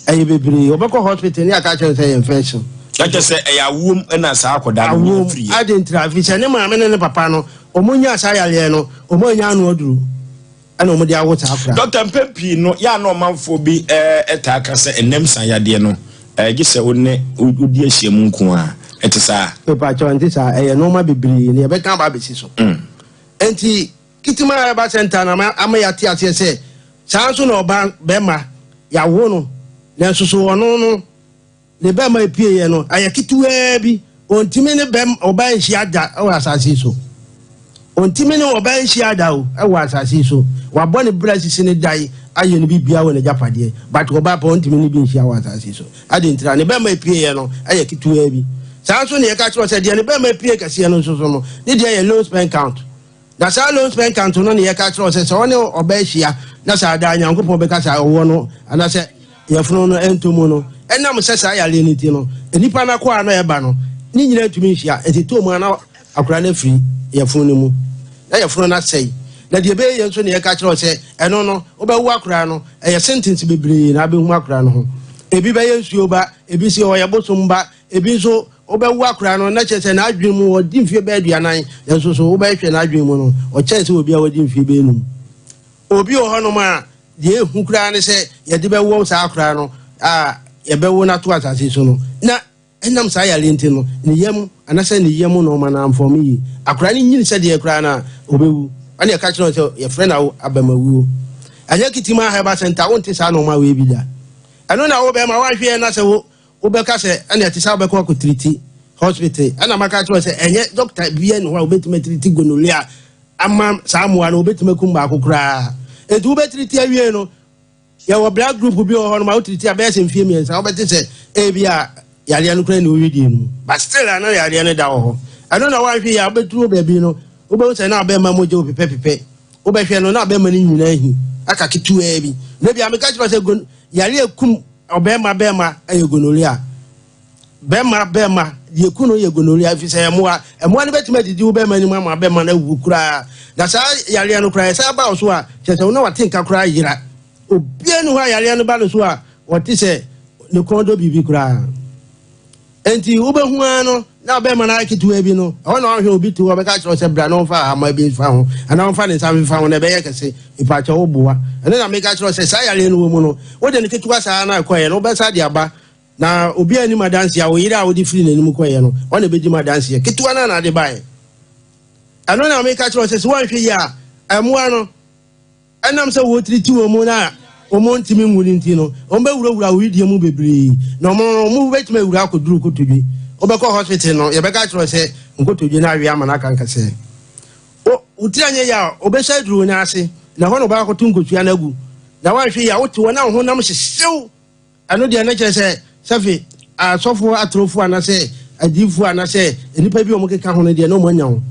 ɛyɛ bebree. Ɔbɛkɔ hospital ne aka akyerɛ no sɛ ɛyɛ infection. Na kyerɛ sɛ ɛyɛ awoom na saa akwadaa no nya firi yɛ. Awoom, adɛn ntira? Ɛfiri sɛ ne maame ne ne papa no wɔn nyaa saa yareɛ no wɔn annya ano aduro ɛna wɔn de awo saa akwadaa no. Doctor mpɛn pii no yɛ a na ɔmanfoɔ bi taa ka sɛ ɛnam saa yadeɛ no gye sɛ wo ne wodi ahyiamu nko ara, ɛte saa? Mepakyɛw ɛnte saa, ɛyɛ nnoɔma bebree na yɛbɛka aba abɛsi so. Ɛnti Kitima Herbal Center na ama yɛate aseɛ sɛ saa nso na ɔba bɛrima yɛawo no nanso so ɔno no ne bɛrima epieɛ no ayɛ ketewaa bi ɔntumi ne bɛm ɔbaa nhyia da wɔ asase yi so ɔntumi ne ɔbaa nhyia da o wɔ asase yi so wabɔ ne bra sisi ne dan ayɛ no bibia wɔ n'agyapadeɛ but ɔbaa pɛ ɔntumi ne bi nhyia wɔ asase yi so ade ntira ne bɛrima epieɛ no ayɛ ketewaa bi saa nso ne yɛka kyerɛ sɛ deɛ ne bɛrima epie kɛseɛ no nso so no ne deɛ yɛ low sperm count. Na saa low sperm count no na yɛka kyerɛ wo sɛ sɛ ɔne ɔbaa hyia na sɛ adaa Nyankopɔn bɛka sɛ ɔwɔ no anaasɛ yɛfono no ɛntɔ mu no, ɛnam sɛ saa yareɛ no nti no, nnipa no akoa no ɛba no ne nyina ntumi nhyia, nti tɔ mu a na akora no afiri yɛfono no mu na yɛfono no asɛe. Na deɛ ɛbɛyɛ yie nso na yɛka kyerɛ wo sɛ ɛno no wobɛwo akora no, ɛyɛ sentence bebree na abɛhu akora no ho. Ebi bɛyɛ nsuo ba, ebi sɛ ɔyɛ bosom ba, Ebi nso, wobɛwo akwadaa no, na kyerɛ sɛ n'adwene mu ɔdi mfeɛ bɛyɛ 40, nanso so wobɛhwɛ n'adwene mu no, ɔkyɛn sɛ obi a wadi mfeɛ bɛyɛ num. Obi wɔ hɔnom a, deɛ ehu koraa ne sɛ yɛde bɛwo saa akwadaa no a yɛbɛwo no ato asase so no, na ɛnam saa yareɛ nti no, ne yam anaasɛ ne yam nnoɔma no amfɔme yie. Akwadaa no nyini sɛdeɛ koraa no a, ɔbɛwu. Ɛna yɛka kyerɛ no sɛ yɛfrɛ no abamawuo. Ɛnyɛ Kitima Herbal Center, wonte saa nnoɔma wei bi da. Ɛno na wo bɛrima woanhwɛ na sɛ wo Wobɛka sɛ, Ɛnna ɛte sɛ wobɛkɔ akɔtiriti hospital. Ɛnna maka akyerɛ wo sɛ, ɛnyɛ dɔkta biara nni hɔ a obetumi atiriti gonorrhea ama saa mmoa no, obetumi akum baako koraa. Enti wobɛtiriti awie no, yɛwɔ blood group bi wɔ hɔ nom a wotiriti a bɛyɛ sɛ mfie mmiɛnsa, wobɛte sɛ ebi a yareɛ no koraa ni wowedeɛ no mu. But still a na yareɛ no da wɔ hɔ. Ɛno na woanhwɛ yie a wobɛduru baabi no, wobɛhu sɛ na abɛɛma mogya wo pepɛpepɛ. Wobɛhwɛ no na abɛɛma no nyinaa ahi aka ketewaa bi. Na bi a meka kyerɛ wo sɛ yareɛ kum Ɔbɛrima bɛrima yɛ gonorrhea. Bɛrima bɛrima deɛ ku no yɛ gonorrhea ɛfiri sɛ ɛyɛ mmoa. Mmoa no bɛtumi adidi wo bɛrima anim ama bɛrima no awu koraa. Na saa yareɛ no koraa ɛsan ba wo so a kyerɛ sɛ wo na wate nka koraa yera. Obiara ni hɔ a yareɛ no ba no so a ɔte sɛ ne kɔn dɔ biribi koraa. Enti wobɛhu ara no na ɔbɛrima no ayɛ ketewa bi no, ɛhɔ na ɔhwɛ obi te hɔ ɔbɛka akyerɛ wo sɛ bra na ɔmfa ahama bi mfa ho anaa ɔmfa ne nsa mfa ho na ɛbɛyɛ kɛse. Mepaakyɛw wo boa. Ɛno na meka kyerɛ wo sɛ saa yareɛ no wɔ mu no, wode no ketewa saa na ɛkɔeɛ no, wobɛsa de aba na obi anim adanseɛ a wo yere a wode firi n'anim kɔeɛ no, ɔna ɛbɛdi mu adanseɛ. Ketewa no na ade baeɛ. Ɛno na meka kyerɛ wo sɛ sɛ woanhwɛ yie a, mmoa no, Ɛnam sɛ wɔretiriti wɔn mu na wɔntumi nwu no nti no, wɔbɛwurawura wo wedeɛ mu bebree, na wɔn no, wɔbɛtumi awura akɔduru kotodwe. Wobɛkɔ hospital no, yɛbɛka akyerɛ wo sɛ nkotodwe no awe ama no aka nkasɛɛ. Wo, wo tiri anyɛ yie a, wɔbɛhyɛ aduru wo nan ase, na ɛhɔ na wɔbɛkɔ akɔto nkosua no agu. Na woanhwɛ yie a, wote hɔ na wo honam hyehyew. Ɛno deɛ na kyerɛ sɛ sɛfe asɔfoɔ atorofoɔ anasɛ adiyifoɔ anasɛ nnipa bi a wɔkeka ho no deɛ na wɔn anya ho.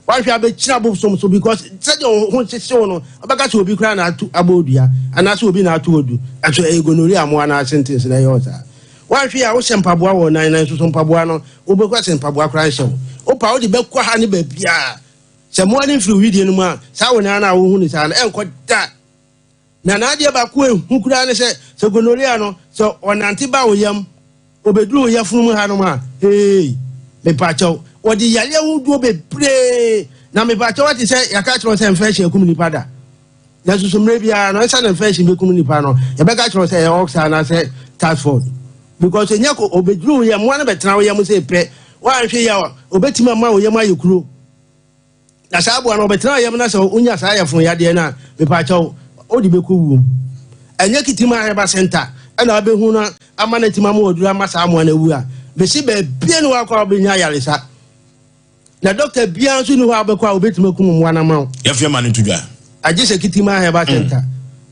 Wahwɛ abɛkyerɛ abosom so because sɛdeɛ wɔn ho hyehye wo no ɔbɛka sɛ obi koraa na ato abɔ odua anaasɛ obi na ato odu ɛso ɛyɛ gonorrhea mmoa no asentence na ɛyɛ wɔ saa. Wahwɛ a wohyɛ mpaboa wɔ nan nan so so mpaboa no wobɛkɔ sɛ mpaboa koraa nhyɛ wo. Wopa wode bɛkɔ ha ne baabiara sɛ mmoa no mfiri wo wedeɛ no mu a saa wo nan no a wohu no saa no ɛnkɔ da. Na n'adeɛ baako a ɛhu koraa ne sɛ, sɛ gonorrhea no, sɛ ɔnante ba wo yam, ɔbɛduru wo yafunu mu hanom a, hey, mepaakyɛw, wɔde yareɛ ahodoɔ bebree, na mepaakyɛw ate sɛ yɛaka akyerɛ wo sɛ infection akum nipa da. Nanso so mmerɛ biara no, ɛnsa na infection bɛkum nipa no, yɛbɛka akyerɛ wo sɛ ɛyɛ ulcer anaasɛ typhoid. Because ɛnya ɔbɛduru wo yam, mmoa no bɛtena wo yam sɛ pɛ, woanhwɛ yie a, ɔbɛtumi ama wo yam ayɛ kuro. Na saa aboa no ɔbɛtena yam na sɛ wonya saa yafunu yadeɛ no a, mepaakyɛw, wode bɛkɔ wuo mu. Ɛnyɛ Kitima Herbal Center ɛna wobɛhu no ama no atumi ama waduru ama saa mmoa no awu a, mese baabia ni hɔ akɔ a wobɛnya ayaresa. Na dɔkta biara nso ni hɔ a wobɛkɔ a wobɛtumi akum mmoa no ama wo. Yɛfeɛ ma no to dwa. Agye sɛ Kitima Herbal Center.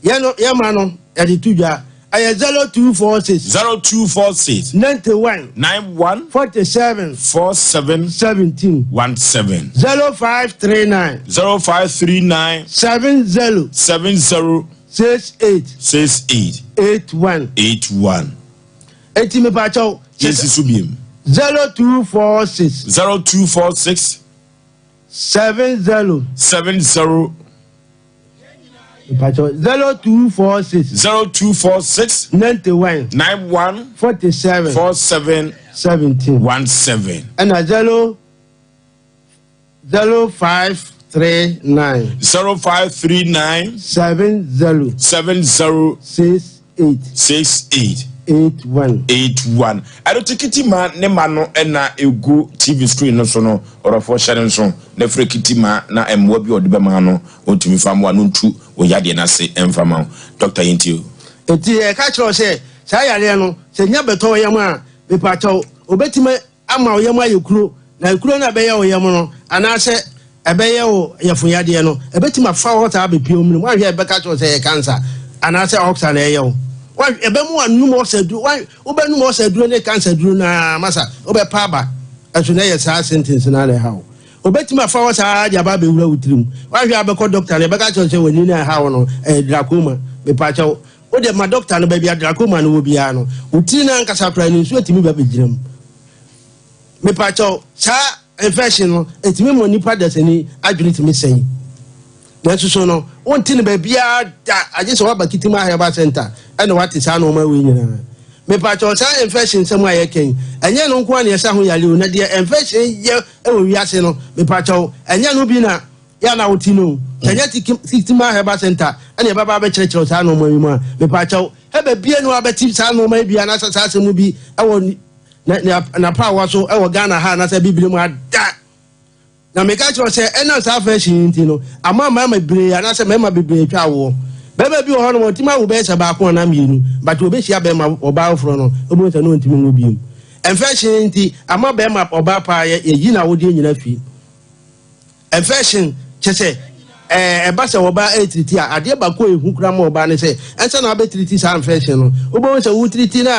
Yɛn no, yɛma no, yɛde to dwa. Ɛyɛ 0246. 0246. 91. 91. 47. 47. 17. 17. 0539. 0539. 70. 70. 68. 68. 81. 81. Eti mepaakyɛw. Yɛnsi so biem. 0246. 0246. 70. 70. Mepaakyɛw 0246. 0246. 91. 91. 47. 47. 17. 17. Ɛna 0. 0539. 0539. 70. 70. 68. 68. 81. 81. Ɛno te Kitima ne ma no na egu TV screen no so no, ɔdɔfoɔ hyɛ no nso na frɛ Kitima na mmoa bi a ɔde bɛma no ɔntumi fa mmoa no ntu wo yadeɛ no ase mfa ma wo. Dɔkta yɛntie o. Enti yɛka kyerɛ wo sɛ saa yareɛ no sɛ nya bɛtɔ wo yam a, mepakyɛw, obetumi ama wo yam ayɛ kuro, na kuro no a ɛbɛyɛ wo yam no anaasɛ ɛbɛyɛ wo yafunyadeɛ no, ɛbɛtumi afa hɔ saa abɛpue wo mene mu. Woanhwɛ a ɛbɛka kyerɛ wo sɛ ɛyɛ kansa anaasɛ ɔksa na ɛyɛ wo. Ɛbɛmu wanum ɔksa duro, wobɛnum ɔksa duro ne kansa duro no ara masa, wobɛpa aba. Ɛso na ɛyɛ saa sentence no ara na ɛha wo. Obɛtumi afa hɔ saa de aba abɛwura wo tirim. Woanhwɛ a wobɛkɔ dɔkta no, ɛbɛka kyerɛ wo sɛ w'ani no a ɛha wo no, ɛyɛ glaucoma. Mepakyɛw, Wo deɛ ma dɔkta no baabi a glaucoma no wɔ biara no, wo tiri no ankasa koraa no nsuo tumi ba bɛgyina mu. Mepakyɛw, saa infection no, ɛtumi ma nipa dasani adwene tumi sɛe. Nanso so no, wonte no baabiara da, agye sɛ woaba Kitima Herbal Center ɛna wate saa nnoɔma wei nyinaa. Mepakyɛw, saa infection nsɛm a yɛka yi, ɛnyɛ no nko ara na yɛsa ho yare o, na deɛ infection yɛ wɔ wiase no, mepakyɛw, ɛnyɛ no bi na Yɛ a na wote no o. Sɛ ɛnyɛ Tiktima Herbal Center ɛna yɛbɛba abɛkyerɛkyerɛw saa nnoɔma yi mu a, mepaakyɛw, hɛba bie no abɛte saa nnoɔma yi bi anaasɛ saa asɛm bi ɛwɔ n'apaawa so ɛwɔ Ghana ha anaasɛ Abibire mu ada. Na meka kyerɛ sɛ ɛnam saa fashion yi nti no, ama mmarima bebree anaasɛ mmarima bebree atwa awoɔ. Bɛrima bi wɔ hɔ nom ɔtumi awo bɛyɛ sɛ baako anaa mmienu, but ɔbɛhyia bɛrima ɔbaa foforɔ no, wobɛhu sɛ no ɔntumi nwo bio. Infection yi nti ama bɛrima ɔbaa paa yɛyi n'awodeɛ nyina fi. Infection, kyerɛ sɛ, ɛɛ, ɛba sɛ ɔbaa retiriti a, adeɛ baako a ɛhu koraa ma ɔbaa ne sɛ, ansa na wabɛtiriti saa infection no, wobɛhu sɛ wotiriti no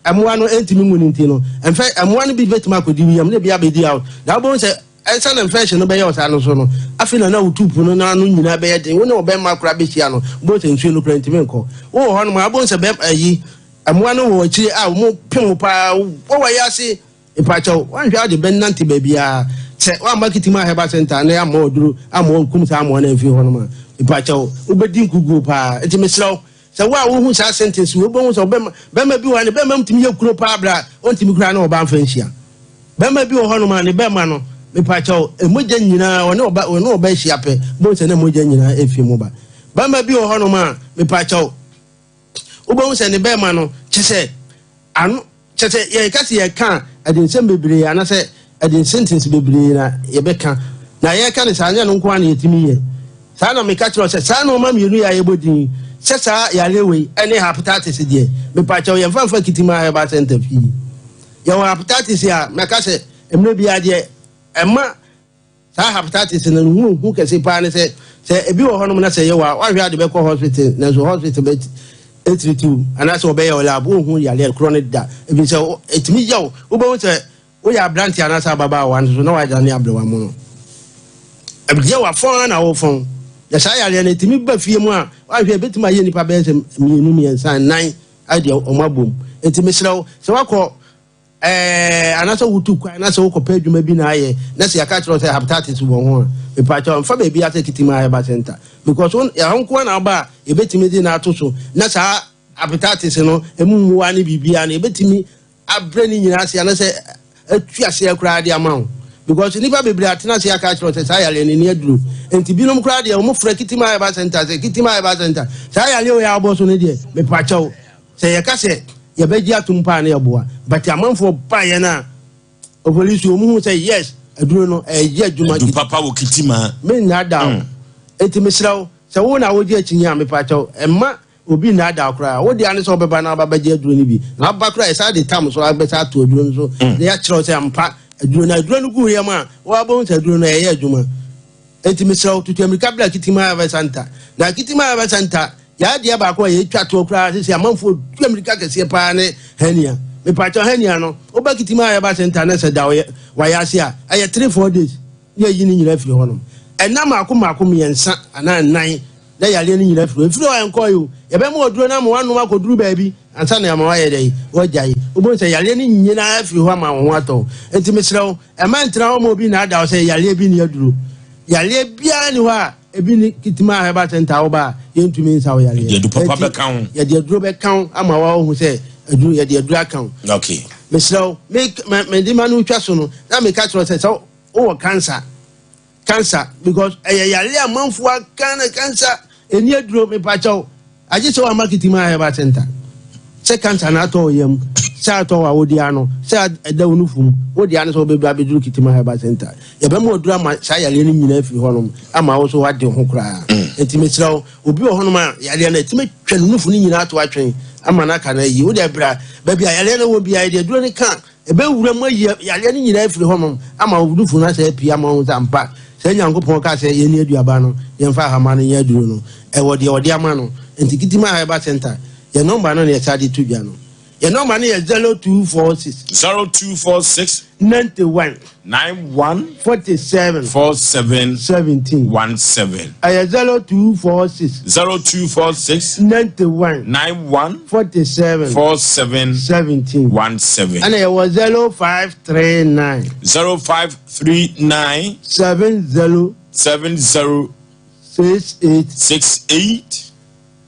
a mmoa no ntumi nwu no nti no, mfɛ, mmoa no bi bɛtumi akɔdi wo yam na ebi abɛdi out. Na wobɛhu sɛ ansa na infection no bɛyɛ wo saa no so no, afei na na wo tupu no n'ano nyinaa bɛyɛ den, wo ne ɔbɛrima koraa bɛhyia no, wobɛhu sɛ nsuo no koraa ntumi nkɔ. Wowɔ hɔnom a, wobɛhu sɛ bɛm, ayi, mmoa no wɔ akyire a wɔpem wo paa, wɔ wɔ ase. Mepakyɛw, woanhwɛ a wode bɛnante baabiara. Sɛ woamma Kitima Herbal Centre na yɛammɔ wo aduru amma wɔankum saa mmoa no amfiri hɔnom a, mepakyɛw, wobɛdi nkoguo paa. Enti mesrɛ wo, sɛ wo a wohu saa sentence wei, wobɛhu sɛ ɔbɛma, bɛrima bi wɔ hɔ a ne bɛrima mu tumi yɛ kuro paa berɛ a ɔntumi koraa ne ɔbaa mfa nhyia. Bɛrima bi wɔ hɔnom a ne bɛrima no, mepakyɛw, mogya nyinaa, ɔne ɔba, ɔne ɔba ahyia pɛ, wobɛhu sɛ na mogya nyinaa ɛfiri mu ba. Bɛrima bi wɔ hɔnom a, mepakyɛw, wobɛhu sɛ ne bɛrima no, kyɛ sɛ, ano, Kyerɛ sɛ, yɛka sɛ yɛka a, ɛde nsɛm bebree anaasɛ ɛde sentence bebree na yɛbɛka. Na yɛka no saa, nyɛ ɛno nko ara na yɛtumi yɛ. Saa na meka kyerɛ wo sɛ, saa nnoɔma mmienu yi a yɛbɔ din yi, sɛ saa yareɛ wei ne hepatitis deɛ, mepakyɛw yɛmfa mfa Kitima Herbal Center fie. Yɛwɔ hepatitis a, mɛka sɛ mmerɛ biara deɛ ɛma Saa hepatitis no ne ho hu kɛse paa ne sɛ, sɛ ebi wɔ hɔnom na sɛ ɛyɛ wo a, woanhwɛ a de bɛkɔ hospital, nanso hospital bɛ treat wo anaasɛ wɔbɛyɛ wo lab, wonhu yareɛ korɔ no da. Ɛfiri sɛ ɛtumi yɛ wo, wobɛhu sɛ woyɛ aberante anaasɛ ababaawa nso so na woadane aberewa mono. Ɛdeɛ wafɔn ara na wofɔn. Na saa yareɛ no ɛtumi ba fie mu a, woanhwɛ a ɛbɛtumi ayɛ nnipa bɛyɛ sɛ mmienu, mmiɛnsa, nnan adeɛ wɔn abom. Nti mesrɛ wo, sɛ woakɔ Ɛɛ, anaasɛ wotu kwan na sɛ wokɔpɛ adwuma bi na ayɛ na sɛ yɛaka kyerɛ wo sɛ hepatitis wɔ ho a, mepaakyɛw mfa baabi asɛ Kitima Herbal Center because wo ɛhɔ nko ara na woba a yɛbɛtumi de no ato so na saa hepatitis no ɛmu mmoa ne biribiara no yɛbɛtumi abrɛ ne nyinaa ase anaasɛ atu aseɛ koraa de ama wo because nnipa bebree atena ase aka akyerɛ wo sɛ saa yareɛ no ani aduro nti binom koraa deɛ wɔn frɛ Kitima Herbal Center sɛ Kitima Herbal Center saa yareɛ wei a wobɔ so no deɛ mepaakyɛw Sɛ yɛka sɛ yɛbɛgye atom paa na yɛboa but amanfoɔ baeɛ no a opolisi wɔn hu sɛ yes aduro no ɛyɛ adwuma. Adu papa wɔ Kitima. Me nnaadaa wo. Enti mesrɛ wo sɛ wo na wogye akyinnye a mepakyɛw mma obi nnaadaa wo koraa. Wo dea ne sɛ wobɛba na woaba bɛgye aduro no bi. Na woba koraa yɛsan de tam so abɛsan ato aduro no so na yɛakyerɛ wo sɛ ampa aduro no aduro no gu wo yam a woabɛhu sɛ aduro no ɛyɛ adwuma. Enti mesrɛ wo tutu ammirika bra Kitima Herbal Centre. Na Kitima Herbal Centre Yɛ adeɛ baako a yɛtwa toɔ koraa sisi amanfoɔ tu amirika kɛseɛ paa ne hernia. Mepakyɛw hernia no woba Kitima Herbal Center na sɛ da wayɛ ase a ɛyɛ 3 4 days na yɛyi ne nyinaa firi hɔnom. Ɛna mmaako mmaako mmiɛnsa anaa nnan na yareɛ no nyinaa firi hɔ. Ɛfiri hɔ a ɛnkɔe o. Yɛbɛma ɔduro no ama wanom akɔduru baabi ansa na yɛama wayɛ dɛn wagyae. wobɛhu sɛ yareɛ no nyinaa afiri hɔ ama wo ho atɔ wo. Enti mesrɛ wo, mma ntena hɔ ma obi nnaadaa wo sɛ yareɛ bi nni aduro. Yareɛ biara nni hɔ a ebi nni Kitima Herbal Centre a woba a yɛntumi nsa wo yareɛ. Yɛde aduro papa Enti bɛka ho. yɛde aduro bɛka wo ama woahu sɛ aduro, yɛde aduro aka wo. Okay. Mesrɛ wo, me, me, mede m'ano retwa so no, na meka kyerɛ wo sɛ, sɛ wowɔ cancer, Cancer because ɛyɛ yare a manfoɔ aka no cancer ɛni aduro mepakyɛw agye sɛ wama Kitima Herbal Center sɛ cancer na atɔ wo yam sɛ atɔ wo awodeɛ ano sɛ ɛda wo nufu mu wo deɛ ano sɛ wobɛba abɛduru Kitima Herbal Center yɛbɛma aduro ama saa yareɛ no nyinaa afiri hɔnom ama wo so wade ho koraa nti mesrɛ wo obi wɔ hɔnom a yareɛ no ɛtumi twa ne nufu no nyinaa ato atwɛn ama no aka no ayi wo deɛ bra baabi a yareɛ no wɔ biara yɛde aduro no ka Ɛbɛwura mu ayi yareɛ no nyinaa afiri hɔnom ama wo nufu no asan apue ama woahu sɛ ampa sɛ Nyankopɔn kaa sɛ yɛnni aduaba no, yɛmfa ahama no nyɛ aduro no, ɛwɔ deɛ ɔde ama no. Nti Kitima Herbal Centre, yɛn nɔmba no na yɛsan de to dwa no. Yɛn nɔmba no yɛ 0246. 0246. 91. 91. 47. 47. 17. 17. Ɛyɛ 0246. 0246. 91. 91. 47. 47. 17. 17. Ɛna yɛwɔ 0539. 0539. 70. 70. 68. 68.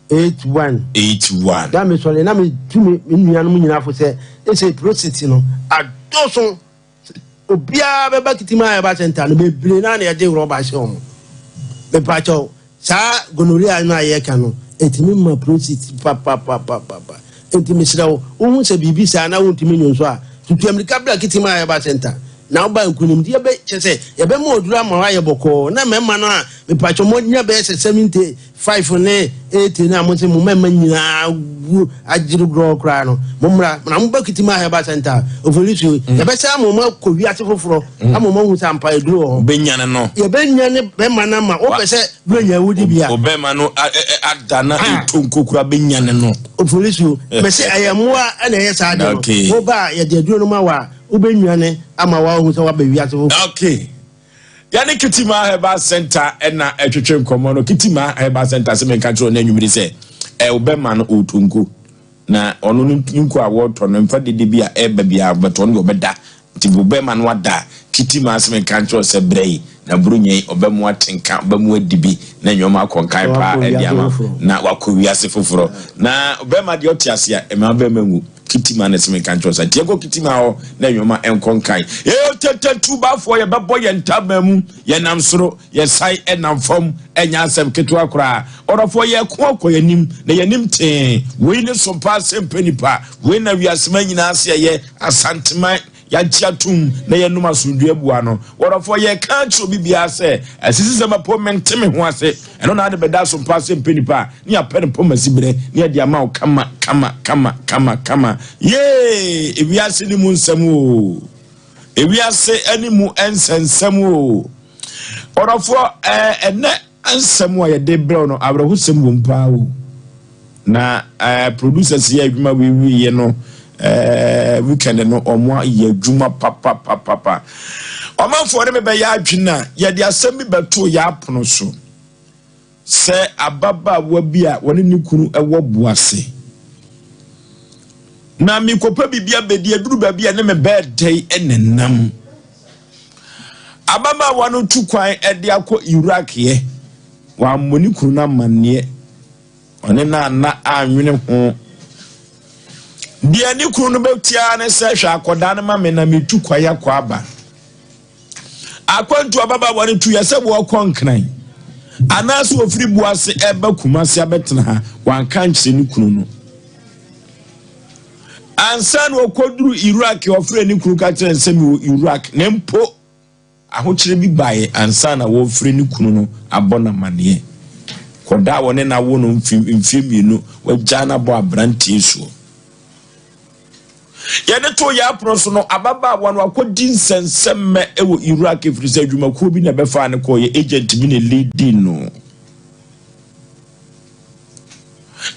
81. 81. Da me sɔre na me tu me nuanom nyinaa fo sɛ ɛsɛ prostate no adɔso. Obiara bɛba Kitima Herbal Center no, bebree naa na yɛde rɔba ahyɛ wɔn. Mepakyɛw, saa gonorrhea no a yɛka no, ɛtumi ma prostate papapapapa. Enti mesrɛ wo, wohu sɛ biribi saa na wontumi nwo nso a, tutu amirika bra Kitima Herbal Center. Na woba nkunimdie bɛ, kyerɛ sɛ, yɛbɛma oduro ama woayɛ bɔkɔɔ. Na mmarima no a, mepakyɛw, moanya bɛyɛ sɛ 75 ne 80 no a mose mo mmarima nyinaa wu agyere gorɔ koraa no, mommra na moba Kitima Herbal Center a, Oforisuo, mm. yɛbɛsan ama wɔn akɔ wiase foforɔ mm. ama wɔn ahu sɛ ampa aduro wɔ hɔ. Bɛnyane no. Yɛbɛnyane bɛma no ama wopɛ sɛ berɛ wodi bia. Ɔbɛma no ada na ah. ɛtɔ nkokora bɛnyane no. Oforisuo, mɛsɛ ɛyɛ mmoa ɛna ɛyɛ saa de no. Woba a yɛde aduro no ma wo a, wobɛnwane ama woahu sɛ woaba wiase foforɔ. Okay. Yɛne Kitima Herbal Center na ɛtwetwe nkɔmmɔ no. Kitima Herbal Center sɛ menka kyerɛ no anwummere sɛ ɔbɛma no ɔretɔ nko. Na ɔno no nko a wɔretɔ no mfa dede bi a ɛreba biara bɛtɔ no deɛ ɔbɛda. Nti ɔbɛma no ada. Kitima sɛ menka nkyerɛ sɛ brɛ yi na buronya yi ɔbɛmo atenka, ɔbɛmo adi bi na nneɛma akɔ nkan paa ɛde ama na wakɔ wiase foforɔ. Na ɔbɛma deɛ ɔte ase a ɛma ɔbɛma nwu. Kitima na ɛsɛ menka nkyerɛ wo saa. Nti yɛnkɔ Kitima hɔ na nneɛma nkɔ nkan. Ee tete tubafoɔ yɛbɛbɔ yɛn ntaban mu, yɛnam soro, yɛsan nam fam, ɛnyɛ asɛm ketewa koraa. Ɔdɔfoɔ yɛko akɔ yɛn anim na yɛn anim tee. Wei ne sompa asɛmpɛ nipa, wei na wiaseman nyinaa ase ɛyɛ Asanteman. Yɛagye atom na yɛnom asomdwoe abua no. Wɔdɔfoɔ, yɛreka akyerɛ obi biara sɛ, asisisɛm apo mente me ho ase. Ɛno na ade bɛda asompa ase mpɛ nipa a, ne yɛapɛ no pɔmasi berɛ, ne yɛde ama wo kama, kama, kama, kama, kama. Yee! Ewiase ne mu nsɛm oo. Ewiase ne mu nsɛnsɛm oo. Ɔdɔfoɔ, ɛɛ, ɛnɛ Nsɛm a yɛde brɛ wo no, awerɛhosɛm wom paa o. Na eh, producers yɛ adwuma wei wieɛ no, eh, weekend no wɔn ayɛ adwuma papapapapa. Ɔmanfoɔ ne me bɛyɛ adwene a yɛde asɛm bi bɛtoo yɛ apono so sɛ ababaawa bi a wɔne ne kunu wɔ boase. Na mekɔpɛ biribi abɛdi aduru baabi a ne me bɛɛdɛn nenam. Ababaawa no tu kwan de akɔ Iraq yɛ. Wammɔ ne kunu no amanneɛ. Ɔne no anna anwene ho. Deɛ ne kunu no bɛte ara ne sɛ, hwɛ akwadaa no ma me na metu kwan akɔ aba. Akwantu ababaawa no tu yɛ sɛ wɔrekɔ Nkran anaasɛ wɔfiri Boase ɛreba Kumase abɛtena ha. Wanka ankyerɛ ne kunu no. Ansa na ɔkɔduru Iraq, ɔfrɛɛ ne kunu ka kyerɛɛ no sɛ, Mewɔ Iraq. Na mpo ahokyerɛ bi baeɛ ansa na wɔrefrɛ ne kunu no abɔ no amanneɛ. Kɔda a wɔne no awo no mfeɛ mmienu, wagyaa no abɔ aberanteɛ soɔ. Yɛde too yɛn apono so no, ababaawa no akɔdi nsɛnsɛmmɛ wɔ Iraq ɛfiri sɛ adwumakuo bi na ɛbɛfaa no kɔeɛ, agent bi na ɛliidii no.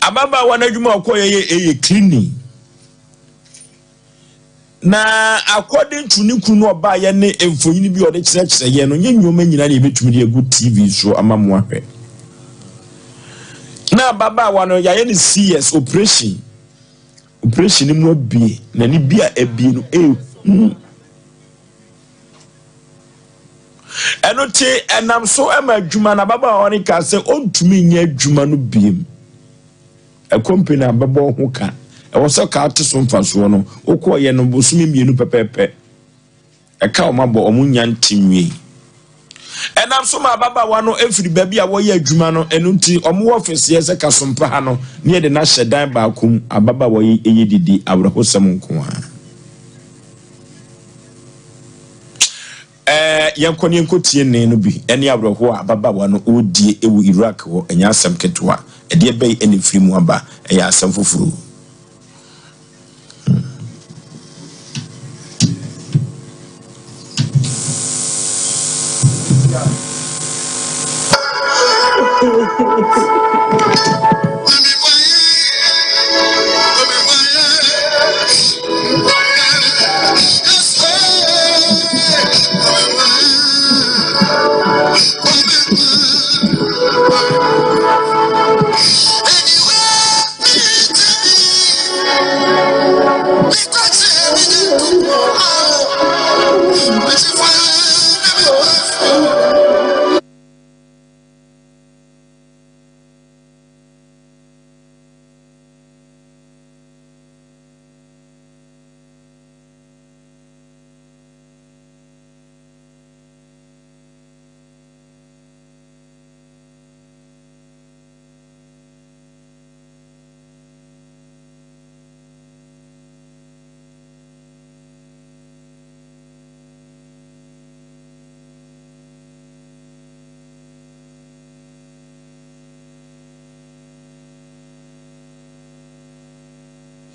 Ababaawa no adwuma a ɔkɔyɛ yɛ ɛyɛ cleaning. Na according to ne kunu no ɔbaayɛ ne mfonini bi a ɔde kyerɛkyerɛ yɛn no, nyɛ nneɛma nyinaa na yɛbɛtumi de agu TV so ama mo ahwɛ. Na ababaawa no yɛayɛ no CS operation. Operation no mu abue, n'ani bi a abue no ehu. Ɛno te ɛnam so ma adwuma no ababaawa no kaa sɛ ɔntumi nyɛ adwuma no biem. Ɛkɔmpe no abɛbɔ ho ka. Ɛwɔ sɛ kaa te so mfasoɔ no, wokɔɔyɛ no bosome mmienu pɛpɛɛpɛ. Ɛka a wɔabɔ, wɔnnya nte nwiei. Ɛnam so ma ababaawa no firi baabi a wɔyɛ adwuma no, ɛno nti wɔwɔ ɔfeseɛ sɛ Kasompa ha no ne yɛde no ahyɛ dan baako mu. Ababaawa yi yɛ didi awerɛhosɛm nko ara. Ɛɛ, yɛnkɔ ne yɛnkɔtie nne no bi ne awerɛhoɔ a ababaawa no ɔredie wɔ Iraq hɔ. Ɛnyɛ asɛm ketewa. Ɛdeɛ bɛn na ɛfiri mu aba? Ɛyɛ asɛm foforɔ.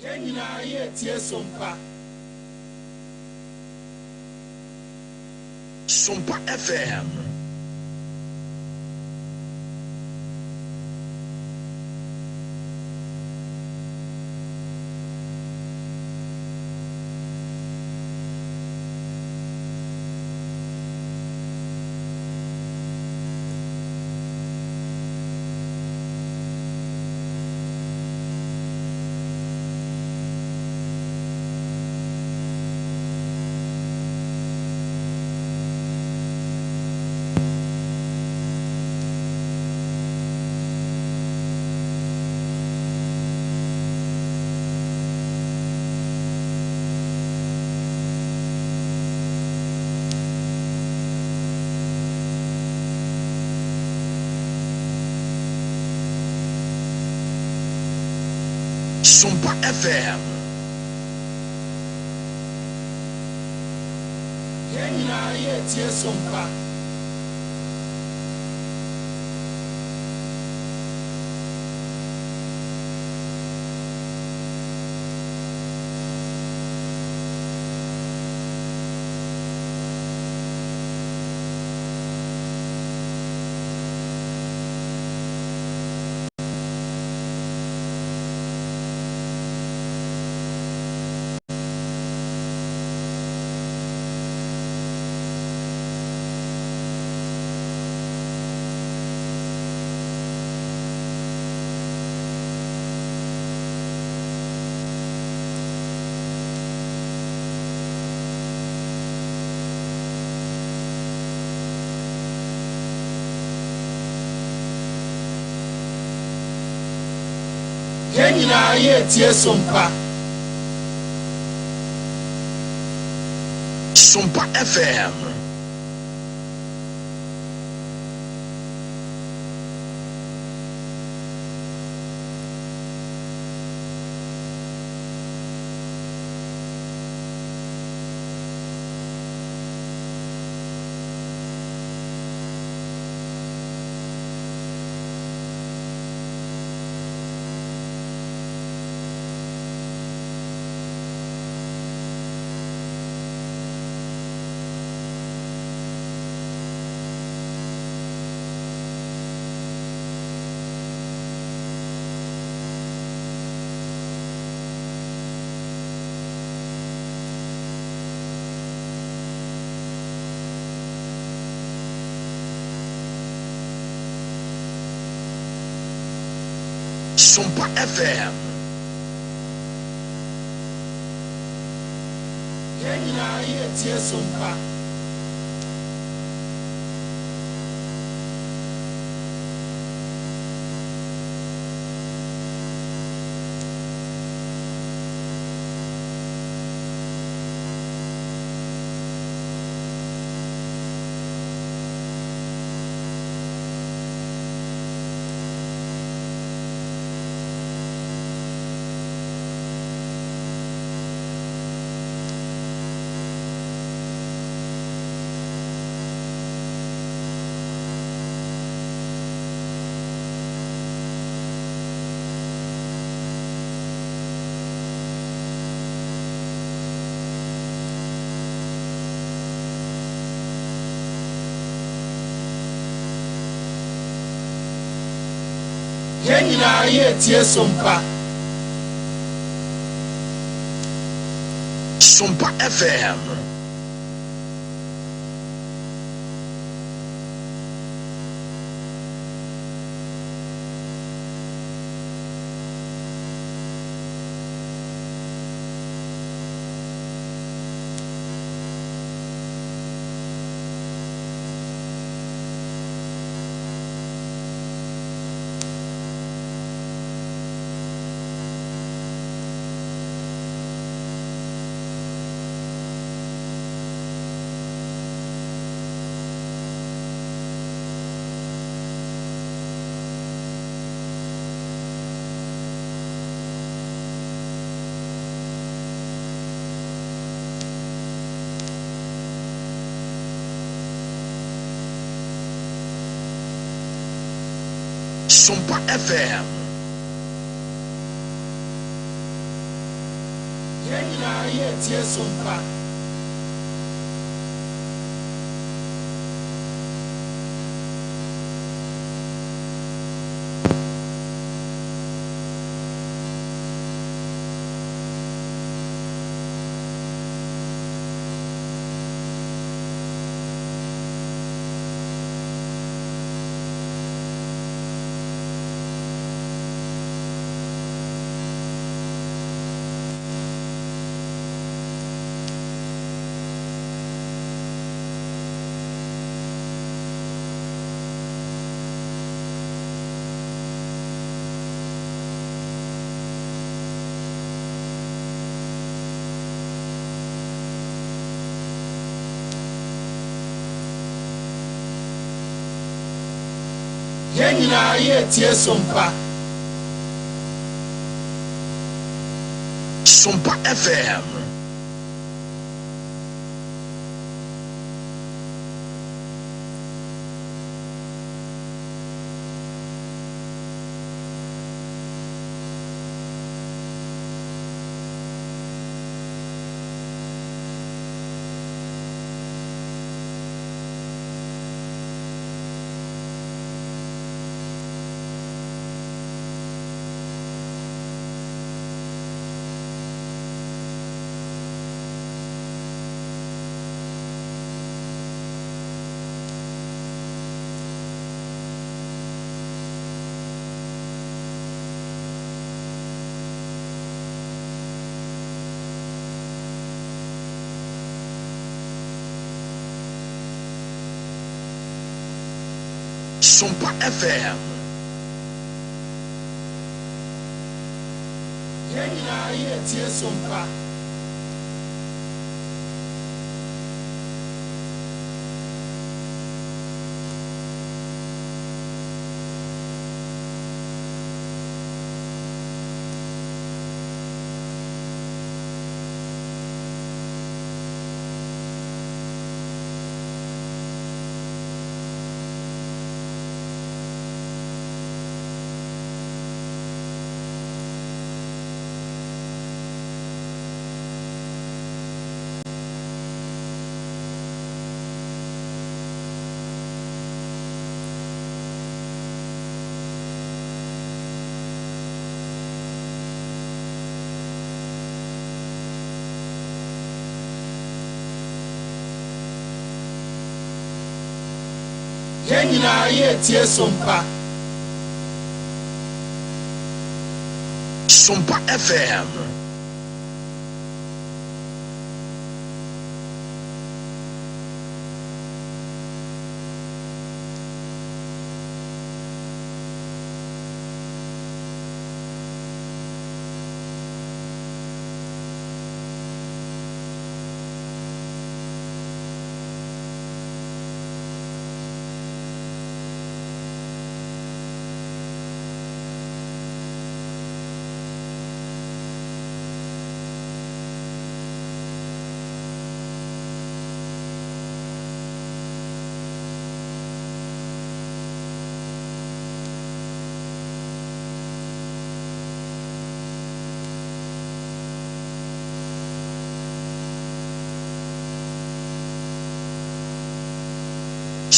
Yɛn nyinaa yɛretie Sompa. Sompa FM. Sompa FM. Yɛn nyinaa yɛretie Sompa. Yɛn nyinaa yɛretie Sompa. Sompa FM. Sompa FM. Yɛn nyinaa yɛretie Sompa. Yɛn nyinaa yɛretie Sompa. Sompa FM. Sompa FM. Yɛn nyinaa yɛretie Sompa. Yɛn nyinaa yɛretie Sompa. Sompa FM. Sompa FM. Yɛn nyinaa yɛretie Sompa. Yɛn nyinaa yɛretie Sompa. Sompa FM.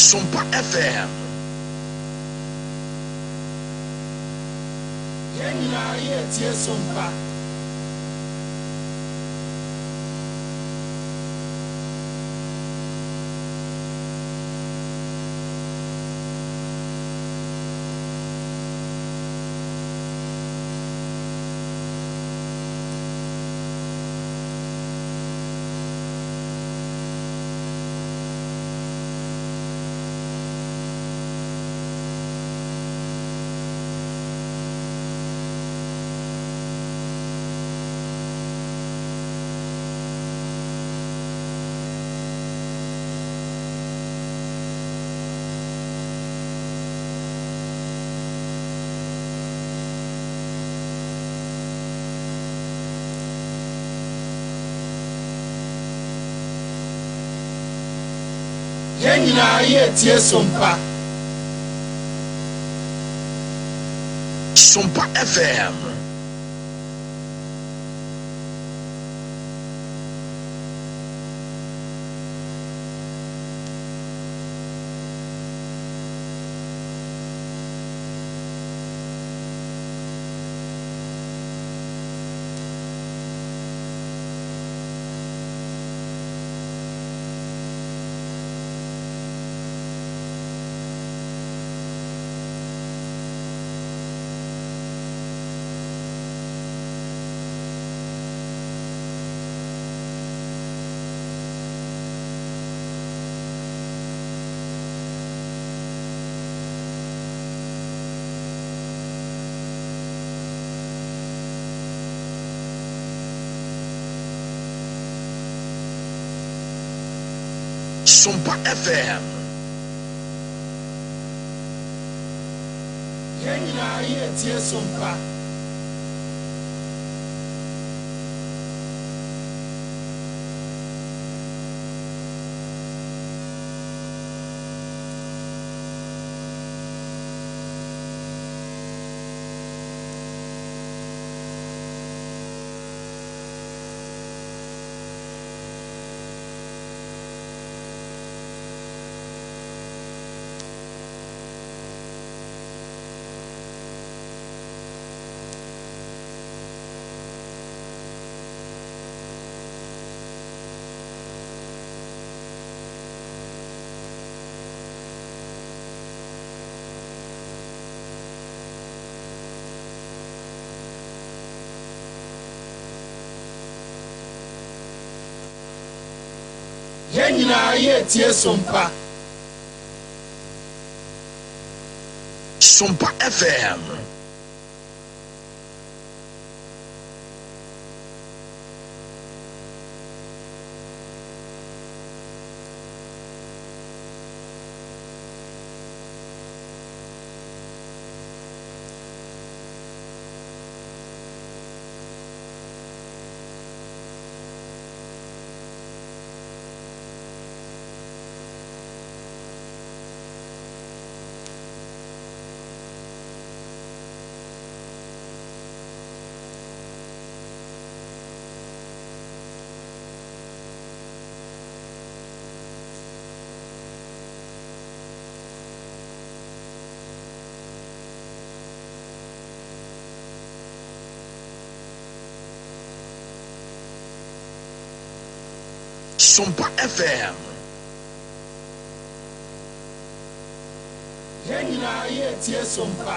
Sompa FM. Yɛn nyinaa yɛretie Sompa. Yɛn nyinaa yɛretie Sompa. Sompa FM. Sompa FM. Yɛn nyinaa yɛretie Sompa. Yɛn nyinaa yɛretie Sompa. Sompa FM. Sompa FM. Yɛn nyinaa yɛretie Sompa.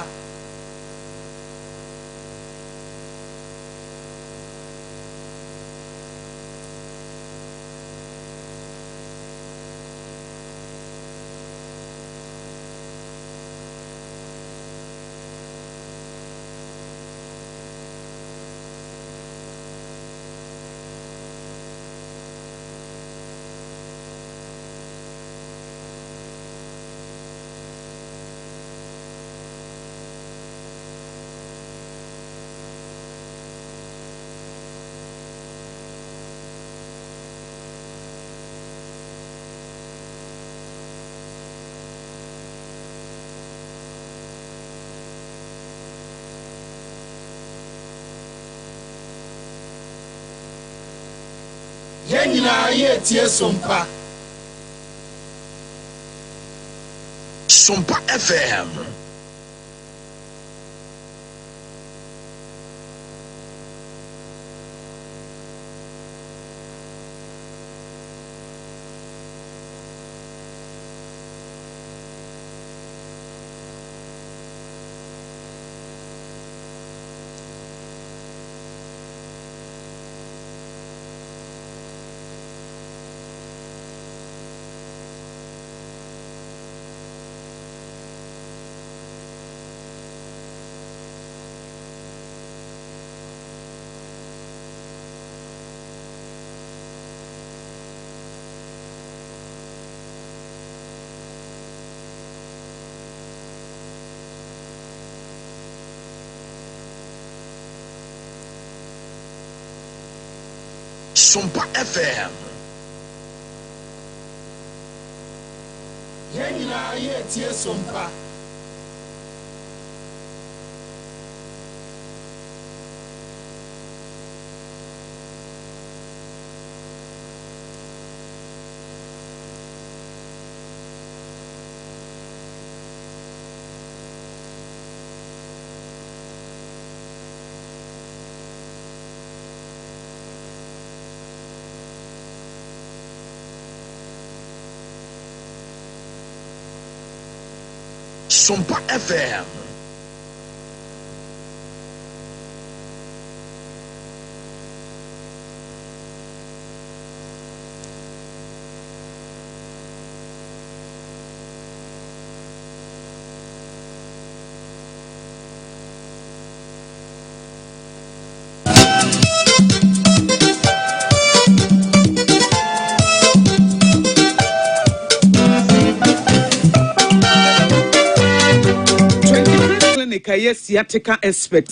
Yɛn nyinaa yɛretie Sompa. Sompa FM. Sompa FM. Yɛn nyinaa yɛretie Sompa. Sompa FM. Clinic a ɛyɛ sciatica expert.